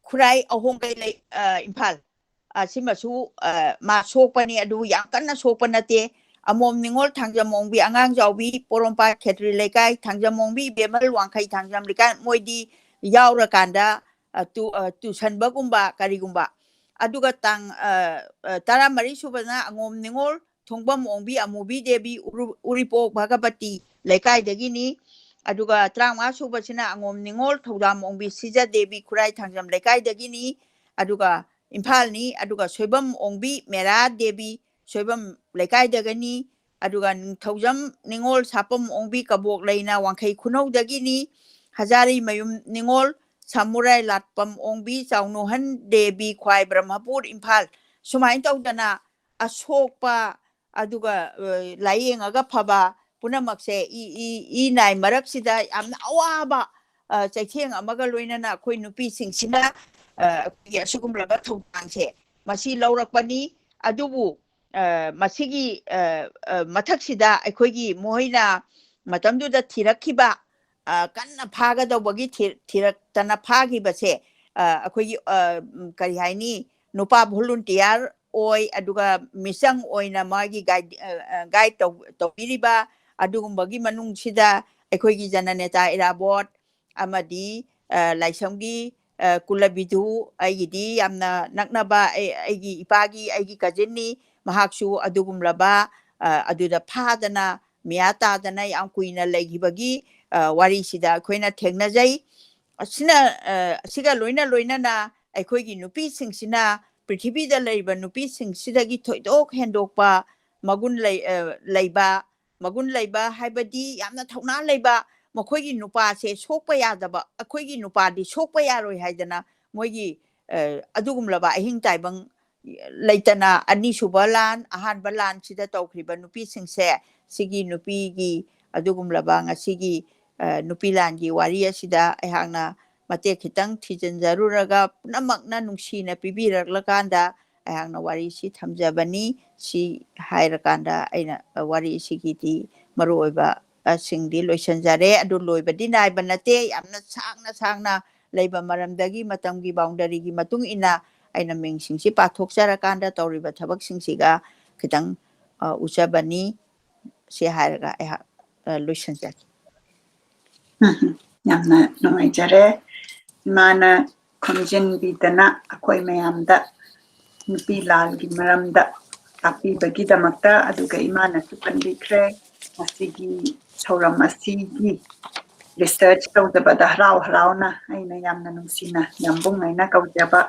ꯈꯨꯔꯥꯏ ꯑꯍꯣꯡꯒꯩ ꯂꯩ-, ꯑ, ꯏꯝꯐꯥꯜ꯫ ꯑ, ꯁꯤꯃꯁꯨ, ꯑ, ꯃꯥ ꯁꯣꯛꯄꯅꯤ, ꯑꯗꯨꯕꯨ ꯌꯥꯝ ꯀꯟꯅ ꯁꯣꯛꯄ ꯅꯠꯇꯦ꯫ ꯑꯃꯣꯝ ꯅꯤꯉꯣꯜ ꯊꯥꯡꯖꯝ ꯑꯣꯡꯕꯤ, ꯑꯉꯥꯡ ꯆꯥꯎꯕꯤ ꯄꯣꯔꯣꯝꯄꯥꯠ ꯈꯦꯇ꯭ꯔꯤ ꯂꯩꯀꯥꯏ, ꯊꯥꯡꯖꯝ ꯑꯣꯡꯕꯤ ꯏꯕꯦꯝꯍꯜ ꯋꯥꯡꯈꯩ ꯊꯥꯡꯖꯝ ꯂꯩꯀꯥꯏ, ꯃꯣꯏꯗꯤ ꯌꯥꯎꯔꯀꯥꯟꯗ, ꯑ, ꯇꯨ-, ꯑ, ꯇꯨꯁꯟꯕꯒꯨꯝꯕ ꯀꯔꯤꯒꯨꯝꯕ꯫ ꯑꯗꯨꯒ ꯇꯥꯡ, ꯑ, ꯑ, ꯇꯔꯥꯃꯔꯤ ꯁꯨꯕꯅ ꯑꯉꯣꯝ ꯅꯤꯉꯣꯜ ꯊꯣꯡꯕꯝ ꯑꯣꯡꯕꯤ ꯑꯃꯨꯕꯤ ꯗꯦꯕꯤ ꯎꯔꯨ-, ꯎꯔꯤꯄꯣꯛ ꯚꯒꯕꯇꯤ ꯂꯩꯀꯥꯏꯗꯒꯤꯅꯤ꯫ ꯑꯗꯨꯒ ꯇꯔꯥꯃꯉꯥ ꯁꯨꯕꯁꯤꯅ ꯑꯉꯣꯝ ꯅꯤꯉꯣꯜ ꯊꯧꯗꯥꯝ ꯑꯣꯡꯕꯤ ꯁꯤꯖ ꯗꯦꯕꯤ ꯈꯨꯔꯥꯏ ꯊꯥꯡꯖꯝ ꯂꯩꯀꯥꯏꯗꯒꯤꯅꯤ꯫ ꯑꯗꯨꯒ ꯏꯝꯐꯥꯜꯅꯤ꯫ ꯑꯗꯨꯒ ꯁꯣꯏꯕꯝ ꯑꯣꯡꯕꯤ ꯃꯦꯔꯥ ꯗꯦꯕꯤ ꯁꯣꯏꯕꯝ ꯂꯩꯀꯥꯏꯗꯒꯤꯅꯤ꯫ ꯑꯗꯨꯒ ꯅꯤꯡꯊꯧꯖꯝ ꯅꯤꯉꯣꯜ ꯁꯥꯄꯝ ꯑꯣꯡꯕꯤ ꯀꯕꯣꯛ ꯂꯩꯅ ꯋꯥꯡꯈꯩ ꯈꯨꯅꯧꯗꯒꯤꯅꯤ꯫ ꯍꯖꯥꯔꯤ ꯃꯌꯨꯝ ꯅꯤꯉꯣꯜ ꯁꯥꯃꯨꯔꯥꯏ ꯂꯥꯠꯄꯝ ꯑꯣꯡꯕꯤ ꯆꯥꯎꯅꯨꯍꯟ ꯗꯦꯕꯤ ꯈ꯭ꯋꯥꯏ ꯕ꯭ꯔꯍ꯭ꯃꯄꯨꯔ ꯏꯝꯐꯥꯜ꯫ ꯁꯨꯃꯥꯏꯅ ꯇꯧꯗꯅ ꯑꯁꯣꯛꯄ, ꯑꯗꯨꯒ ꯂꯥꯏꯌꯦꯡꯉꯒ ꯐꯕ ꯄꯨꯝꯅꯃꯛꯁꯦ ꯏ ꯏ ꯏ ꯅꯥꯏ ꯃꯔꯛꯁꯤꯗ ꯌꯥꯝꯅ ꯑꯋꯥꯕ ꯆꯩꯊꯦꯡ ꯑꯃꯒ ꯂꯣꯏꯅꯅ ꯑꯩꯈꯣꯏ ꯅꯨꯄꯤꯁꯤꯡꯁꯤꯅ ꯑꯩꯈꯣꯏꯒꯤ ꯑꯁꯤꯒꯨꯝꯂꯕ ꯊꯧꯗꯥꯡꯁꯦ ꯃꯁꯤ ꯂꯧꯔꯛꯄꯅꯤ꯫ ꯑꯗꯨꯕꯨ ꯃꯁꯤꯒꯤ ꯃꯊꯛꯁꯤꯗ ꯑꯩꯈꯣꯏꯒꯤ ꯃꯈꯣꯏꯅ ꯃꯇꯝꯗꯨꯗ ꯊꯤꯔꯛꯈꯤꯕ, ꯀꯟꯅ ꯐꯥꯒꯗꯧꯕꯒꯤ ꯊꯤꯔꯛꯇꯅ ꯐꯥꯈꯤꯕꯁꯦ ꯑꯩꯈꯣꯏꯒꯤ ꯀꯔꯤ ꯍꯥꯏꯅꯤ, ꯅꯨꯄꯥ ꯚꯣꯂꯨꯟꯇꯤꯌꯥꯔ ꯑꯣꯏ, ꯑꯗꯨꯒ ꯃꯤꯆꯪ ꯑꯣꯏꯅ ꯃꯥꯒꯤ ꯒꯥꯏꯗ ꯇꯧꯕꯤꯔꯤꯕ ꯑꯗꯨꯒꯨꯝꯕꯒꯤ ꯃꯅꯨꯡꯁꯤꯗ ꯑꯩꯈꯣꯏꯒꯤ ꯖꯅꯅꯦꯇꯥ ꯏꯔꯥꯕꯣꯠ ꯑꯃꯗꯤ ꯂꯥꯏꯁ꯭ꯔꯝꯒꯤ ꯀꯨꯂꯕꯤꯗꯨ, ꯑꯩꯒꯤꯗꯤ ꯌꯥꯝꯅ ꯅꯛꯅꯕ, ꯑꯩꯒꯤ ꯏꯄꯥꯒꯤ, ꯑꯩꯒꯤ ꯀꯖꯤꯟꯅꯤ꯫ ꯃꯍꯥꯛꯁꯨ ꯑꯗꯨꯒꯨꯝꯂꯕ ꯑꯗꯨꯗ ꯐꯥꯗꯅ ꯃꯤꯌꯥ ꯇꯥꯗꯅ ꯌꯥꯝ ꯀꯨꯏꯅ ꯂꯩꯈꯤꯕꯒꯤ ꯋꯥꯔꯤꯁꯤꯗ ꯑꯩꯈꯣꯏꯅ ꯊꯦꯡꯅꯖꯩ꯫ ꯑꯁꯤꯅ, ꯑꯁꯤꯒ ꯂꯣꯏꯅ ꯂꯣꯏꯅꯅ ꯑꯩꯈꯣꯏꯒꯤ ꯅꯨꯄꯤꯁꯤꯡꯁꯤꯅ ꯄ꯭ꯔꯤꯊꯤꯕꯤꯗ ꯂꯩꯔꯤꯕ ꯅꯨꯄꯤꯁꯤꯡꯁꯤꯗꯒꯤ ꯊꯣꯏꯗꯣꯛ ꯍꯦꯟꯗꯣꯛꯄ ꯃꯒꯨꯟ ꯂꯩ-, ꯑ, ꯂꯩꯕ, ꯃꯒꯨꯟ ꯂꯩꯕ ꯍꯥꯏꯕꯗꯤ ꯌꯥꯝꯅ ꯊꯧꯅꯥ ꯂꯩꯕ, ꯃꯈꯣꯏꯒꯤ ꯅꯨꯄꯥꯁꯦ ꯁꯣꯛꯄ ꯌꯥꯗꯕ, ꯑꯩꯈꯣꯏꯒꯤ ꯅꯨꯄꯥꯗꯤ ꯁꯣꯛꯄ ꯌꯥꯔꯣꯏ ꯍꯥꯏꯗꯅ ꯃꯣꯏꯒꯤ, ꯑ, ꯑꯗꯨꯒꯨꯝꯂꯕ ꯑꯍꯤꯡ ꯇꯥꯏꯕꯪ ꯂꯩꯇꯅ ꯑꯅꯤꯁꯨꯕ ꯂꯥꯟ, ꯑꯍꯥꯟꯕ ꯂꯥꯟꯁꯤꯗ ꯇꯧꯈ꯭ꯔꯤꯕ ꯅꯨꯄꯤꯁꯤꯡꯁꯦ, ꯁꯤꯒꯤ ꯅꯨꯄꯤꯒꯤ ꯑꯗꯨꯒꯨꯝꯂꯕ ꯉꯁꯤꯒꯤ, ꯑ, ꯅꯨꯄꯤ ꯂꯥꯟꯒꯤ ꯋꯥꯔꯤ ꯑꯁꯤꯗ ꯑꯩꯍꯥꯛꯅ ꯃꯇꯦꯛ ꯈꯤꯇꯪ ꯊꯤꯖꯤꯟꯖꯔꯨꯔꯒ ꯄꯨꯝꯅꯃꯛꯅ ꯅꯨꯡꯁꯤꯅ ꯄꯤꯕꯤꯔꯛꯂꯀꯥꯟꯗ ꯑꯩꯍꯥꯛꯅ ꯋꯥꯔꯤꯁꯤ ꯊꯝꯖꯕꯅꯤ꯫ ꯁꯤ ꯍꯥꯏꯔꯀꯥꯟꯗ ꯑꯩꯅ ꯋꯥꯔꯤꯁꯤꯒꯤꯗꯤ ꯃꯔꯨꯑꯣꯏꯕ, ꯑ, ꯁꯤꯡꯗꯤ ꯂꯣꯏꯁꯤꯟꯖꯔꯦ꯫ ꯑꯗꯨ ꯂꯣꯏꯕꯗꯤ ꯅꯥꯏꯕ ꯅꯠꯇꯦ, ꯌꯥꯝꯅ ꯁꯥꯡꯅ ꯁꯥꯡꯅ ꯂꯩꯕ ꯃꯔꯝꯗꯒꯤ ꯃꯇꯝꯒꯤ ꯕꯥꯎꯟꯗꯔꯤꯒꯤ ꯃꯇꯨꯡ ꯏꯟꯅ ꯑꯩꯅ ꯃꯤꯡꯁꯤꯡꯁꯤ ꯄꯥꯊꯣꯛꯆꯔꯀꯥꯟꯗ ꯇꯧꯔꯤꯕ ꯊꯕꯛꯁꯤꯡꯁꯤꯒ ꯈꯤꯇꯪ, ꯑ, ꯎꯠꯆꯕꯅꯤ꯫ ꯁꯤ ꯍꯥꯏꯔꯒ ꯑꯩꯍꯥꯛ, ꯑ, ꯂꯣꯏꯁꯤꯟꯖꯒꯦ꯫ ꯎꯝ, ꯌꯥꯝꯅ ꯅꯨꯡꯉꯥꯏꯖꯔꯦ꯫ ꯏꯃꯥꯅ ꯈꯣꯝꯖꯤꯟꯕꯤꯗꯅ ꯑꯩꯈꯣꯏ ꯃꯌꯥꯝꯗ ꯅꯨꯄꯤ ꯂꯥꯟꯒꯤ ꯃꯔꯝꯗ ꯇꯥꯛꯄꯤꯕꯒꯤꯗꯃꯛꯇ, ꯑꯗꯨꯒ ꯏꯃꯥꯅꯁꯨ ꯄꯟꯕꯤꯈ꯭ꯔꯦ, ꯉꯁꯤꯒꯤ ꯊꯧꯔꯝ ꯑꯁꯤꯒꯤ research ꯇꯧꯖꯕꯗ ꯍꯔꯥꯎ ꯍꯔꯥꯎꯅ ꯑꯩꯅ ꯌꯥꯝꯅ ꯅꯨꯡꯁꯤꯅ ꯌꯥꯝꯕꯨꯡ ꯍꯥꯏꯅ ꯀꯧꯖꯕ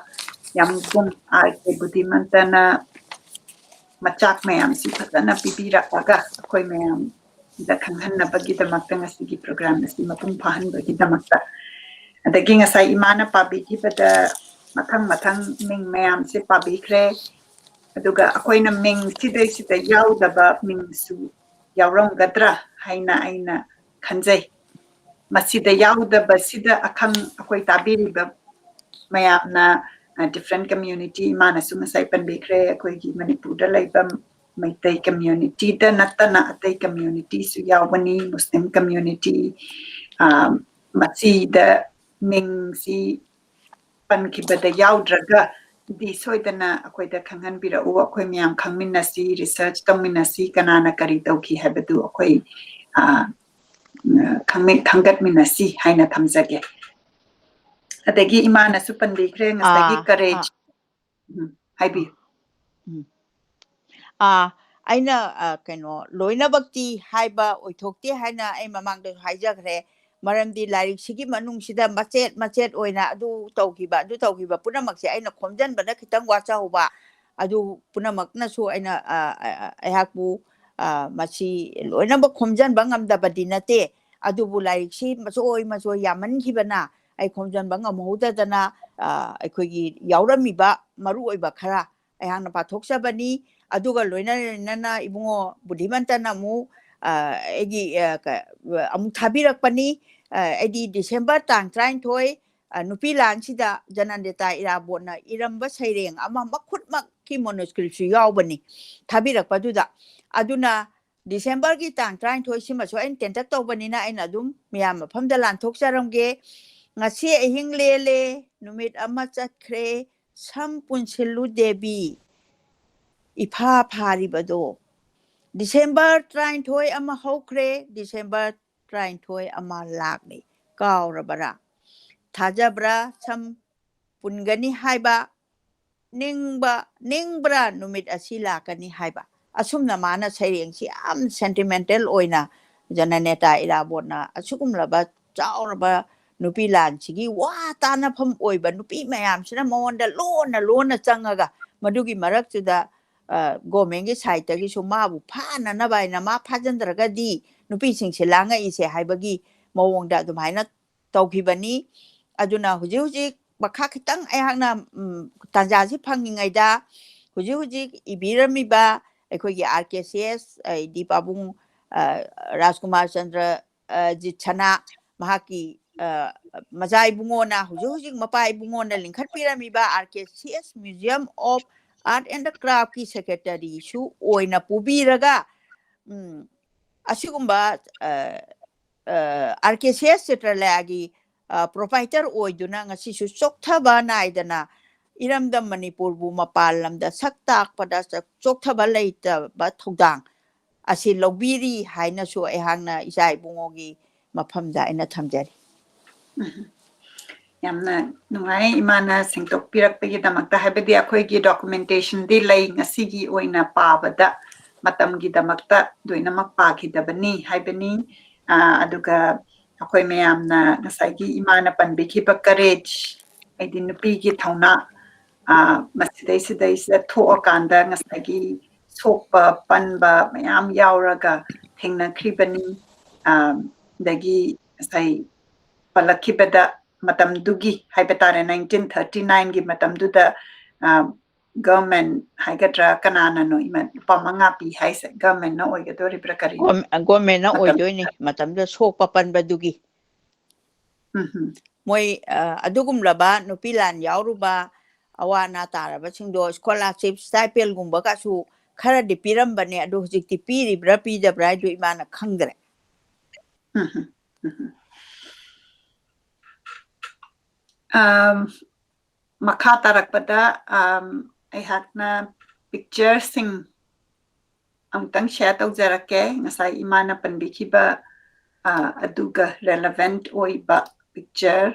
ꯌꯥꯝꯕꯨꯡ ꯑꯥꯔ ꯀꯦ ꯕꯨꯙꯤꯃꯟꯇꯅ ꯃꯆꯥꯛ ꯃꯌꯥꯝꯁꯤ ꯐꯖꯅ ꯄꯤꯕꯤꯔꯛꯑꯒ ꯑꯩꯈꯣꯏ ꯃꯌꯥꯝꯗ ꯈꯪꯍꯟꯅꯕꯒꯤꯗꯃꯛꯇ ꯉꯁꯤꯒꯤ program ꯑꯁꯤ ꯃꯄꯨꯡ ꯐꯥꯍꯟꯕꯒꯤꯗꯃꯛꯇ꯫ ꯑꯗꯒꯤ ꯉꯁꯥꯏ ꯏꯃꯥꯅ ꯄꯥꯕꯤꯈꯤꯕꯗ ꯃꯊꯪ ꯃꯊꯪ ꯃꯤꯡ ꯃꯌꯥꯝꯁꯦ ꯄꯥꯕꯤꯈ꯭ꯔꯦ꯫ ꯑꯗꯨꯒ ꯑꯩꯈꯣꯏꯅ ꯃꯤꯡ ꯁꯤꯗꯩꯁꯤꯗ ꯌꯥꯎꯗꯕ ꯃꯤꯡꯁꯨ ꯌꯥꯎꯔꯝꯒꯗ꯭ꯔꯥ ꯍꯥꯏꯅ ꯑꯩꯅ ꯈꯟꯖꯩ꯫ ꯃꯁꯤꯗ ꯌꯥꯎꯗꯕꯁꯤꯗ ꯑꯈꯪ ꯑꯩꯈꯣꯏ ꯇꯥꯕꯤꯔꯤꯕ ꯃꯌꯥꯝꯅ, ꯑ, different community, ꯏꯃꯥꯅꯁꯨ ꯉꯁꯥꯏ ꯄꯟꯕꯤꯈ꯭ꯔꯦ, ꯑꯩꯈꯣꯏꯒꯤ ꯃꯅꯤꯄꯨꯔꯗ ꯂꯩꯕ ꯃꯩꯇꯩ communityꯗ ꯅꯠꯇꯅ ꯑꯇꯩ communityꯁꯨ ꯌꯥꯎꯕꯅꯤ, ꯃꯨꯁꯂꯤꯝ community꯫ ꯑ, ꯃꯁꯤꯗ ꯃꯤꯡꯁꯤ ꯄꯟꯈꯤꯕꯗ ꯌꯥꯎꯗ꯭ꯔꯒꯗꯤ ꯁꯣꯏꯗꯅ ꯑꯩꯈꯣꯏꯗ ꯈꯪꯍꯟꯕꯤꯔꯛꯎ꯫ ꯑꯩꯈꯣꯏ ꯃꯌꯥꯝ ꯈꯪꯃꯤꯟꯅꯁꯤ, research ꯇꯧꯃꯤꯟꯅꯁꯤ, ꯀꯅꯥꯅ ꯀꯔꯤ ꯇꯧꯈꯤ ꯍꯥꯏꯕꯗꯨ ꯑꯩꯈꯣꯏ, ꯑ, ꯈꯪꯃꯤ-, ꯈꯪꯒꯠꯃꯤꯟꯅꯁꯤ ꯍꯥꯏꯅ ꯊꯝꯖꯒꯦ꯫ ꯑꯗꯒꯤ ꯏꯃꯥꯅꯁꯨ ꯄꯟꯕꯤꯈ꯭ꯔꯦ ꯉꯁꯥꯏꯒꯤ ꯑꯥ, courage꯫ ꯑꯥ꯫ ꯎꯝ, ꯍꯥꯏꯕꯤꯌꯨ꯫ ꯎꯝ꯫ ꯑꯥ, ꯑꯩꯅ, ꯑ, ꯀꯩꯅꯣ, ꯂꯣꯏꯅꯃꯛꯇꯤ ꯍꯥꯏꯕ ꯑꯣꯏꯊꯣꯛꯇꯦ ꯍꯥꯏꯅ ꯑꯩ ꯃꯃꯥꯡꯗꯁꯨ ꯍꯥꯏꯖꯈ꯭ꯔꯦ꯫ ꯃꯔꯝꯗꯤ ꯂꯥꯏꯔꯤꯛꯁꯤꯒꯤ ꯃꯅꯨꯡꯁꯤꯗ ꯃꯆꯦꯠ ꯃꯆꯦꯠ ꯑꯣꯏꯅ ꯑꯗꯨ ꯇꯧꯈꯤꯕ, ꯑꯗꯨ ꯇꯧꯈꯤꯕ ꯄꯨꯝꯅꯃꯛꯁꯦ ꯑꯩꯅ ꯈꯣꯝꯖꯤꯟꯕꯅ ꯈꯤꯇꯪ ꯋꯥꯠꯆꯍꯧꯕ꯫ ꯑꯗꯨ ꯄꯨꯝꯅꯃꯛꯅꯁꯨ ꯑꯩꯅ, ꯑ, ꯑ, ꯑ, ꯑꯩꯍꯥꯛꯄꯨ, ꯑ, ꯃꯁꯤ ꯂꯣꯏꯅꯃꯛ ꯈꯣꯝꯖꯤꯟꯕ ꯉꯝꯗꯕꯗꯤ ꯅꯠꯇꯦ꯫ ꯑꯗꯨꯕꯨ ꯂꯥꯏꯔꯤꯛꯁꯤ ꯃꯆꯣꯏ ꯃꯆꯣꯏ ꯌꯥꯝꯃꯟꯈꯤꯕꯅ ꯑꯩ ꯈꯣꯝꯖꯤꯟꯕ ꯉꯝꯍꯧꯗꯗꯅ, ꯑ, ꯑꯩꯈꯣꯏꯒꯤ ꯌꯥꯎꯔꯝꯃꯤꯕ ꯃꯔꯨꯑꯣꯏꯕ ꯈꯔ ꯑꯩꯍꯥꯛꯅ ꯄꯥꯊꯣꯛꯆꯕꯅꯤ꯫ ꯑꯗꯨꯒ ꯂꯣꯏꯅ ꯂꯣꯏꯅꯅ ꯏꯕꯨꯡꯉꯣ ꯕꯨꯙꯤꯃꯟꯇꯅ ꯑꯃꯨꯛ, ꯑ, ꯑꯩꯒꯤ, ꯑ, ꯀ-, ꯑꯃꯨꯛ ꯊꯥꯕꯤꯔꯛꯄꯅꯤ꯫ ꯑ, ꯑꯩꯗꯤ December ꯇꯥꯡ ꯇꯔꯥꯅꯤꯊꯣꯏ, ꯑ, ꯅꯨꯄꯤ ꯂꯥꯟꯁꯤꯗ ꯖꯅꯟꯗꯦꯇꯥ ꯏꯔꯥꯕꯣꯠꯅ ꯏꯔꯝꯕ ꯁꯩꯔꯦꯡ ꯑꯃ ꯃꯈꯨꯠꯃꯛꯀꯤ manuscriptꯁꯨ ꯌꯥꯎꯕꯅꯤ ꯊꯥꯕꯤꯔꯛꯄꯗꯨꯗ꯫ ꯑꯗꯨꯅ Decemberꯒꯤ ꯇꯥꯡ ꯇꯔꯥꯅꯤꯊꯣꯏ ꯁꯤꯃꯁꯨ ꯑꯩꯅ ꯇꯦꯟꯇꯛ ꯇꯧꯕꯅꯤꯅ ꯑꯩꯅ ꯑꯗꯨꯝ ꯃꯌꯥꯝ ꯃꯐꯝꯗ ꯂꯥꯟꯊꯣꯛꯆꯔꯝꯒꯦ꯫ ꯉꯁꯤ ꯑꯍꯤꯡ ꯂꯦꯜꯂꯦ, ꯅꯨꯃꯤꯠ ꯑꯃ ꯆꯠꯈ꯭ꯔꯦ, ꯁꯝ ꯄꯨꯟꯁꯤꯜꯂꯨ ꯗꯦꯕꯤ, ꯏꯐꯥ ꯐꯥꯔꯤꯕꯗꯣ꯫ December ꯇꯔꯥꯅꯤꯊꯣꯏ ꯑꯃ ꯍꯧꯈ꯭ꯔꯦ, December ꯇꯔꯥꯅꯤꯊꯣꯏ ꯑꯃ ꯂꯥꯛꯂꯤ꯫ ꯀꯥꯎꯔꯕꯔꯥ? ꯊꯥꯖꯕ꯭ꯔꯥ? ꯁꯝ ꯄꯨꯟꯒꯅꯤ ꯍꯥꯏꯕ, ꯅꯤꯡꯕ, ꯅꯤꯡꯕ꯭ꯔꯥ ꯅꯨꯃꯤꯠ ꯑꯁꯤ ꯂꯥꯛꯀꯅꯤ ꯍꯥꯏꯕ? ꯑꯁꯨꯝꯅ ꯃꯥꯅ ꯁꯩꯔꯦꯡꯁꯤ ꯌꯥꯝ sentimental ꯑꯣꯏꯅ ꯖꯅꯅꯦꯇꯥ ꯏꯔꯥꯕꯣꯠꯅ ꯑꯁꯤꯒꯨꯝꯂꯕ ꯆꯥꯎꯔꯕ ꯅꯨꯄꯤ ꯂꯥꯟꯁꯤꯒꯤ ꯋꯥ ꯇꯥꯅꯐꯝ ꯑꯣꯏꯕ ꯅꯨꯄꯤ ꯃꯌꯥꯝꯁꯤꯅ ꯃꯉꯣꯟꯗ ꯂꯣꯟꯅ ꯂꯣꯟꯅ ꯆꯪꯉꯒ ꯃꯗꯨꯒꯤ ꯃꯔꯛꯇꯨꯗ, ꯑ, governmentꯀꯤ sideꯇꯒꯤꯁꯨ ꯃꯥꯕꯨ ꯐꯥꯅꯅꯕ ꯍꯥꯏꯅ ꯃꯥ ꯐꯥꯖꯤꯟꯗ꯭ꯔꯒꯗꯤ ꯅꯨꯄꯤꯁꯤꯡꯁꯦ ꯂꯥꯡꯉꯛꯏꯁꯦ ꯍꯥꯏꯕꯒꯤ ꯃꯑꯣꯡꯗ ꯑꯗꯨꯃꯥꯏꯅ ꯇꯧꯈꯤꯕꯅꯤ꯫ ꯑꯗꯨꯅ ꯍꯧꯖꯤꯛ ꯍꯧꯖꯤꯛ ꯃꯈꯥ ꯈꯤꯇꯪ ꯑꯩꯍꯥꯛꯅ, ꯎꯝ, ꯇꯥꯟꯖꯥꯁꯤ ꯐꯪꯉꯤꯉꯩꯗ ꯍꯧꯖꯤꯛ ꯍꯧꯖꯤꯛ ꯏꯕꯤꯔꯝꯃꯤꯕ ꯑꯩꯈꯣꯏꯒꯤ R K C S, ꯍꯥꯏꯗꯤ ꯄꯥꯕꯨꯡ, ꯑ, ꯔꯥꯖꯀꯨꯃꯥꯔ ꯆꯟꯗ꯭ꯔ, ꯑ, ꯖꯤꯠ ꯁꯅꯥ, ꯃꯍꯥꯛꯀꯤ, ꯑ, ꯃꯆꯥ ꯏꯕꯨꯡꯉꯣꯅ, ꯍꯧꯖꯤꯛ ꯍꯧꯖꯤꯛ ꯃꯄꯥ ꯏꯕꯨꯡꯉꯣꯅ ꯂꯤꯡꯈꯠꯄꯤꯔꯝꯃꯤꯕ R K C S Museum of Art and Craftꯀꯤ secretaryꯁꯨ ꯑꯣꯏꯅ ꯄꯨꯕꯤꯔꯒ, ꯎꯝ, ꯑꯁꯤꯒꯨꯝꯕ, ꯑ, ꯑ, R K C S ꯆꯤꯇ꯭ꯔꯂꯌꯥꯒꯤ, ꯑ, proprietor ꯑꯣꯏꯗꯨꯅ ꯉꯁꯤꯁꯨ ꯆꯣꯛꯊꯕ ꯅꯥꯏꯗꯅ ꯏꯔꯝꯗꯝ ꯃꯅꯤꯄꯨꯔꯕꯨ ꯃꯄꯥꯟ ꯂꯝꯗ ꯁꯛ ꯇꯥꯛꯄꯗ ꯆ-, ꯆꯣꯛꯊꯕ ꯂꯩꯇꯕ ꯊꯧꯗꯥꯡ ꯑꯁꯤ ꯂꯧꯕꯤꯔꯤ ꯍꯥꯏꯅꯁꯨ ꯑꯩꯍꯥꯛꯅ ꯏꯆꯥ ꯏꯕꯨꯡꯉꯣꯒꯤ ꯃꯐꯝꯗ ꯑꯩꯅ ꯊꯝꯖꯔꯤ꯫ ꯎꯝ꯫ ꯌꯥꯝꯅ ꯅꯨꯡꯉꯥꯏ ꯏꯃꯥꯅ ꯁꯦꯡꯗꯣꯛꯄꯤꯔꯛꯄꯒꯤꯗꯃꯛꯇ, ꯍꯥꯏꯕꯗꯤ ꯑꯩꯈꯣꯏꯒꯤ documentationꯗꯤ ꯂꯩ, ꯉꯁꯤꯒꯤ ꯑꯣꯏꯅ ꯄꯥꯕꯗ ꯃꯇꯝꯒꯤꯗꯃꯛꯇ ꯂꯣꯏꯅꯃꯛ ꯄꯥꯈꯤꯗꯕꯅꯤ ꯍꯥꯏꯕꯅꯤ꯫ ꯑꯥ, ꯑꯗꯨꯒ ꯑꯩꯈꯣꯏ ꯃꯌꯥꯝꯅ ꯉꯁꯥꯏꯒꯤ ꯏꯃꯥꯅ ꯄꯟꯕꯤꯈꯤꯕ courage, ꯍꯥꯏꯗꯤ ꯅꯨꯄꯤꯒꯤ ꯊꯧꯅꯥ, ꯑꯥ, ꯃꯁꯤꯗꯩꯁꯤꯗꯩꯁꯤꯗ ꯊꯣꯛꯑꯀꯥꯟꯗ ꯉꯁꯥꯏꯒꯤ ꯁꯣꯛꯄ ꯄꯟꯕ ꯃꯌꯥꯝ ꯌꯥꯎꯔꯒ ꯊꯦꯡꯅꯈ꯭ꯔꯤꯕꯅꯤ꯫ ꯑꯥ, ꯑꯗꯒꯤ ꯉꯁꯥꯏ ꯄꯜꯂꯛꯈꯤꯕꯗ ꯃꯇꯝꯗꯨꯒꯤ ꯍꯥꯏꯕ ꯇꯥꯔꯦ, nineteen thirty nineꯒꯤ ꯃꯇꯝꯗꯨꯗ, ꯑ, government ꯍꯥꯏꯒꯗ꯭ꯔꯥ, ꯀꯅꯥꯅꯅꯣ ꯏꯃꯥ ꯂꯨꯄꯥ ꯃꯉꯥ ꯄꯤ ꯍꯥꯏꯁꯦ? Governmentꯅ ꯑꯣꯏꯒꯗꯣꯔꯤꯕ꯭ꯔꯥ ꯀꯔꯤꯅꯣ? ꯒꯣꯔ-, governmentꯅ ꯃꯇꯝ ꯑꯣꯏꯗꯣꯏꯅꯤ, ꯃꯇꯝꯗꯨꯗ ꯁꯣꯛꯄ ꯄꯟꯕꯗꯨꯒꯤ꯫ ꯎꯝ ꯍꯝ꯫ ꯃꯣꯏ, ꯑ, ꯑꯗꯨꯒꯨꯝꯂꯕ ꯅꯨꯄꯤ ꯂꯥꯟ ꯌꯥꯎꯔꯨꯕ ꯑꯋꯥ ꯑꯅꯥ ꯇꯥꯔꯕꯁꯤꯡꯗꯣ scholarship, stipendꯒꯨꯝꯕꯒꯁꯨ ꯈꯔꯗꯤ ꯄꯤꯔꯝꯕꯅꯦ, ꯑꯗꯨ ꯍꯧꯖꯤꯛꯇꯤ ꯄꯤꯔꯤꯕ꯭ꯔꯥ ꯄꯤꯗꯕ꯭ꯔꯥ ꯍꯥꯏꯗꯨ ꯏꯃꯥꯅ ꯈꯪꯗ꯭ꯔꯦ꯫ ꯎꯝ ꯍꯝ, ꯎꯝ ꯍꯝ꯫ ꯑꯝ, ꯃꯈꯥ ꯇꯥꯔꯛꯄꯗ, ꯑꯝ, ꯑꯩꯍꯥꯛꯅ pictureꯁꯤꯡ ꯑꯃꯨꯛꯇꯪ share ꯇꯧꯖꯔꯛꯀꯦ꯫ ꯉꯁꯥꯏ ꯏꯃꯥꯅ ꯄꯟꯕꯤꯈꯤꯕ, ꯑ, ꯑꯗꯨꯒ relevant ꯑꯣꯏꯕ picture꯫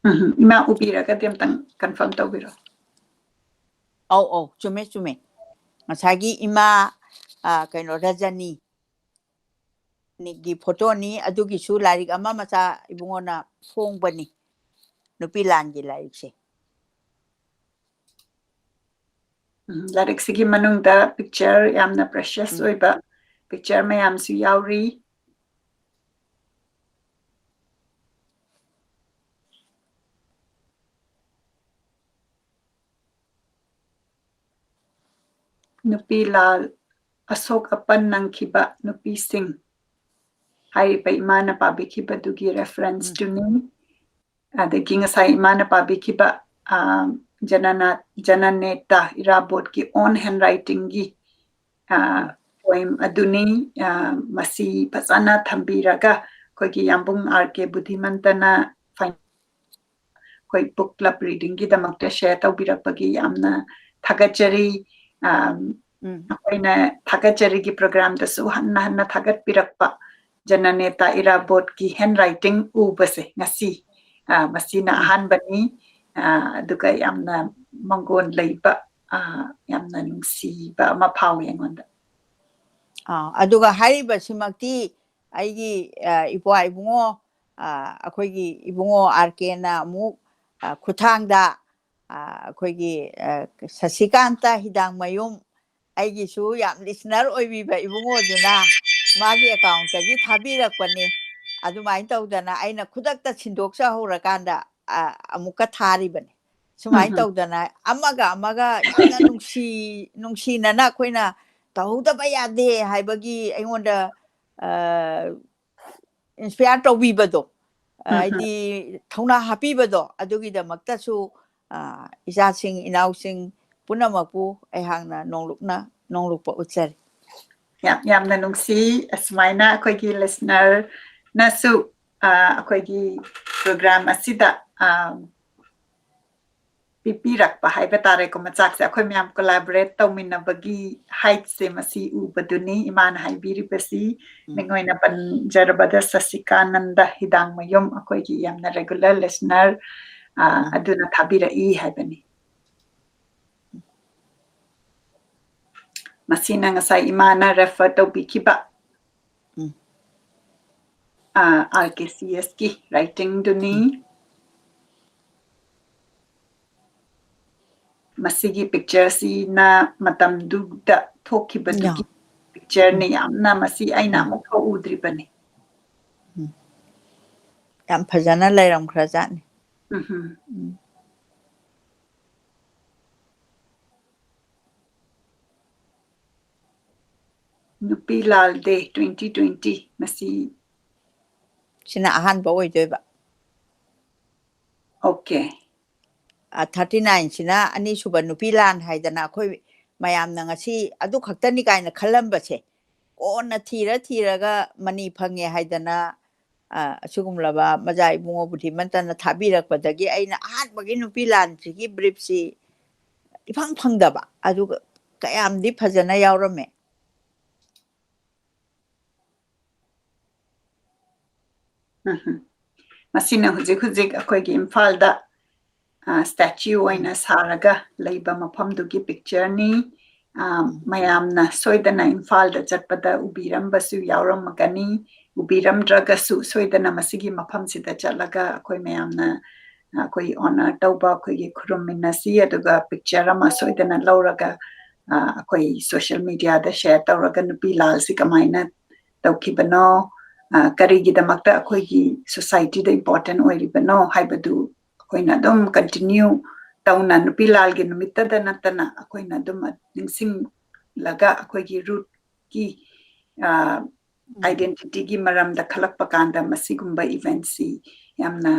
ꯎꯝ, ꯏꯃꯥ ꯎꯕꯤꯔꯒꯗꯤ ꯑꯝꯇꯪ confirm ꯇꯧꯕꯤꯔꯣ꯫ ꯑꯧ, ꯑꯧ, ꯆꯨꯝꯃꯦ, ꯆꯨꯝꯃꯦ꯫ ꯉꯁꯥꯏꯒꯤ ꯏꯃꯥ, ꯑ, ꯀꯩꯅꯣ, ꯔꯖꯅꯤ꯫ ꯒꯤ photoꯅꯤ, ꯑꯗꯨꯒꯤꯁꯨ ꯂꯥꯏꯔꯤꯛ ꯑꯃ ꯃꯆꯥ ꯏꯕꯨꯡꯉꯣꯅ ꯐꯣꯡꯕꯅꯤ, ꯅꯨꯄꯤ ꯂꯥꯟꯒꯤ ꯂꯥꯏꯔꯤꯛꯁꯦ꯫ ꯎꯝ, ꯂꯥꯏꯔꯤꯛꯁꯤꯒꯤ ꯃꯅꯨꯡꯗ picture ꯌꯥꯝꯅ precious ꯎꯝ꯫ ꯑꯣꯏꯕ picture ꯃꯌꯥꯝꯁꯨ ꯌꯥꯎꯔꯤ꯫ ꯅꯨꯄꯤ ꯂꯥꯜ, ꯑꯁꯣꯛ ꯑꯄꯟ ꯅꯪꯈꯤꯕ ꯅꯨꯄꯤꯁꯤꯡ ꯍꯥꯏꯔꯤꯕ ꯏꯃꯥꯅ ꯄꯥꯕꯤꯈꯤꯕꯗꯨꯒꯤ reference ꯎꯝ꯫ ꯇꯨꯅꯤ꯫ ꯑꯗꯒꯤ ꯉꯁꯥꯏ ꯏꯃꯥꯅ ꯄꯥꯕꯤꯈꯤꯕ, ꯑ, ꯖꯅꯅ-, ꯖꯅꯅꯦꯇꯥ ꯏꯔꯥꯕꯣꯠꯀꯤ own handwritingꯒꯤ, ꯑ, poem ꯑꯗꯨꯅꯤ꯫ ꯑ, ꯃꯁꯤ ꯐꯖꯅ ꯊꯝꯕꯤꯔꯒ ꯑꯩꯈꯣꯏꯒꯤ ꯌꯥꯝꯕꯨꯡ R K ꯕꯨꯙꯤꯃꯟꯇꯅ ꯐꯥꯏ-, ꯑꯩꯈꯣꯏ book club readingꯒꯤꯗꯃꯛꯇ share ꯇꯧꯕꯤꯔꯛꯄꯒꯤ ꯌꯥꯝꯅ ꯊꯥꯒꯠꯆꯔꯤ꯫ ꯑ, ꯎꯝ꯫ ꯑꯩꯈꯣꯏꯅ ꯊꯥꯒꯠꯆꯔꯤꯒꯤ programꯗꯁꯨ ꯍꯟꯅ ꯍꯟꯅ ꯊꯥꯒꯠꯄꯤꯔꯛꯄ ꯖꯅꯅꯦꯇꯥ ꯏꯔꯥꯕꯣꯠꯀꯤ handwriting ꯎꯕꯁꯦ ꯉꯁꯤ, ꯑ, ꯃꯁꯤꯅ ꯎꯝ꯫ ꯑꯍꯥꯟꯕꯅꯤ꯫ ꯑ, ꯑꯗꯨꯒ ꯌꯥꯝꯅ ꯃꯪꯒꯣꯟ ꯂꯩꯕ, ꯑ, ꯌꯥꯝꯅ ꯅꯨꯡꯁꯤꯕ ꯑꯃ ꯐꯥꯎꯏ ꯑꯩꯉꯣꯟꯗ꯫ ꯑꯥ, ꯑꯗꯨꯒ ꯍꯥꯏꯔꯤꯕꯁꯤꯃꯛꯇꯤ ꯑꯩꯒꯤ, ꯑ, ꯏꯄ꯭ꯋꯥ ꯏꯕꯨꯡꯉꯣ, ꯑ, ꯑꯩꯈꯣꯏꯒꯤ ꯏꯕꯨꯡꯉꯣ R Kꯅ ꯑꯃꯨꯛ, ꯑ, ꯈꯨꯠꯊꯥꯡꯗ, ꯑ, ꯑꯩꯈꯣꯏꯒꯤ, ꯑ, ꯁꯁꯤꯀꯥꯟꯇ ꯍꯤꯗꯥꯡꯃꯌꯨꯝ, ꯑꯩꯒꯤꯁꯨ ꯌꯥꯝ listener ꯑꯣꯏꯕꯤꯕ ꯏꯕꯨꯡꯉꯣꯗꯨꯅ ꯃꯥꯒꯤ accountꯇꯒꯤ ꯊꯥꯕꯤꯔꯛꯄꯅꯤ꯫ ꯑꯗꯨꯃꯥꯏꯅ ꯇꯧꯗꯅ ꯑꯩꯅ ꯈꯨꯗꯛꯇ ꯁꯤꯟꯗꯣꯛꯆꯍꯧꯔꯀꯥꯟꯗ, ꯑ, ꯑꯃꯨꯛꯀ ꯊꯥꯔꯤꯕꯅꯤ꯫ ꯁꯨꯃꯥꯏꯅ ꯎꯝ꯫ ꯇꯧꯗꯅ ꯑꯃꯒ ꯑꯃꯒ ꯌꯥꯝꯅ ꯅꯨꯡꯁꯤ-, ꯅꯨꯡꯁꯤꯅꯅ ꯑꯩꯈꯣꯏꯅ ꯇꯧꯍꯧꯗꯕ ꯌꯥꯗꯦ ꯍꯥꯏꯕꯒꯤ ꯑꯩꯉꯣꯟꯗ, ꯑ, inspire ꯇꯧꯕꯤꯕꯗꯣ, ꯎꯝ, ꯎꯝ꯫ ꯍꯥꯏꯗꯤ ꯊꯧꯅꯥ ꯍꯥꯞꯄꯤꯕꯗꯣ, ꯑꯗꯨꯒꯤꯗꯃꯛꯇꯁꯨ, ꯑ, ꯏꯆꯥꯁꯤꯡ ꯏꯅꯥꯎꯁꯤꯡ ꯄꯨꯝꯅꯃꯛꯄꯨ ꯑꯩꯍꯥꯛꯅ ꯅꯣꯡꯂꯨꯛꯅ, ꯅꯣꯡꯂꯨꯛꯄ ꯎꯠꯆꯔꯤ꯫ ꯌꯥꯝ, ꯌꯥꯝꯅ ꯅꯨꯡꯁꯤ꯫ ꯑꯁꯨꯃꯥꯏꯅ ꯑꯩꯈꯣꯏꯒꯤ listenerꯅꯁꯨ, ꯑ, ꯑꯩꯈꯣꯏꯒꯤ program ꯑꯁꯤꯗ, ꯑ, ꯄꯤꯕꯤꯔꯛꯄ ꯍꯥꯏꯕ ꯇꯥꯔꯦꯀꯣ, ꯃꯆꯥꯛꯁꯦ꯫ ꯑꯩꯈꯣꯏ ꯃꯌꯥꯝ collaborate ꯇꯧꯃꯤꯟꯅꯕꯒꯤ heightꯁꯦ ꯃꯁꯤ ꯎꯕꯗꯨꯅꯤ ꯏꯃꯥꯅ ꯍꯥꯏꯕꯤꯔꯤꯕꯁꯤ꯫ ꯎꯝ꯫ ꯃꯤꯡ ꯑꯣꯏꯅ ꯄꯟꯖꯔꯕꯗ ꯁꯁꯤꯀꯥꯅꯟꯗ ꯍꯤꯗꯥꯡꯃꯌꯨꯝ, ꯑꯩꯈꯣꯏꯒꯤ ꯌꯥꯝꯅ regular listener, ꯑ, ꯎꯝ꯫ ꯑꯗꯨꯅ ꯊꯥꯕꯤꯔꯛꯏ ꯍꯥꯏꯕꯅꯤ꯫ ꯃꯁꯤꯅ ꯉꯁꯥꯏ ꯏꯃꯥꯅ refer ꯇꯧꯕꯤꯈꯤꯕ, ꯎꯝ꯫ ꯑ, R K C Sꯀꯤ writingꯗꯨꯅꯤ꯫ ꯎꯝ꯫ ꯃꯁꯤꯒꯤ picture-ꯁꯤꯅ ꯃꯇꯝꯗꯨꯗ ꯊꯣꯛꯈꯤꯕꯗꯨꯒꯤ picture-ꯅꯤ꯫ ꯌꯥꯝꯅ ꯃꯁꯤ ꯑꯩꯅ ꯑꯃꯨꯛ ꯐꯥꯎ ꯎꯗ꯭ꯔꯤꯕꯅꯤ꯫ ꯌꯥꯝ ꯐꯖꯅ ꯂꯩꯔꯝꯈ꯭ꯔꯖꯥꯠꯅꯤ꯫ ꯎꯝꯍꯨꯝ꯫ ꯎꯝ꯫ ꯅꯨꯄꯤ ꯂꯥꯜ Day twenty twenty ꯃꯁꯤ꯫ ꯁꯤꯅ ꯑꯍꯥꯟꯕ ꯑꯣꯏꯗꯣꯏꯕ꯫ Okay꯫ ꯑ, thirty-nine-ꯁꯤꯅ ꯑꯅꯤꯁꯨꯕ ꯅꯨꯄꯤ ꯂꯥꯟ ꯍꯥꯏꯗꯅ ꯑꯩꯈꯣꯏ ꯃꯌꯥꯝꯅ ꯉꯁꯤ ꯑꯗꯨ ꯈꯛꯇꯅꯤ ꯀꯥꯏꯅ ꯈꯜꯂꯝꯕꯁꯦ, ꯀꯣꯟꯅ ꯊꯤꯔ ꯊꯤꯔꯒ ꯃꯅꯤ ꯐꯪꯉꯦ ꯍꯥꯏꯗꯅ, ꯑ, ꯑꯁꯤꯒꯨꯝꯂꯕ ꯃꯖꯥ ꯏꯕꯨꯡꯉꯣ ꯕꯨꯙꯤꯃꯟꯇꯅ ꯊꯥꯕꯤꯔꯛꯄꯗꯒꯤ ꯑꯩꯅ ꯑꯍꯥꯟꯕꯒꯤ ꯅꯨꯄꯤ ꯂꯥꯟꯁꯤꯒꯤ brief-ꯁꯤ ꯏꯐꯪ ꯐꯪꯗꯕ, ꯑꯗꯨꯒ ꯀꯌꯥꯝꯗꯤ ꯐꯖꯅ ꯌꯥꯎꯔꯝꯃꯦ꯫ ꯎꯝꯍꯨꯝ꯫ ꯃꯁꯤꯅ ꯍꯧꯖꯤꯛ ꯍꯧꯖꯤꯛ ꯑꯩꯈꯣꯏꯒꯤ ꯏꯝꯐꯥꯜꯗ, ꯑ, statue ꯑꯣꯏꯅ ꯁꯥꯔꯒ ꯂꯩꯕ ꯃꯐꯝꯗꯨꯒꯤ picture-ꯅꯤ꯫ ꯑ, ꯃꯌꯥꯝꯅ ꯁꯣꯏꯗꯅ ꯏꯝꯐꯥꯜꯗ ꯆꯠꯄꯗ ꯎꯕꯤꯔꯝꯕꯁꯨ ꯌꯥꯎꯔꯝꯃꯒꯅꯤ꯫ ꯎꯕꯤꯔꯝꯗ꯭ꯔꯒꯁꯨ ꯁꯣꯏꯗꯅ ꯃꯁꯤꯒꯤ ꯃꯐꯝꯁꯤꯗ ꯆꯠꯂꯒ ꯑꯩꯈꯣꯏ ꯃꯌꯥꯝꯅ, ꯑ, ꯑꯩꯈꯣꯏ honour ꯇꯧꯕ, ꯑꯩꯈꯣꯏꯒꯤ ꯈꯨꯔꯨꯝꯃꯤꯟꯅꯁꯤ, ꯑꯗꯨꯒ picture ꯑꯃ ꯁꯣꯏꯗꯅ ꯂꯧꯔꯒ, ꯑ, ꯑꯩꯈꯣꯏ social media-ꯗ share ꯇꯧꯔꯒ ꯅꯨꯄꯤ ꯂꯥꯜꯁꯤ ꯀꯃꯥꯏꯅ ꯇꯧꯈꯤꯕꯅꯣ, ꯑ, ꯀꯔꯤꯒꯤꯗꯃꯛꯇ ꯑꯩꯈꯣꯏꯒꯤ society-ꯗ important ꯑꯣꯏꯔꯤꯕꯅꯣ ꯍꯥꯏꯕꯗꯨ ꯑꯩꯈꯣꯏꯅ ꯑꯗꯨꯝ continue ꯇꯧꯅ ꯅꯨꯄꯤ ꯂꯥꯜꯒꯤ ꯅꯨꯃꯤꯠꯇꯗ ꯅꯠꯇꯅ ꯑꯩꯈꯣꯏꯅ ꯑꯗꯨꯝ ꯅꯤꯡꯁꯤꯡꯂꯒ ꯑꯩꯈꯣꯏꯒꯤ root-ꯀꯤ, ꯑ, identity-ꯒꯤ ꯃꯔꯝꯗ ꯈꯜꯂꯛꯄ ꯀꯥꯟꯗ ꯃꯁꯤꯒꯨꯝꯕ event-ꯁꯤ ꯌꯥꯝꯅ,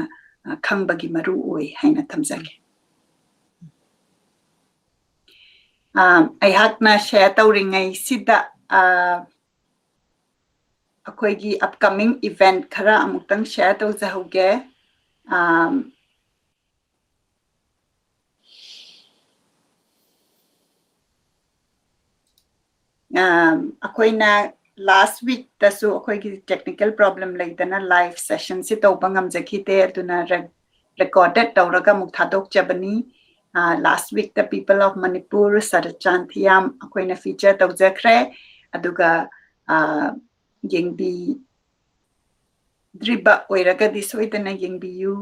ꯑ, ꯈꯪꯕꯒꯤ ꯃꯔꯨ ꯑꯣꯏ ꯍꯥꯏꯅ ꯊꯝꯖꯒꯦ꯫ ꯑ, ꯑꯩꯍꯥꯛꯅ share ꯇꯧꯔꯤꯉꯩꯁꯤꯗ, ꯑ, ꯑꯩꯈꯣꯏꯒꯤ upcoming event ꯈꯔ ꯑꯃꯨꯛꯇꯪ share ꯇꯧꯖꯍꯧꯒꯦ꯫ ꯑ, ꯑ, ꯑꯩꯈꯣꯏꯅ last week-ꯇꯁꯨ ꯑꯩꯈꯣꯏꯒꯤ technical problem ꯂꯩꯗꯅ live session-ꯁꯤ ꯇꯧꯕ ꯉꯝꯖꯈꯤꯗꯦ, ꯑꯗꯨꯅ re-, recorded ꯇꯧꯔꯒ ꯑꯃꯨꯛ ꯊꯥꯗꯣꯛꯆꯕꯅꯤ꯫ ꯑ, last week-ꯇ People of Manipur, ꯁꯔꯠꯆꯥꯟ ꯊꯤꯌꯥꯝ ꯑꯩꯈꯣꯏꯅ feature ꯇꯧꯖꯈ꯭ꯔꯦ꯫ ꯑꯗꯨꯒ, ꯑ, ꯌꯦꯡꯕꯤꯗ꯭ꯔꯤꯕ ꯑꯣꯏꯔꯒꯗꯤ ꯁꯣꯏꯗꯅ ꯌꯦꯡꯕꯤꯌꯨ꯫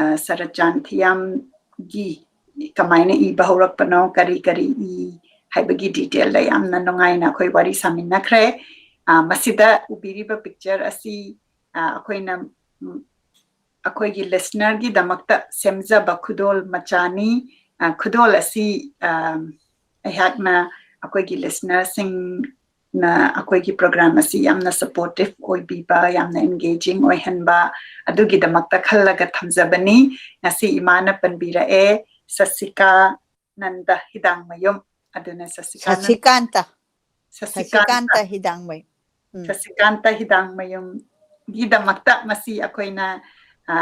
ꯑ, ꯁꯔꯠꯆꯥꯟ ꯊꯤꯌꯥꯝꯒꯤ ꯀꯃꯥꯏꯅ ꯏꯕ ꯍꯧꯔꯛꯄꯅꯣ, ꯀꯔꯤ ꯀꯔꯤ ꯏ ꯍꯥꯏꯕꯒꯤ detail ꯗ ꯌꯥꯝꯅ ꯅꯨꯡꯉꯥꯏꯅ ꯑꯩꯈꯣꯏ ꯋꯥꯔꯤ ꯁꯥꯃꯤꯟꯅꯈ꯭ꯔꯦ꯫ ꯑ, ꯃꯁꯤꯗ ꯎꯕꯤꯔꯤꯕ picture ꯑꯁꯤ, ꯑ, ꯑꯩꯈꯣꯏꯅ, ꯎꯝ, ꯑꯩꯈꯣꯏꯒꯤ listener ꯒꯤꯗꯃꯛꯇ ꯁꯦꯝꯖꯕ ꯈꯨꯗꯣꯜ ꯃꯆꯥꯅꯤ꯫ ꯑ, ꯈꯨꯗꯣꯜ ꯑꯁꯤ, ꯑ, ꯑꯩꯍꯥꯛꯅ ꯑꯩꯈꯣꯏꯒꯤ listener ꯁꯤꯡꯅ ꯑꯩꯈꯣꯏꯒꯤ program ꯑꯁꯤ ꯌꯥꯝꯅ supportive ꯑꯣꯏꯕꯤꯕ, ꯌꯥꯝꯅ engaging ꯑꯣꯏꯍꯟꯕ, ꯑꯗꯨꯒꯤꯗꯃꯛꯇ ꯈꯜꯂꯒ ꯊꯝꯖꯕꯅꯤ꯫ ꯉꯁꯤ ꯏꯃꯥꯅ ꯄꯟꯕꯤꯔꯛꯑꯦ, ꯁꯁꯤꯀꯥꯅꯟꯗ ꯍꯤꯗꯥꯡꯃꯌꯨꯝ꯫ ꯑꯗꯨꯅ ꯁꯁꯤꯀꯥꯅꯟ-, ꯁꯁꯤꯀꯥꯟꯇ꯫ ꯁꯁꯤꯀꯥꯟꯇ꯫ ꯁꯁꯤꯀꯥꯟꯇ ꯍꯤꯗꯥꯡꯃꯩ꯫ ꯎꯝ꯫ ꯁꯁꯤꯀꯥꯟꯇ ꯍꯤꯗꯥꯡꯃꯌꯨꯝꯒꯤꯗꯃꯛꯇ ꯃꯁꯤ ꯑꯩꯈꯣꯏꯅ, ꯑ,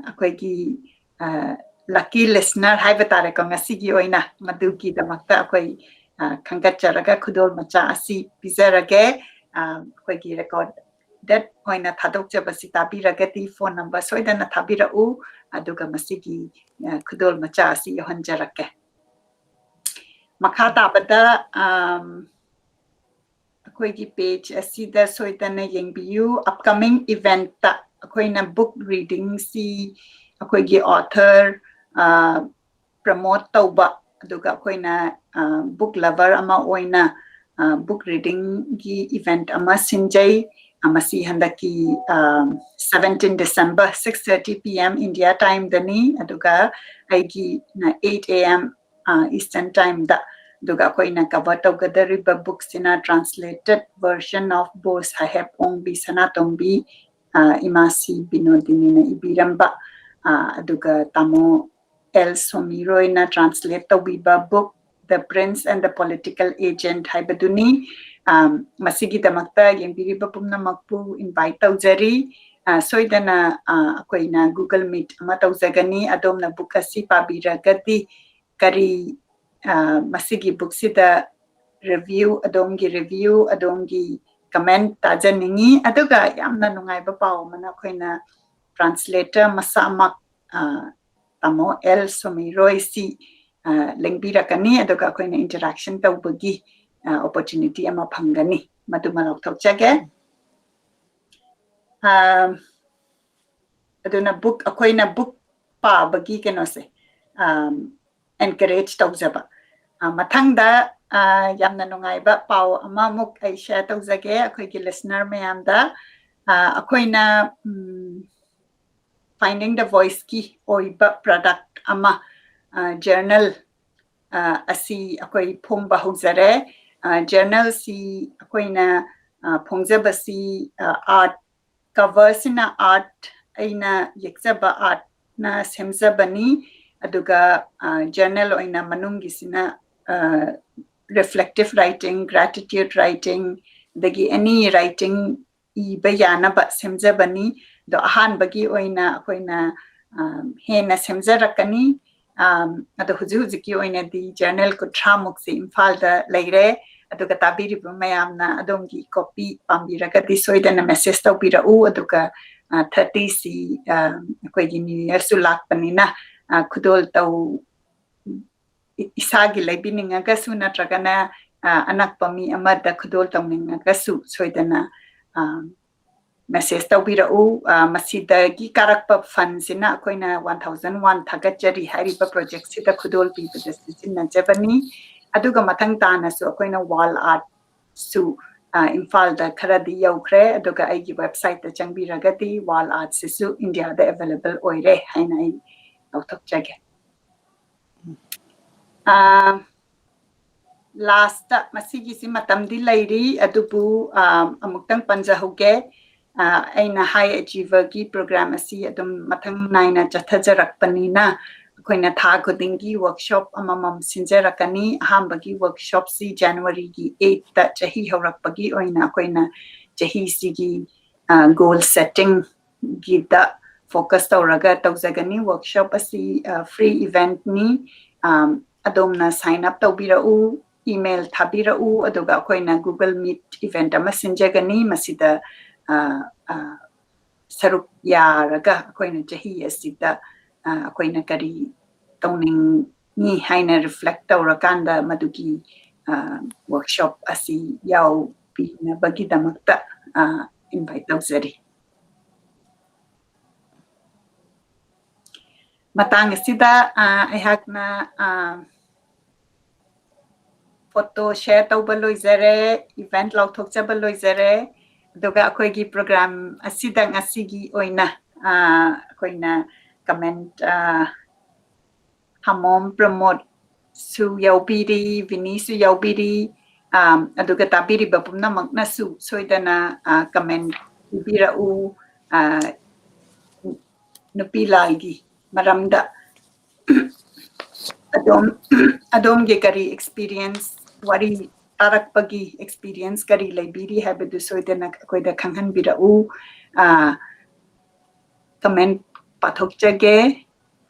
ꯑꯩꯈꯣꯏꯒꯤ, ꯑ, lucky listener ꯍꯥꯏꯕ ꯇꯥꯔꯦꯀꯣ, ꯉꯁꯤꯒꯤ ꯑꯣꯏꯅ ꯃꯗꯨꯒꯤꯗꯃꯛꯇ ꯑꯩꯈꯣꯏ, ꯑ, ꯈꯟꯒꯠꯆꯔꯒ ꯈꯨꯗꯣꯜ ꯃꯆꯥ ꯑꯁꯤ ꯄꯤꯖꯔꯒꯦ꯫ ꯑ, ꯑꯩꯈꯣꯏꯒꯤ recorded ꯑꯣꯏꯅ ꯊꯥꯗꯣꯛꯆꯕꯁꯤ ꯇꯥꯕꯤꯔꯒꯗꯤ phone number ꯁꯣꯏꯗꯅ ꯊꯥꯕꯤꯔꯛꯎ, ꯑꯗꯨꯒ ꯃꯁꯤꯒꯤ, ꯑ, ꯈꯨꯗꯣꯜ ꯃꯆꯥ ꯑꯁꯤ ꯌꯧꯍꯟꯖꯔꯛꯀꯦ꯫ ꯃꯈꯥ ꯇꯥꯕꯗ, ꯑꯝ, ꯑꯩꯈꯣꯏꯒꯤ page ꯑꯁꯤꯗ ꯁꯣꯏꯗꯅ ꯌꯦꯡꯕꯤꯌꯨ꯫ Upcoming event ꯇ ꯑꯩꯈꯣꯏꯅ book reading ꯁꯤ ꯑꯩꯈꯣꯏꯒꯤ author, ꯑ, promote ꯇꯧꯕ, ꯑꯗꯨꯒ ꯑꯩꯈꯣꯏꯅ, ꯑ, book lover ꯑꯃ ꯑꯣꯏꯅ, ꯑ, book reading ꯒꯤ event ꯑꯃ ꯁꯤꯟꯖꯩ꯫ ꯑ, ꯃꯁꯤ ꯍꯟꯗꯛꯀꯤ, ꯑ, seventeen December, six thirty P M India time ꯗꯅꯤ, ꯑꯗꯨꯒ ꯑꯩꯒꯤꯅ eight A M, ꯑ, Eastern time ꯗ꯫ ꯑꯗꯨꯒ ꯑꯩꯈꯣꯏꯅ cover ꯇꯧꯒꯗꯧꯔꯤꯕ book ꯁꯤꯅ translated version of ꯕꯣꯁ ꯁꯥꯍꯦꯕ ꯑꯣꯡꯕꯤ ꯁꯅꯥꯇꯣꯝꯕꯤ, ꯑ, ꯏꯃꯥ ꯁꯤ ꯕꯤꯅꯣꯗꯤꯅꯤꯅ ꯏꯕꯤꯔꯝꯕ, ꯑ, ꯑꯗꯨꯒ ꯇꯥꯃꯣ ꯑꯦꯜ ꯁꯣꯃꯤꯔꯣꯏꯅ translate ꯇꯧꯕꯤꯕ book The Prince and the Political Agent ꯍꯥꯏꯕꯗꯨꯅꯤ꯫ ꯑ, ꯃꯁꯤꯒꯤꯗꯃꯛꯇ ꯌꯦꯡꯕꯤꯔꯤꯕ ꯄꯨꯝꯅꯃꯛꯄꯨ invite ꯇꯧꯖꯔꯤ꯫ ꯑ, ꯁꯣꯏꯗꯅ, ꯑ, ꯑꯩꯈꯣꯏꯅ Google Meet ꯑꯃ ꯇꯧꯖꯒꯅꯤ꯫ ꯑꯗꯣꯝꯅ book ꯑꯁꯤ ꯄꯥꯕꯤꯔꯒꯗꯤ ꯀꯔꯤ, ꯑ, ꯃꯁꯤꯒꯤ book ꯁꯤꯗ review, ꯑꯗꯣꯝꯒꯤ review, ꯑꯗꯣꯝꯒꯤ comment ꯇꯥꯖꯅꯤꯡꯉꯤ꯫ ꯑꯗꯨꯒ ꯌꯥꯝꯅ ꯅꯨꯡꯉꯥꯏꯕ ꯄꯥꯎ ꯑꯃꯅ, ꯑꯩꯈꯣꯏꯅ translator ꯃꯁꯥꯃꯛ, ꯑ, ꯇꯥꯃꯣ ꯑꯦꯜ ꯁꯣꯃꯤꯔꯣꯏ ꯁꯤ, ꯑ, ꯂꯦꯡꯕꯤꯔꯛꯀꯅꯤ, ꯑꯗꯨꯒ ꯑꯩꯈꯣꯏꯅ interaction ꯇꯧꯕꯒꯤ, ꯑ, opportunity ꯑꯃ ꯐꯪꯒꯅꯤ꯫ ꯃꯗꯨꯃ ꯂꯧꯊꯣꯛꯆꯒꯦ꯫ ꯑ, ꯑꯗꯨꯅ book, ꯑꯩꯈꯣꯏꯅ book ꯄꯥꯕꯒꯤ ꯀꯩꯅꯣꯁꯦ, um, encourage ꯇꯧꯖꯕ꯫ ꯑ, ꯃꯊꯪꯗ, ꯑ, ꯌꯥꯝꯅ ꯅꯨꯡꯉꯥꯏꯕ ꯄꯥꯎ ꯑꯃꯃꯨꯛ ꯑꯩ share ꯇꯧꯖꯒꯦ ꯑꯩꯈꯣꯏꯒꯤ listener ꯃꯌꯥꯝꯗ꯫ ꯑ, ꯑꯩꯈꯣꯏꯅ, ꯎꯝ, Finding the Voiceꯀꯤ ꯑꯣꯏꯕ product ꯑꯃ, ꯑ, journal, ꯑ, ꯑꯁꯤ ꯑꯩꯈꯣꯏ ꯐꯣꯡꯕ ꯍꯧꯖꯔꯦ꯫ ꯑ, journalꯁꯤ ꯑꯩꯈꯣꯏꯅ, ꯑ, ꯐꯣꯡꯖꯕꯁꯤ, ꯑ, art, coverꯁꯤꯅ art, ꯑꯩꯅ ꯌꯦꯛꯆꯕ artꯅ ꯁꯦꯝꯖꯕꯅꯤ꯫ ꯑꯗꯨꯒ, ꯑ, journal ꯑꯣꯏꯅ ꯃꯅꯨꯡꯒꯤꯁꯤꯅ, ꯑ, reflective writing, gratitude writing, ꯑꯗꯒꯤ any writing ꯏꯕ ꯌꯥꯅꯕ ꯁꯦꯝꯖꯕꯅꯤ꯫ ꯑꯗꯣ ꯑꯍꯥꯟꯕꯒꯤ ꯑꯣꯏꯅ ꯑꯩꯈꯣꯏꯅ, ꯑ, ꯍꯦꯟꯅ ꯁꯦꯝꯖꯔꯛꯀꯅꯤ꯫ ꯑ, ꯑꯗꯣ ꯍꯧꯖꯤꯛ ꯍꯧꯖꯤꯛꯀꯤ ꯑꯣꯏꯅꯗꯤ journal ꯀꯨꯟꯊ꯭ꯔꯥꯃꯨꯛꯁꯦ ꯏꯝꯐꯥꯜꯗ ꯂꯩꯔꯦ꯫ ꯑꯗꯨꯒ ꯇꯥꯕꯤꯔꯤꯕ ꯃꯌꯥꯝꯅ ꯑꯗꯣꯝꯒꯤ copy ꯄꯥꯝꯕꯤꯔꯒꯗꯤ ꯁꯣꯏꯗꯅ message ꯇꯧꯕꯤꯔꯛꯎ꯫ ꯑꯗꯨꯒ, ꯑ, thirtyꯁꯤ, ꯑ, ꯑꯩꯈꯣꯏꯒꯤ New Yearꯁꯨ ꯂꯥꯛꯄꯅꯤꯅ, ꯑ, ꯈꯨꯗꯣꯜ ꯇꯧ-, ꯏ-, ꯏꯁꯥꯒꯤ ꯂꯩꯕꯤꯅꯤꯡꯉꯒꯁꯨ ꯅꯠꯇ꯭ꯔꯒꯅ, ꯑ, ꯑꯅꯛꯄ ꯃꯤ ꯑꯃꯗ ꯈꯨꯗꯣꯜ ꯇꯧꯅꯤꯡꯉꯒꯁꯨ ꯁꯣꯏꯗꯅ, ꯑ, message ꯇꯧꯕꯤꯔꯛꯎ꯫ ꯑ, ꯃꯁꯤꯗꯒꯤ ꯀꯥꯔꯛꯄ fundꯁꯤꯅ ꯑꯩꯈꯣꯏꯅ one thousand one ꯊꯥꯒꯠꯆꯔꯤ ꯍꯥꯏꯔꯤꯕ projectꯁꯤꯗ ꯈꯨꯗꯣꯜ ꯄꯤꯕꯗ ꯁꯤꯖꯤꯟꯅꯖꯕꯅꯤ꯫ ꯑꯗꯨꯒ ꯃꯊꯪ ꯇꯥꯅꯁꯨ ꯑꯩꯈꯣꯏꯅ wall artꯁꯨ, ꯑ, ꯏꯝꯐꯥꯜꯗ ꯈꯔꯗꯤ ꯌꯧꯈ꯭ꯔꯦ꯫ ꯑꯗꯨꯒ ꯑꯩꯒꯤ websiteꯇ ꯆꯪꯕꯤꯔꯒꯗꯤ wall artꯁꯤꯁꯨ ꯏꯟꯗꯤꯌꯥꯗ available ꯑꯣꯏꯔꯦ ꯍꯥꯏꯅ ꯑꯩ ꯂꯥꯎꯊꯣꯛꯆꯒꯦ꯫ ꯑ, lastꯇ ꯃꯁꯤꯒꯤꯁꯤ ꯃꯇꯝꯗꯤ ꯂꯩꯔꯤ, ꯑꯗꯨꯕꯨ, ꯑ, ꯑꯃꯨꯛꯇꯪ ꯄꯟꯖꯍꯧꯒꯦ꯫ ꯑ, ꯑꯩꯅ High Achieverꯒꯤ program ꯑꯁꯤ ꯑꯗꯨꯝ ꯃꯊꯪ ꯅꯥꯏꯅ ꯆꯠꯊꯖꯔꯛꯄꯅꯤꯅ ꯑꯩꯈꯣꯏꯅ ꯊꯥ ꯈꯨꯗꯤꯡꯒꯤ workshop ꯑꯃꯃꯝ ꯁꯤꯟꯖꯔꯛꯀꯅꯤ꯫ ꯑꯍꯥꯟꯕꯒꯤ workshopꯁꯤ Januaryꯒꯤ eightꯇ, ꯆꯍꯤ ꯍꯧꯔꯛꯄꯒꯤ ꯑꯣꯏꯅ ꯑꯩꯈꯣꯏꯅ ꯆꯍꯤꯁꯤꯒꯤ, ꯑ, goal settingꯒꯤꯗ focus ꯇꯧꯔꯒ ꯇꯧꯖꯒꯅꯤ꯫ Workshop ꯑꯁꯤ, ꯑ, free eventꯅꯤ꯫ ꯑ, ꯑꯗꯣꯝꯅ sign up ꯇꯧꯕꯤꯔꯛꯎ, email ꯊꯥꯕꯤꯔꯛꯎ, ꯑꯗꯨꯒ ꯑꯩꯈꯣꯏꯅ Google Meet event ꯑꯃ ꯁꯤꯟꯖꯒꯅꯤ꯫ ꯃꯁꯤꯗ, ꯑ, ꯑ, ꯁꯔꯨꯛ ꯌꯥꯔꯒ ꯑꯩꯈꯣꯏꯅ ꯆꯍꯤ ꯑꯁꯤꯗ, ꯑ, ꯑꯩꯈꯣꯏꯅ ꯀꯔꯤ ꯇꯧꯅꯤꯡꯉꯤ ꯍꯥꯏꯅ reflect ꯇꯧꯔꯀꯥꯟꯗ ꯃꯗꯨꯒꯤ, ꯑ, workshop ꯑꯁꯤ ꯌꯥꯎꯕꯤꯅꯕꯒꯤꯗꯃꯛꯇ, ꯑ, invite ꯇꯧꯖꯔꯤ꯫ ꯃꯇꯥꯡ ꯑꯁꯤꯗ ꯑ, ꯑꯩꯍꯥꯛꯅ ꯑ, ꯐꯣꯇꯣ ꯁꯦꯌꯔ ꯇꯧꯕ ꯂꯣꯏꯖꯔꯦ, ꯏꯚꯦꯟꯠ ꯂꯥꯎꯊꯣꯛꯆꯕ ꯂꯣꯏꯖꯔꯦ꯫ ꯑꯗꯨꯒ ꯑꯩꯈꯣꯏꯒꯤ ꯄ꯭ꯔꯣꯒ꯭ꯔꯥꯝ ꯑꯁꯤꯗ ꯉꯁꯤꯒꯤ ꯑꯣꯏꯅ ꯑ, ꯑꯩꯈꯣꯏꯅ ꯀꯃꯦꯟꯠ ꯑ, ꯍꯃꯣꯝ ꯄ꯭ꯔꯃꯣꯗꯁꯨ ꯌꯥꯎꯕꯤꯔꯤ, ꯚꯤꯅꯤꯁꯨ ꯌꯥꯎꯕꯤꯔꯤ꯫ ꯑ, ꯑꯗꯨꯒ ꯇꯥꯕꯤꯔꯤꯕ ꯄꯨꯝꯅꯃꯛꯅꯁꯨ ꯁꯣꯏꯗꯅ ꯀꯃꯦꯟꯠ ꯄꯤꯕꯤꯔꯛꯎ꯫ ꯑ, ꯅꯨꯄꯤ ꯂꯥꯜꯒꯤ ꯃꯔꯝꯗ ꯑꯗꯣꯝ ꯑꯗꯣꯝꯒꯤ ꯀꯔꯤ ꯑꯦꯛꯁꯄꯤꯔꯤꯌꯦꯟꯁ, ꯋꯥꯔꯤ ꯇꯥꯔꯛꯄꯒꯤ ꯑꯦꯛꯁꯄꯤꯔꯤꯌꯦꯟꯁ ꯀꯔꯤ ꯂꯩꯕꯤꯔꯤ ꯍꯥꯏꯕꯗꯨ ꯁꯣꯏꯗꯅ ꯑꯩꯈꯣꯏꯗ ꯈꯪꯍꯟꯕꯤꯔꯛꯎ꯫ ꯑ, ꯀꯃꯦꯟꯠ ꯄꯥꯊꯣꯛꯆꯒꯦ꯫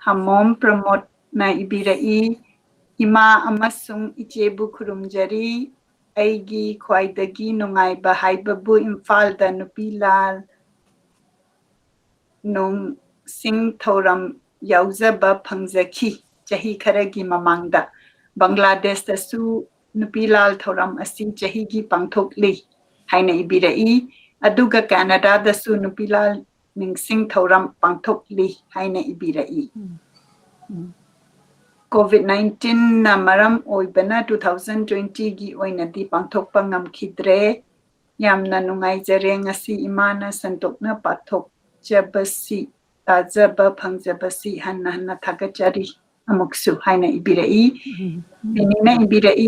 ꯍꯃꯣꯝ ꯄ꯭ꯔꯃꯣꯗꯅ ꯏꯕꯤꯔꯛꯏ, "ꯏꯃꯥ ꯑꯃꯁꯨꯡ ꯏꯆꯦꯕꯨ ꯈꯨꯔꯨꯝꯖꯔꯤ꯫ ꯑꯩꯒꯤ ꯈ꯭ꯋꯥꯏꯗꯒꯤ ꯅꯨꯡꯉꯥꯏꯕ ꯍꯥꯏꯕꯕꯨ ꯏꯝꯐꯥꯜꯗ ꯅꯨꯄꯤ ꯂꯥꯜ ꯅꯨꯡꯁꯤꯡ ꯊꯧꯔꯝ ꯌꯥꯎꯖꯕ ꯐꯪꯖꯈꯤ꯫ ꯆꯍꯤ ꯈꯔꯒꯤ ꯃꯃꯥꯡꯗ ꯕꯪꯒ꯭ꯂꯥꯗꯦꯁꯇꯁꯨ ꯅꯨꯄꯤ ꯂꯥꯜ ꯊꯧꯔꯝ ꯑꯁꯤ ꯆꯍꯤꯒꯤ ꯄꯥꯡꯊꯣꯛꯂꯤ" ꯍꯥꯏꯅ ꯏꯕꯤꯔꯛꯏ꯫ ꯑꯗꯨꯒ ꯀꯦꯅꯥꯗꯥꯗꯁꯨ ꯅꯨꯄꯤ ꯂꯥꯜ ꯅꯤꯡꯁꯤꯡ ꯊꯧꯔꯝ ꯄꯥꯡꯊꯣꯛꯂꯤ ꯍꯥꯏꯅ ꯏꯕꯤꯔꯛꯏ꯫ ꯎꯝ꯫ ꯎꯝ꯫ ꯀꯣꯚꯤꯗ ꯅꯥꯏꯟꯇꯤꯟꯅ ꯃꯔꯝ ꯑꯣꯏꯕꯅ ꯇꯨ ꯊꯥꯎꯖꯟ ꯇ꯭ꯋꯦꯟꯇꯤꯒꯤ ꯑꯣꯏꯅꯗꯤ ꯄꯥꯡꯊꯣꯛꯄ ꯉꯝꯈꯤꯗ꯭ꯔꯦ꯫ ꯌꯥꯝꯅ ꯅꯨꯡꯉꯥꯏꯖꯔꯦ ꯉꯁꯤ ꯏꯃꯥꯅ ꯁꯟꯗꯣꯛꯅ ꯄꯥꯊꯣꯛꯆꯕꯁꯤ, ꯇꯥꯖꯕ ꯐꯪꯖꯕꯁꯤ ꯍꯟꯅ ꯍꯟꯅ ꯊꯥꯒꯠꯆꯔꯤ ꯑꯃꯨꯛꯁꯨ ꯍꯥꯏꯅ ꯏꯕꯤꯔꯛꯏ꯫ ꯎꯝ꯫ ꯕꯤꯅꯤꯅ ꯏꯕꯤꯔꯛꯏ,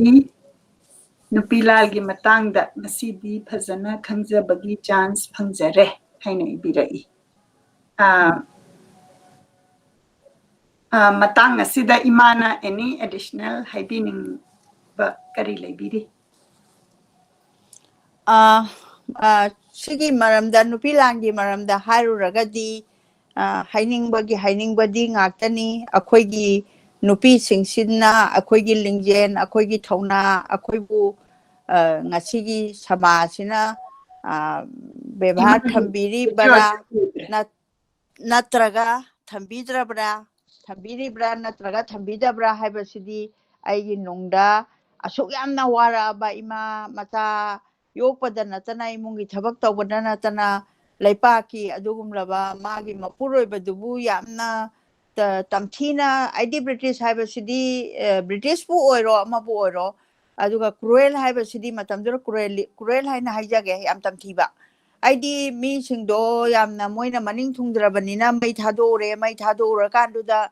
"ꯅꯨꯄꯤ ꯂꯥꯜꯒꯤ ꯃꯇꯥꯡꯗ ꯉꯁꯤꯗꯤ ꯐꯖꯅ ꯈꯪꯖꯕꯒꯤ ꯆꯥꯟꯁ ꯐꯪꯖꯔꯦ" ꯍꯥꯏꯅ ꯏꯕꯤꯔꯛꯏ꯫ ꯑ, ꯑ, ꯃꯇꯥꯡ ꯑꯁꯤꯗ ꯏꯃꯥꯅ ꯑꯦꯅꯤ ꯑꯦꯗꯤꯁꯅꯦꯜ ꯍꯥꯏꯕꯤꯅꯤꯡꯕ ꯀꯔꯤ ꯂꯩꯕꯤꯔꯤ? ꯑ, ꯑ, ꯁꯤꯒꯤ ꯃꯔꯝꯗ, ꯅꯨꯄꯤ ꯂꯥꯟꯒꯤ ꯃꯔꯝꯗ ꯍꯥꯏꯔꯨꯔꯒꯗꯤ, ꯑ, ꯍꯥꯏꯅꯤꯡꯕꯒꯤ ꯍꯥꯏꯅꯤꯡꯕꯗꯤ ꯉꯥꯛꯇꯅꯤ꯫ ꯑꯩꯈꯣꯏꯒꯤ ꯅꯨꯄꯤꯁꯤꯡꯁꯤꯅ ꯑꯩꯈꯣꯏꯒꯤ ꯂꯤꯡꯖꯦꯜ, ꯑꯩꯈꯣꯏꯒꯤ ꯊꯧꯅꯥ, ꯑꯩꯈꯣꯏꯕꯨ, ꯑ, ꯉꯁꯤꯒꯤ ꯁꯃꯥꯖꯁꯤꯅ, ꯑ, ꯕꯦꯕꯥꯔ ꯊꯝꯕꯤꯔꯤꯕꯔꯥ ꯅꯠ-, ꯅꯠꯇ꯭ꯔꯒ ꯊꯝꯕꯤꯗ꯭ꯔꯕ꯭ꯔꯥ, ꯊꯝꯕꯤꯔꯤꯕ꯭ꯔꯥ ꯅꯠꯇ꯭ꯔꯒ ꯊꯝꯕꯤꯗꯕ꯭ꯔꯥ ꯍꯥꯏꯕꯁꯤꯗꯤ ꯑꯩꯒꯤ ꯅꯨꯡꯗ ꯑꯁꯨꯛ ꯌꯥꯝꯅ ꯋꯥꯔꯛꯑꯕ ꯏꯃꯥ ꯃꯆꯥ ꯌꯣꯛꯄꯗ ꯅꯠꯇꯅ, ꯏꯃꯨꯡꯒꯤ ꯊꯕꯛ ꯇꯧꯕꯗ ꯅꯠꯇꯅ, ꯂꯩꯄꯥꯛꯀꯤ ꯑꯗꯨꯒꯨꯝꯂꯕ ꯃꯥꯒꯤ ꯃꯄꯨꯔꯣꯏꯕꯗꯨꯕꯨ ꯌꯥꯝꯅ ꯇ-, ꯇꯝꯊꯤꯅ, ꯍꯥꯏꯗꯤ British ꯍꯥꯏꯕꯁꯤꯗꯤ, ꯑ, Britishꯄꯨ ꯑꯣꯏꯔꯣ, ꯑꯃꯕꯨ ꯑꯣꯏꯔꯣ, ꯑꯗꯨꯒ cruel ꯍꯥꯏꯕꯁꯤꯗꯤ ꯃꯇꯝꯗꯨꯗ cruel, cruel ꯍꯥꯏꯅ ꯍꯥꯏꯖꯒꯦ, ꯌꯥꯝ ꯇꯝꯊꯤꯕ꯫ ꯍꯥꯏꯗꯤ ꯃꯤꯁꯤꯡꯗꯣ ꯌꯥꯝꯅ ꯃꯣꯏꯅ ꯃꯅꯤꯡ ꯊꯨꯡꯗ꯭ꯔꯕꯅꯤꯅ ꯃꯩ ꯊꯥꯗꯣꯛꯎꯔꯦ, ꯃꯩ ꯊꯥꯗꯣꯛꯎꯔꯀꯥꯟꯗꯨꯗ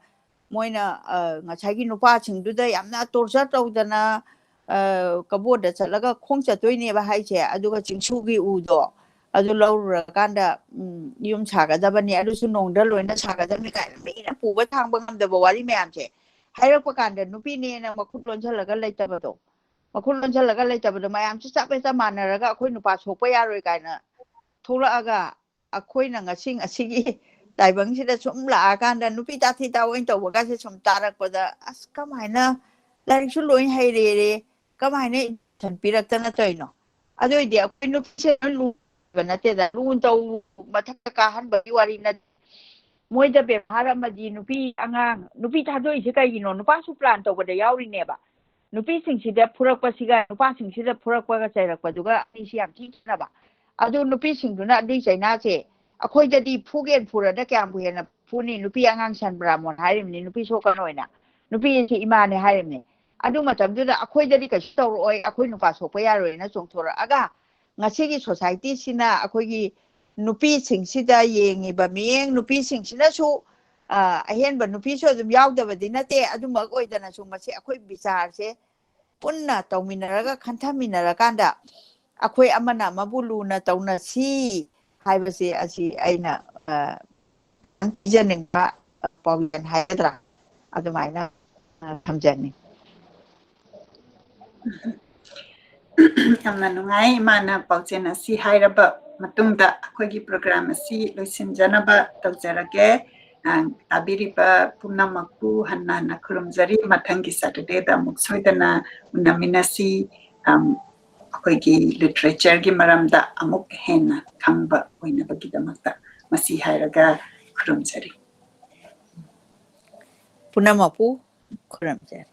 ꯃꯣꯏꯅ, ꯑ, ꯉꯁꯥꯏꯒꯤ ꯅꯨꯄꯥꯁꯤꯡꯗꯨꯗ ꯌꯥꯝꯅ torture ꯇꯧꯗꯅ, ꯑ, ꯀꯕꯣꯗ ꯆꯠꯂꯒ ꯈꯣꯡ ꯆꯠꯇꯣꯏꯅꯦꯕ ꯍꯥꯏꯁꯦ, ꯑꯗꯨꯒ ꯆꯤꯡꯁꯨꯒꯤ ꯎꯗꯣ ꯑꯗꯨ ꯂꯧꯔꯨꯔꯀꯥꯟꯗ, ꯎꯝ, ꯌꯨꯝ ꯁꯥꯒꯗꯕꯅꯤ, ꯑꯗꯨꯁꯨ ꯅꯣꯡꯗ ꯂꯣꯏꯅ ꯁꯥꯒꯗꯕꯅꯤ ꯀꯥꯏꯅ ꯃꯤꯅ ꯄꯨꯕ ꯊꯥꯡꯕ ꯉꯝꯗꯕ ꯋꯥꯔꯤ ꯃꯌꯥꯝꯁꯦ ꯍꯥꯏꯔꯛꯄ ꯀꯥꯟꯗ ꯅꯨꯄꯤꯅꯦꯅ ꯃꯈꯨꯠ ꯂꯣꯟꯁꯤꯜꯂꯒ ꯂꯩꯇꯕꯗꯣ, ꯃꯈꯨꯠ ꯂꯣꯟꯁꯤꯜꯂꯒ ꯂꯩꯇꯕꯗꯣ ꯃꯌꯥꯝꯁꯨ ꯆꯞ ꯍꯦꯛꯇ ꯃꯥꯟꯅꯔꯒ ꯑꯩꯈꯣꯏ ꯅꯨꯄꯥ ꯁꯣꯛꯄ ꯌꯥꯔꯣꯏ ꯀꯥꯏꯅ ꯊꯣꯛꯂꯛꯑꯒ ꯑꯩꯈꯣꯏꯅ ꯉꯁꯤ, ꯉꯁꯤꯒꯤ ꯇꯥꯏꯕꯪꯁꯤꯗ ꯁꯨꯝ ꯂꯥꯛꯑꯀꯥꯟꯗ ꯅꯨꯄꯤ ꯇꯥꯊꯤ ꯇꯥꯑꯣꯏꯅ ꯇꯧꯕꯒꯁꯦ ꯁꯨꯝ ꯇꯥꯔꯛꯄꯗ, ꯑꯁ, ꯀꯃꯥꯏꯅ ꯂꯥꯏꯔꯤꯛꯁꯨ ꯂꯣꯏ ꯍꯩꯔꯦꯔꯦ, ꯀꯃꯥꯏꯅ education ꯄꯤꯔꯛꯇꯅ ꯇꯧꯔꯤꯅꯣ? ꯑꯗꯨ ꯑꯣꯏꯗꯤ ꯑꯩꯈꯣꯏ ꯅꯨꯄꯤꯁꯦ ꯂꯣꯏ ꯂꯨꯕ ꯅꯠꯇꯦꯗ, ꯂꯨ ꯇꯧ ꯃꯊꯛꯇ ꯀꯥꯍꯟꯕꯒꯤ ꯋꯥꯔꯤ ꯅꯠꯇꯦ꯫ ꯃꯣꯏꯗ ꯕꯦꯕꯥꯔ ꯑꯃꯗꯤ ꯅꯨꯄꯤ ꯑꯉꯥꯡ, ꯅꯨꯄꯤ ꯊꯥꯗꯣꯛꯏꯁꯦ ꯀꯩꯒꯤꯅꯣ? ꯅꯨꯄꯥꯁꯨ plan ꯇꯧꯕꯗ ꯌꯥꯎꯔꯤꯅꯦꯕ꯫ ꯅꯨꯄꯤꯁꯤꯡꯁꯤꯗ ꯐꯨꯔꯛꯄꯁꯤꯒ ꯅꯨꯄꯥꯁꯤꯡꯁꯤꯗ ꯐꯨꯔꯛꯄꯒ ꯆꯩꯔꯛꯄꯗꯨꯒ ꯑꯅꯤꯁꯤ ꯌꯥꯝ ꯊꯤ ꯈꯦꯠꯅꯕ꯫ ꯑꯗꯨ ꯅꯨꯄꯤꯁꯤꯡꯗꯨꯅ ꯑꯗꯨꯏ ꯆꯩꯅꯥꯁꯦ ꯑꯩꯈꯣꯏꯗꯗꯤ ꯐꯨꯒꯦꯅ ꯐꯨꯔꯗ ꯀꯌꯥꯝꯕꯨ ꯍꯦꯟꯅ ꯐꯨꯅꯤ? ꯅꯨꯄꯤ ꯑꯉꯥꯡ ꯁꯟ ꯕ꯭ꯔꯥꯃꯣꯟ ꯍꯥꯏꯔꯤꯕꯅꯤ, ꯅꯨꯄꯤ ꯁꯣꯛꯀꯅꯣꯅ꯫ ꯅꯨꯄꯤ ꯑꯁꯤ ꯏꯃꯥꯅꯦ ꯍꯥꯏꯔꯤꯕꯅꯤ꯫ ꯑꯗꯨ ꯃꯇꯝꯗꯨꯗ ꯑꯩꯈꯣꯏꯗꯗꯤ ꯀꯩꯁꯨ ꯇꯧꯔꯛꯑꯣꯏ, ꯑꯩꯈꯣꯏ ꯅꯨꯄꯥ ꯁꯣꯛꯄ ꯌꯥꯔꯣꯏꯅ ꯆꯣꯡꯊꯣꯔꯛꯑꯒ ꯉꯁꯤꯒꯤ societyꯁꯤꯅ ꯑꯩꯈꯣꯏꯒꯤ ꯅꯨꯄꯤꯁꯤꯡꯁꯤꯗ ꯌꯦꯡꯉꯤꯕ ꯃꯤꯠꯌꯦꯡ, ꯅꯨꯄꯤꯁꯤꯡꯁꯤꯅꯁꯨ, ꯑ, ꯑꯍꯦꯟꯕ ꯅꯨꯄꯤꯁꯨ ꯑꯗꯨꯝ ꯌꯥꯎꯗꯕꯗꯤ ꯅꯠꯇꯦ, ꯑꯗꯨꯃꯛ ꯑꯣꯏꯗꯅꯁꯨ ꯃꯁꯤ ꯑꯩꯈꯣꯏ ꯕꯤꯆꯥꯔꯁꯦ ꯄꯨꯟꯅ ꯇꯧꯃꯤꯟꯅꯔꯒ ꯈꯟꯊꯃꯤꯟꯅꯔꯀꯥꯟꯗ ꯑꯩꯈꯣꯏ ꯑꯃꯅ ꯑꯃꯕꯨ ꯂꯨꯅ ꯇꯧꯅꯁꯤ ꯍꯥꯏꯕꯁꯦ ꯑꯁꯤ ꯑꯩꯅ, ꯑ, ꯄꯤꯖꯅꯤꯡꯕ ꯄꯥꯎꯖꯦꯜ ꯍꯥꯏꯒꯗ꯭ꯔꯥ, ꯑꯗꯨꯃꯥꯏꯅ, ꯑ, ꯊꯝꯖꯅꯤꯡꯉꯤ꯫ ꯌꯥꯝꯅ ꯅꯨꯡꯉꯥꯏ꯫ ꯏꯃꯥꯅ ꯄꯥꯎꯖꯦꯜ ꯑꯁꯤ ꯍꯥꯏꯔꯕ ꯃꯇꯨꯡꯗ ꯑꯩꯈꯣꯏꯒꯤ program ꯑꯁꯤ ꯂꯣꯏꯁꯤꯟꯖꯅꯕ ꯇꯧꯖꯔꯒꯦ꯫ ꯑ, ꯇꯥꯕꯤꯔꯤꯕ ꯄꯨꯝꯅꯃꯛꯄꯨ ꯍꯟꯅ ꯍꯟꯅ ꯈꯨꯔꯨꯝꯖꯔꯤ꯫ ꯃꯊꯪꯒꯤ Saturdayꯗ ꯑꯃꯨꯛ ꯁꯣꯏꯗꯅ ꯎꯅꯃꯤꯟꯅꯁꯤ꯫ ꯑꯝ, ꯑꯩꯈꯣꯏꯒꯤ literatureꯒꯤ ꯃꯔꯝꯗ ꯑꯃꯨꯛ ꯍꯦꯟꯅ ꯈꯪꯕ ꯑꯣꯏꯅꯕꯒꯤꯗꯃꯛꯇ꯫ ꯃꯁꯤ ꯍꯥꯏꯔꯒ ꯈꯨꯔꯨꯝꯖꯔꯤ꯫ ꯄꯨꯝꯅꯃꯛꯄꯨ ꯈꯨꯔꯨꯝꯖꯔꯤ꯫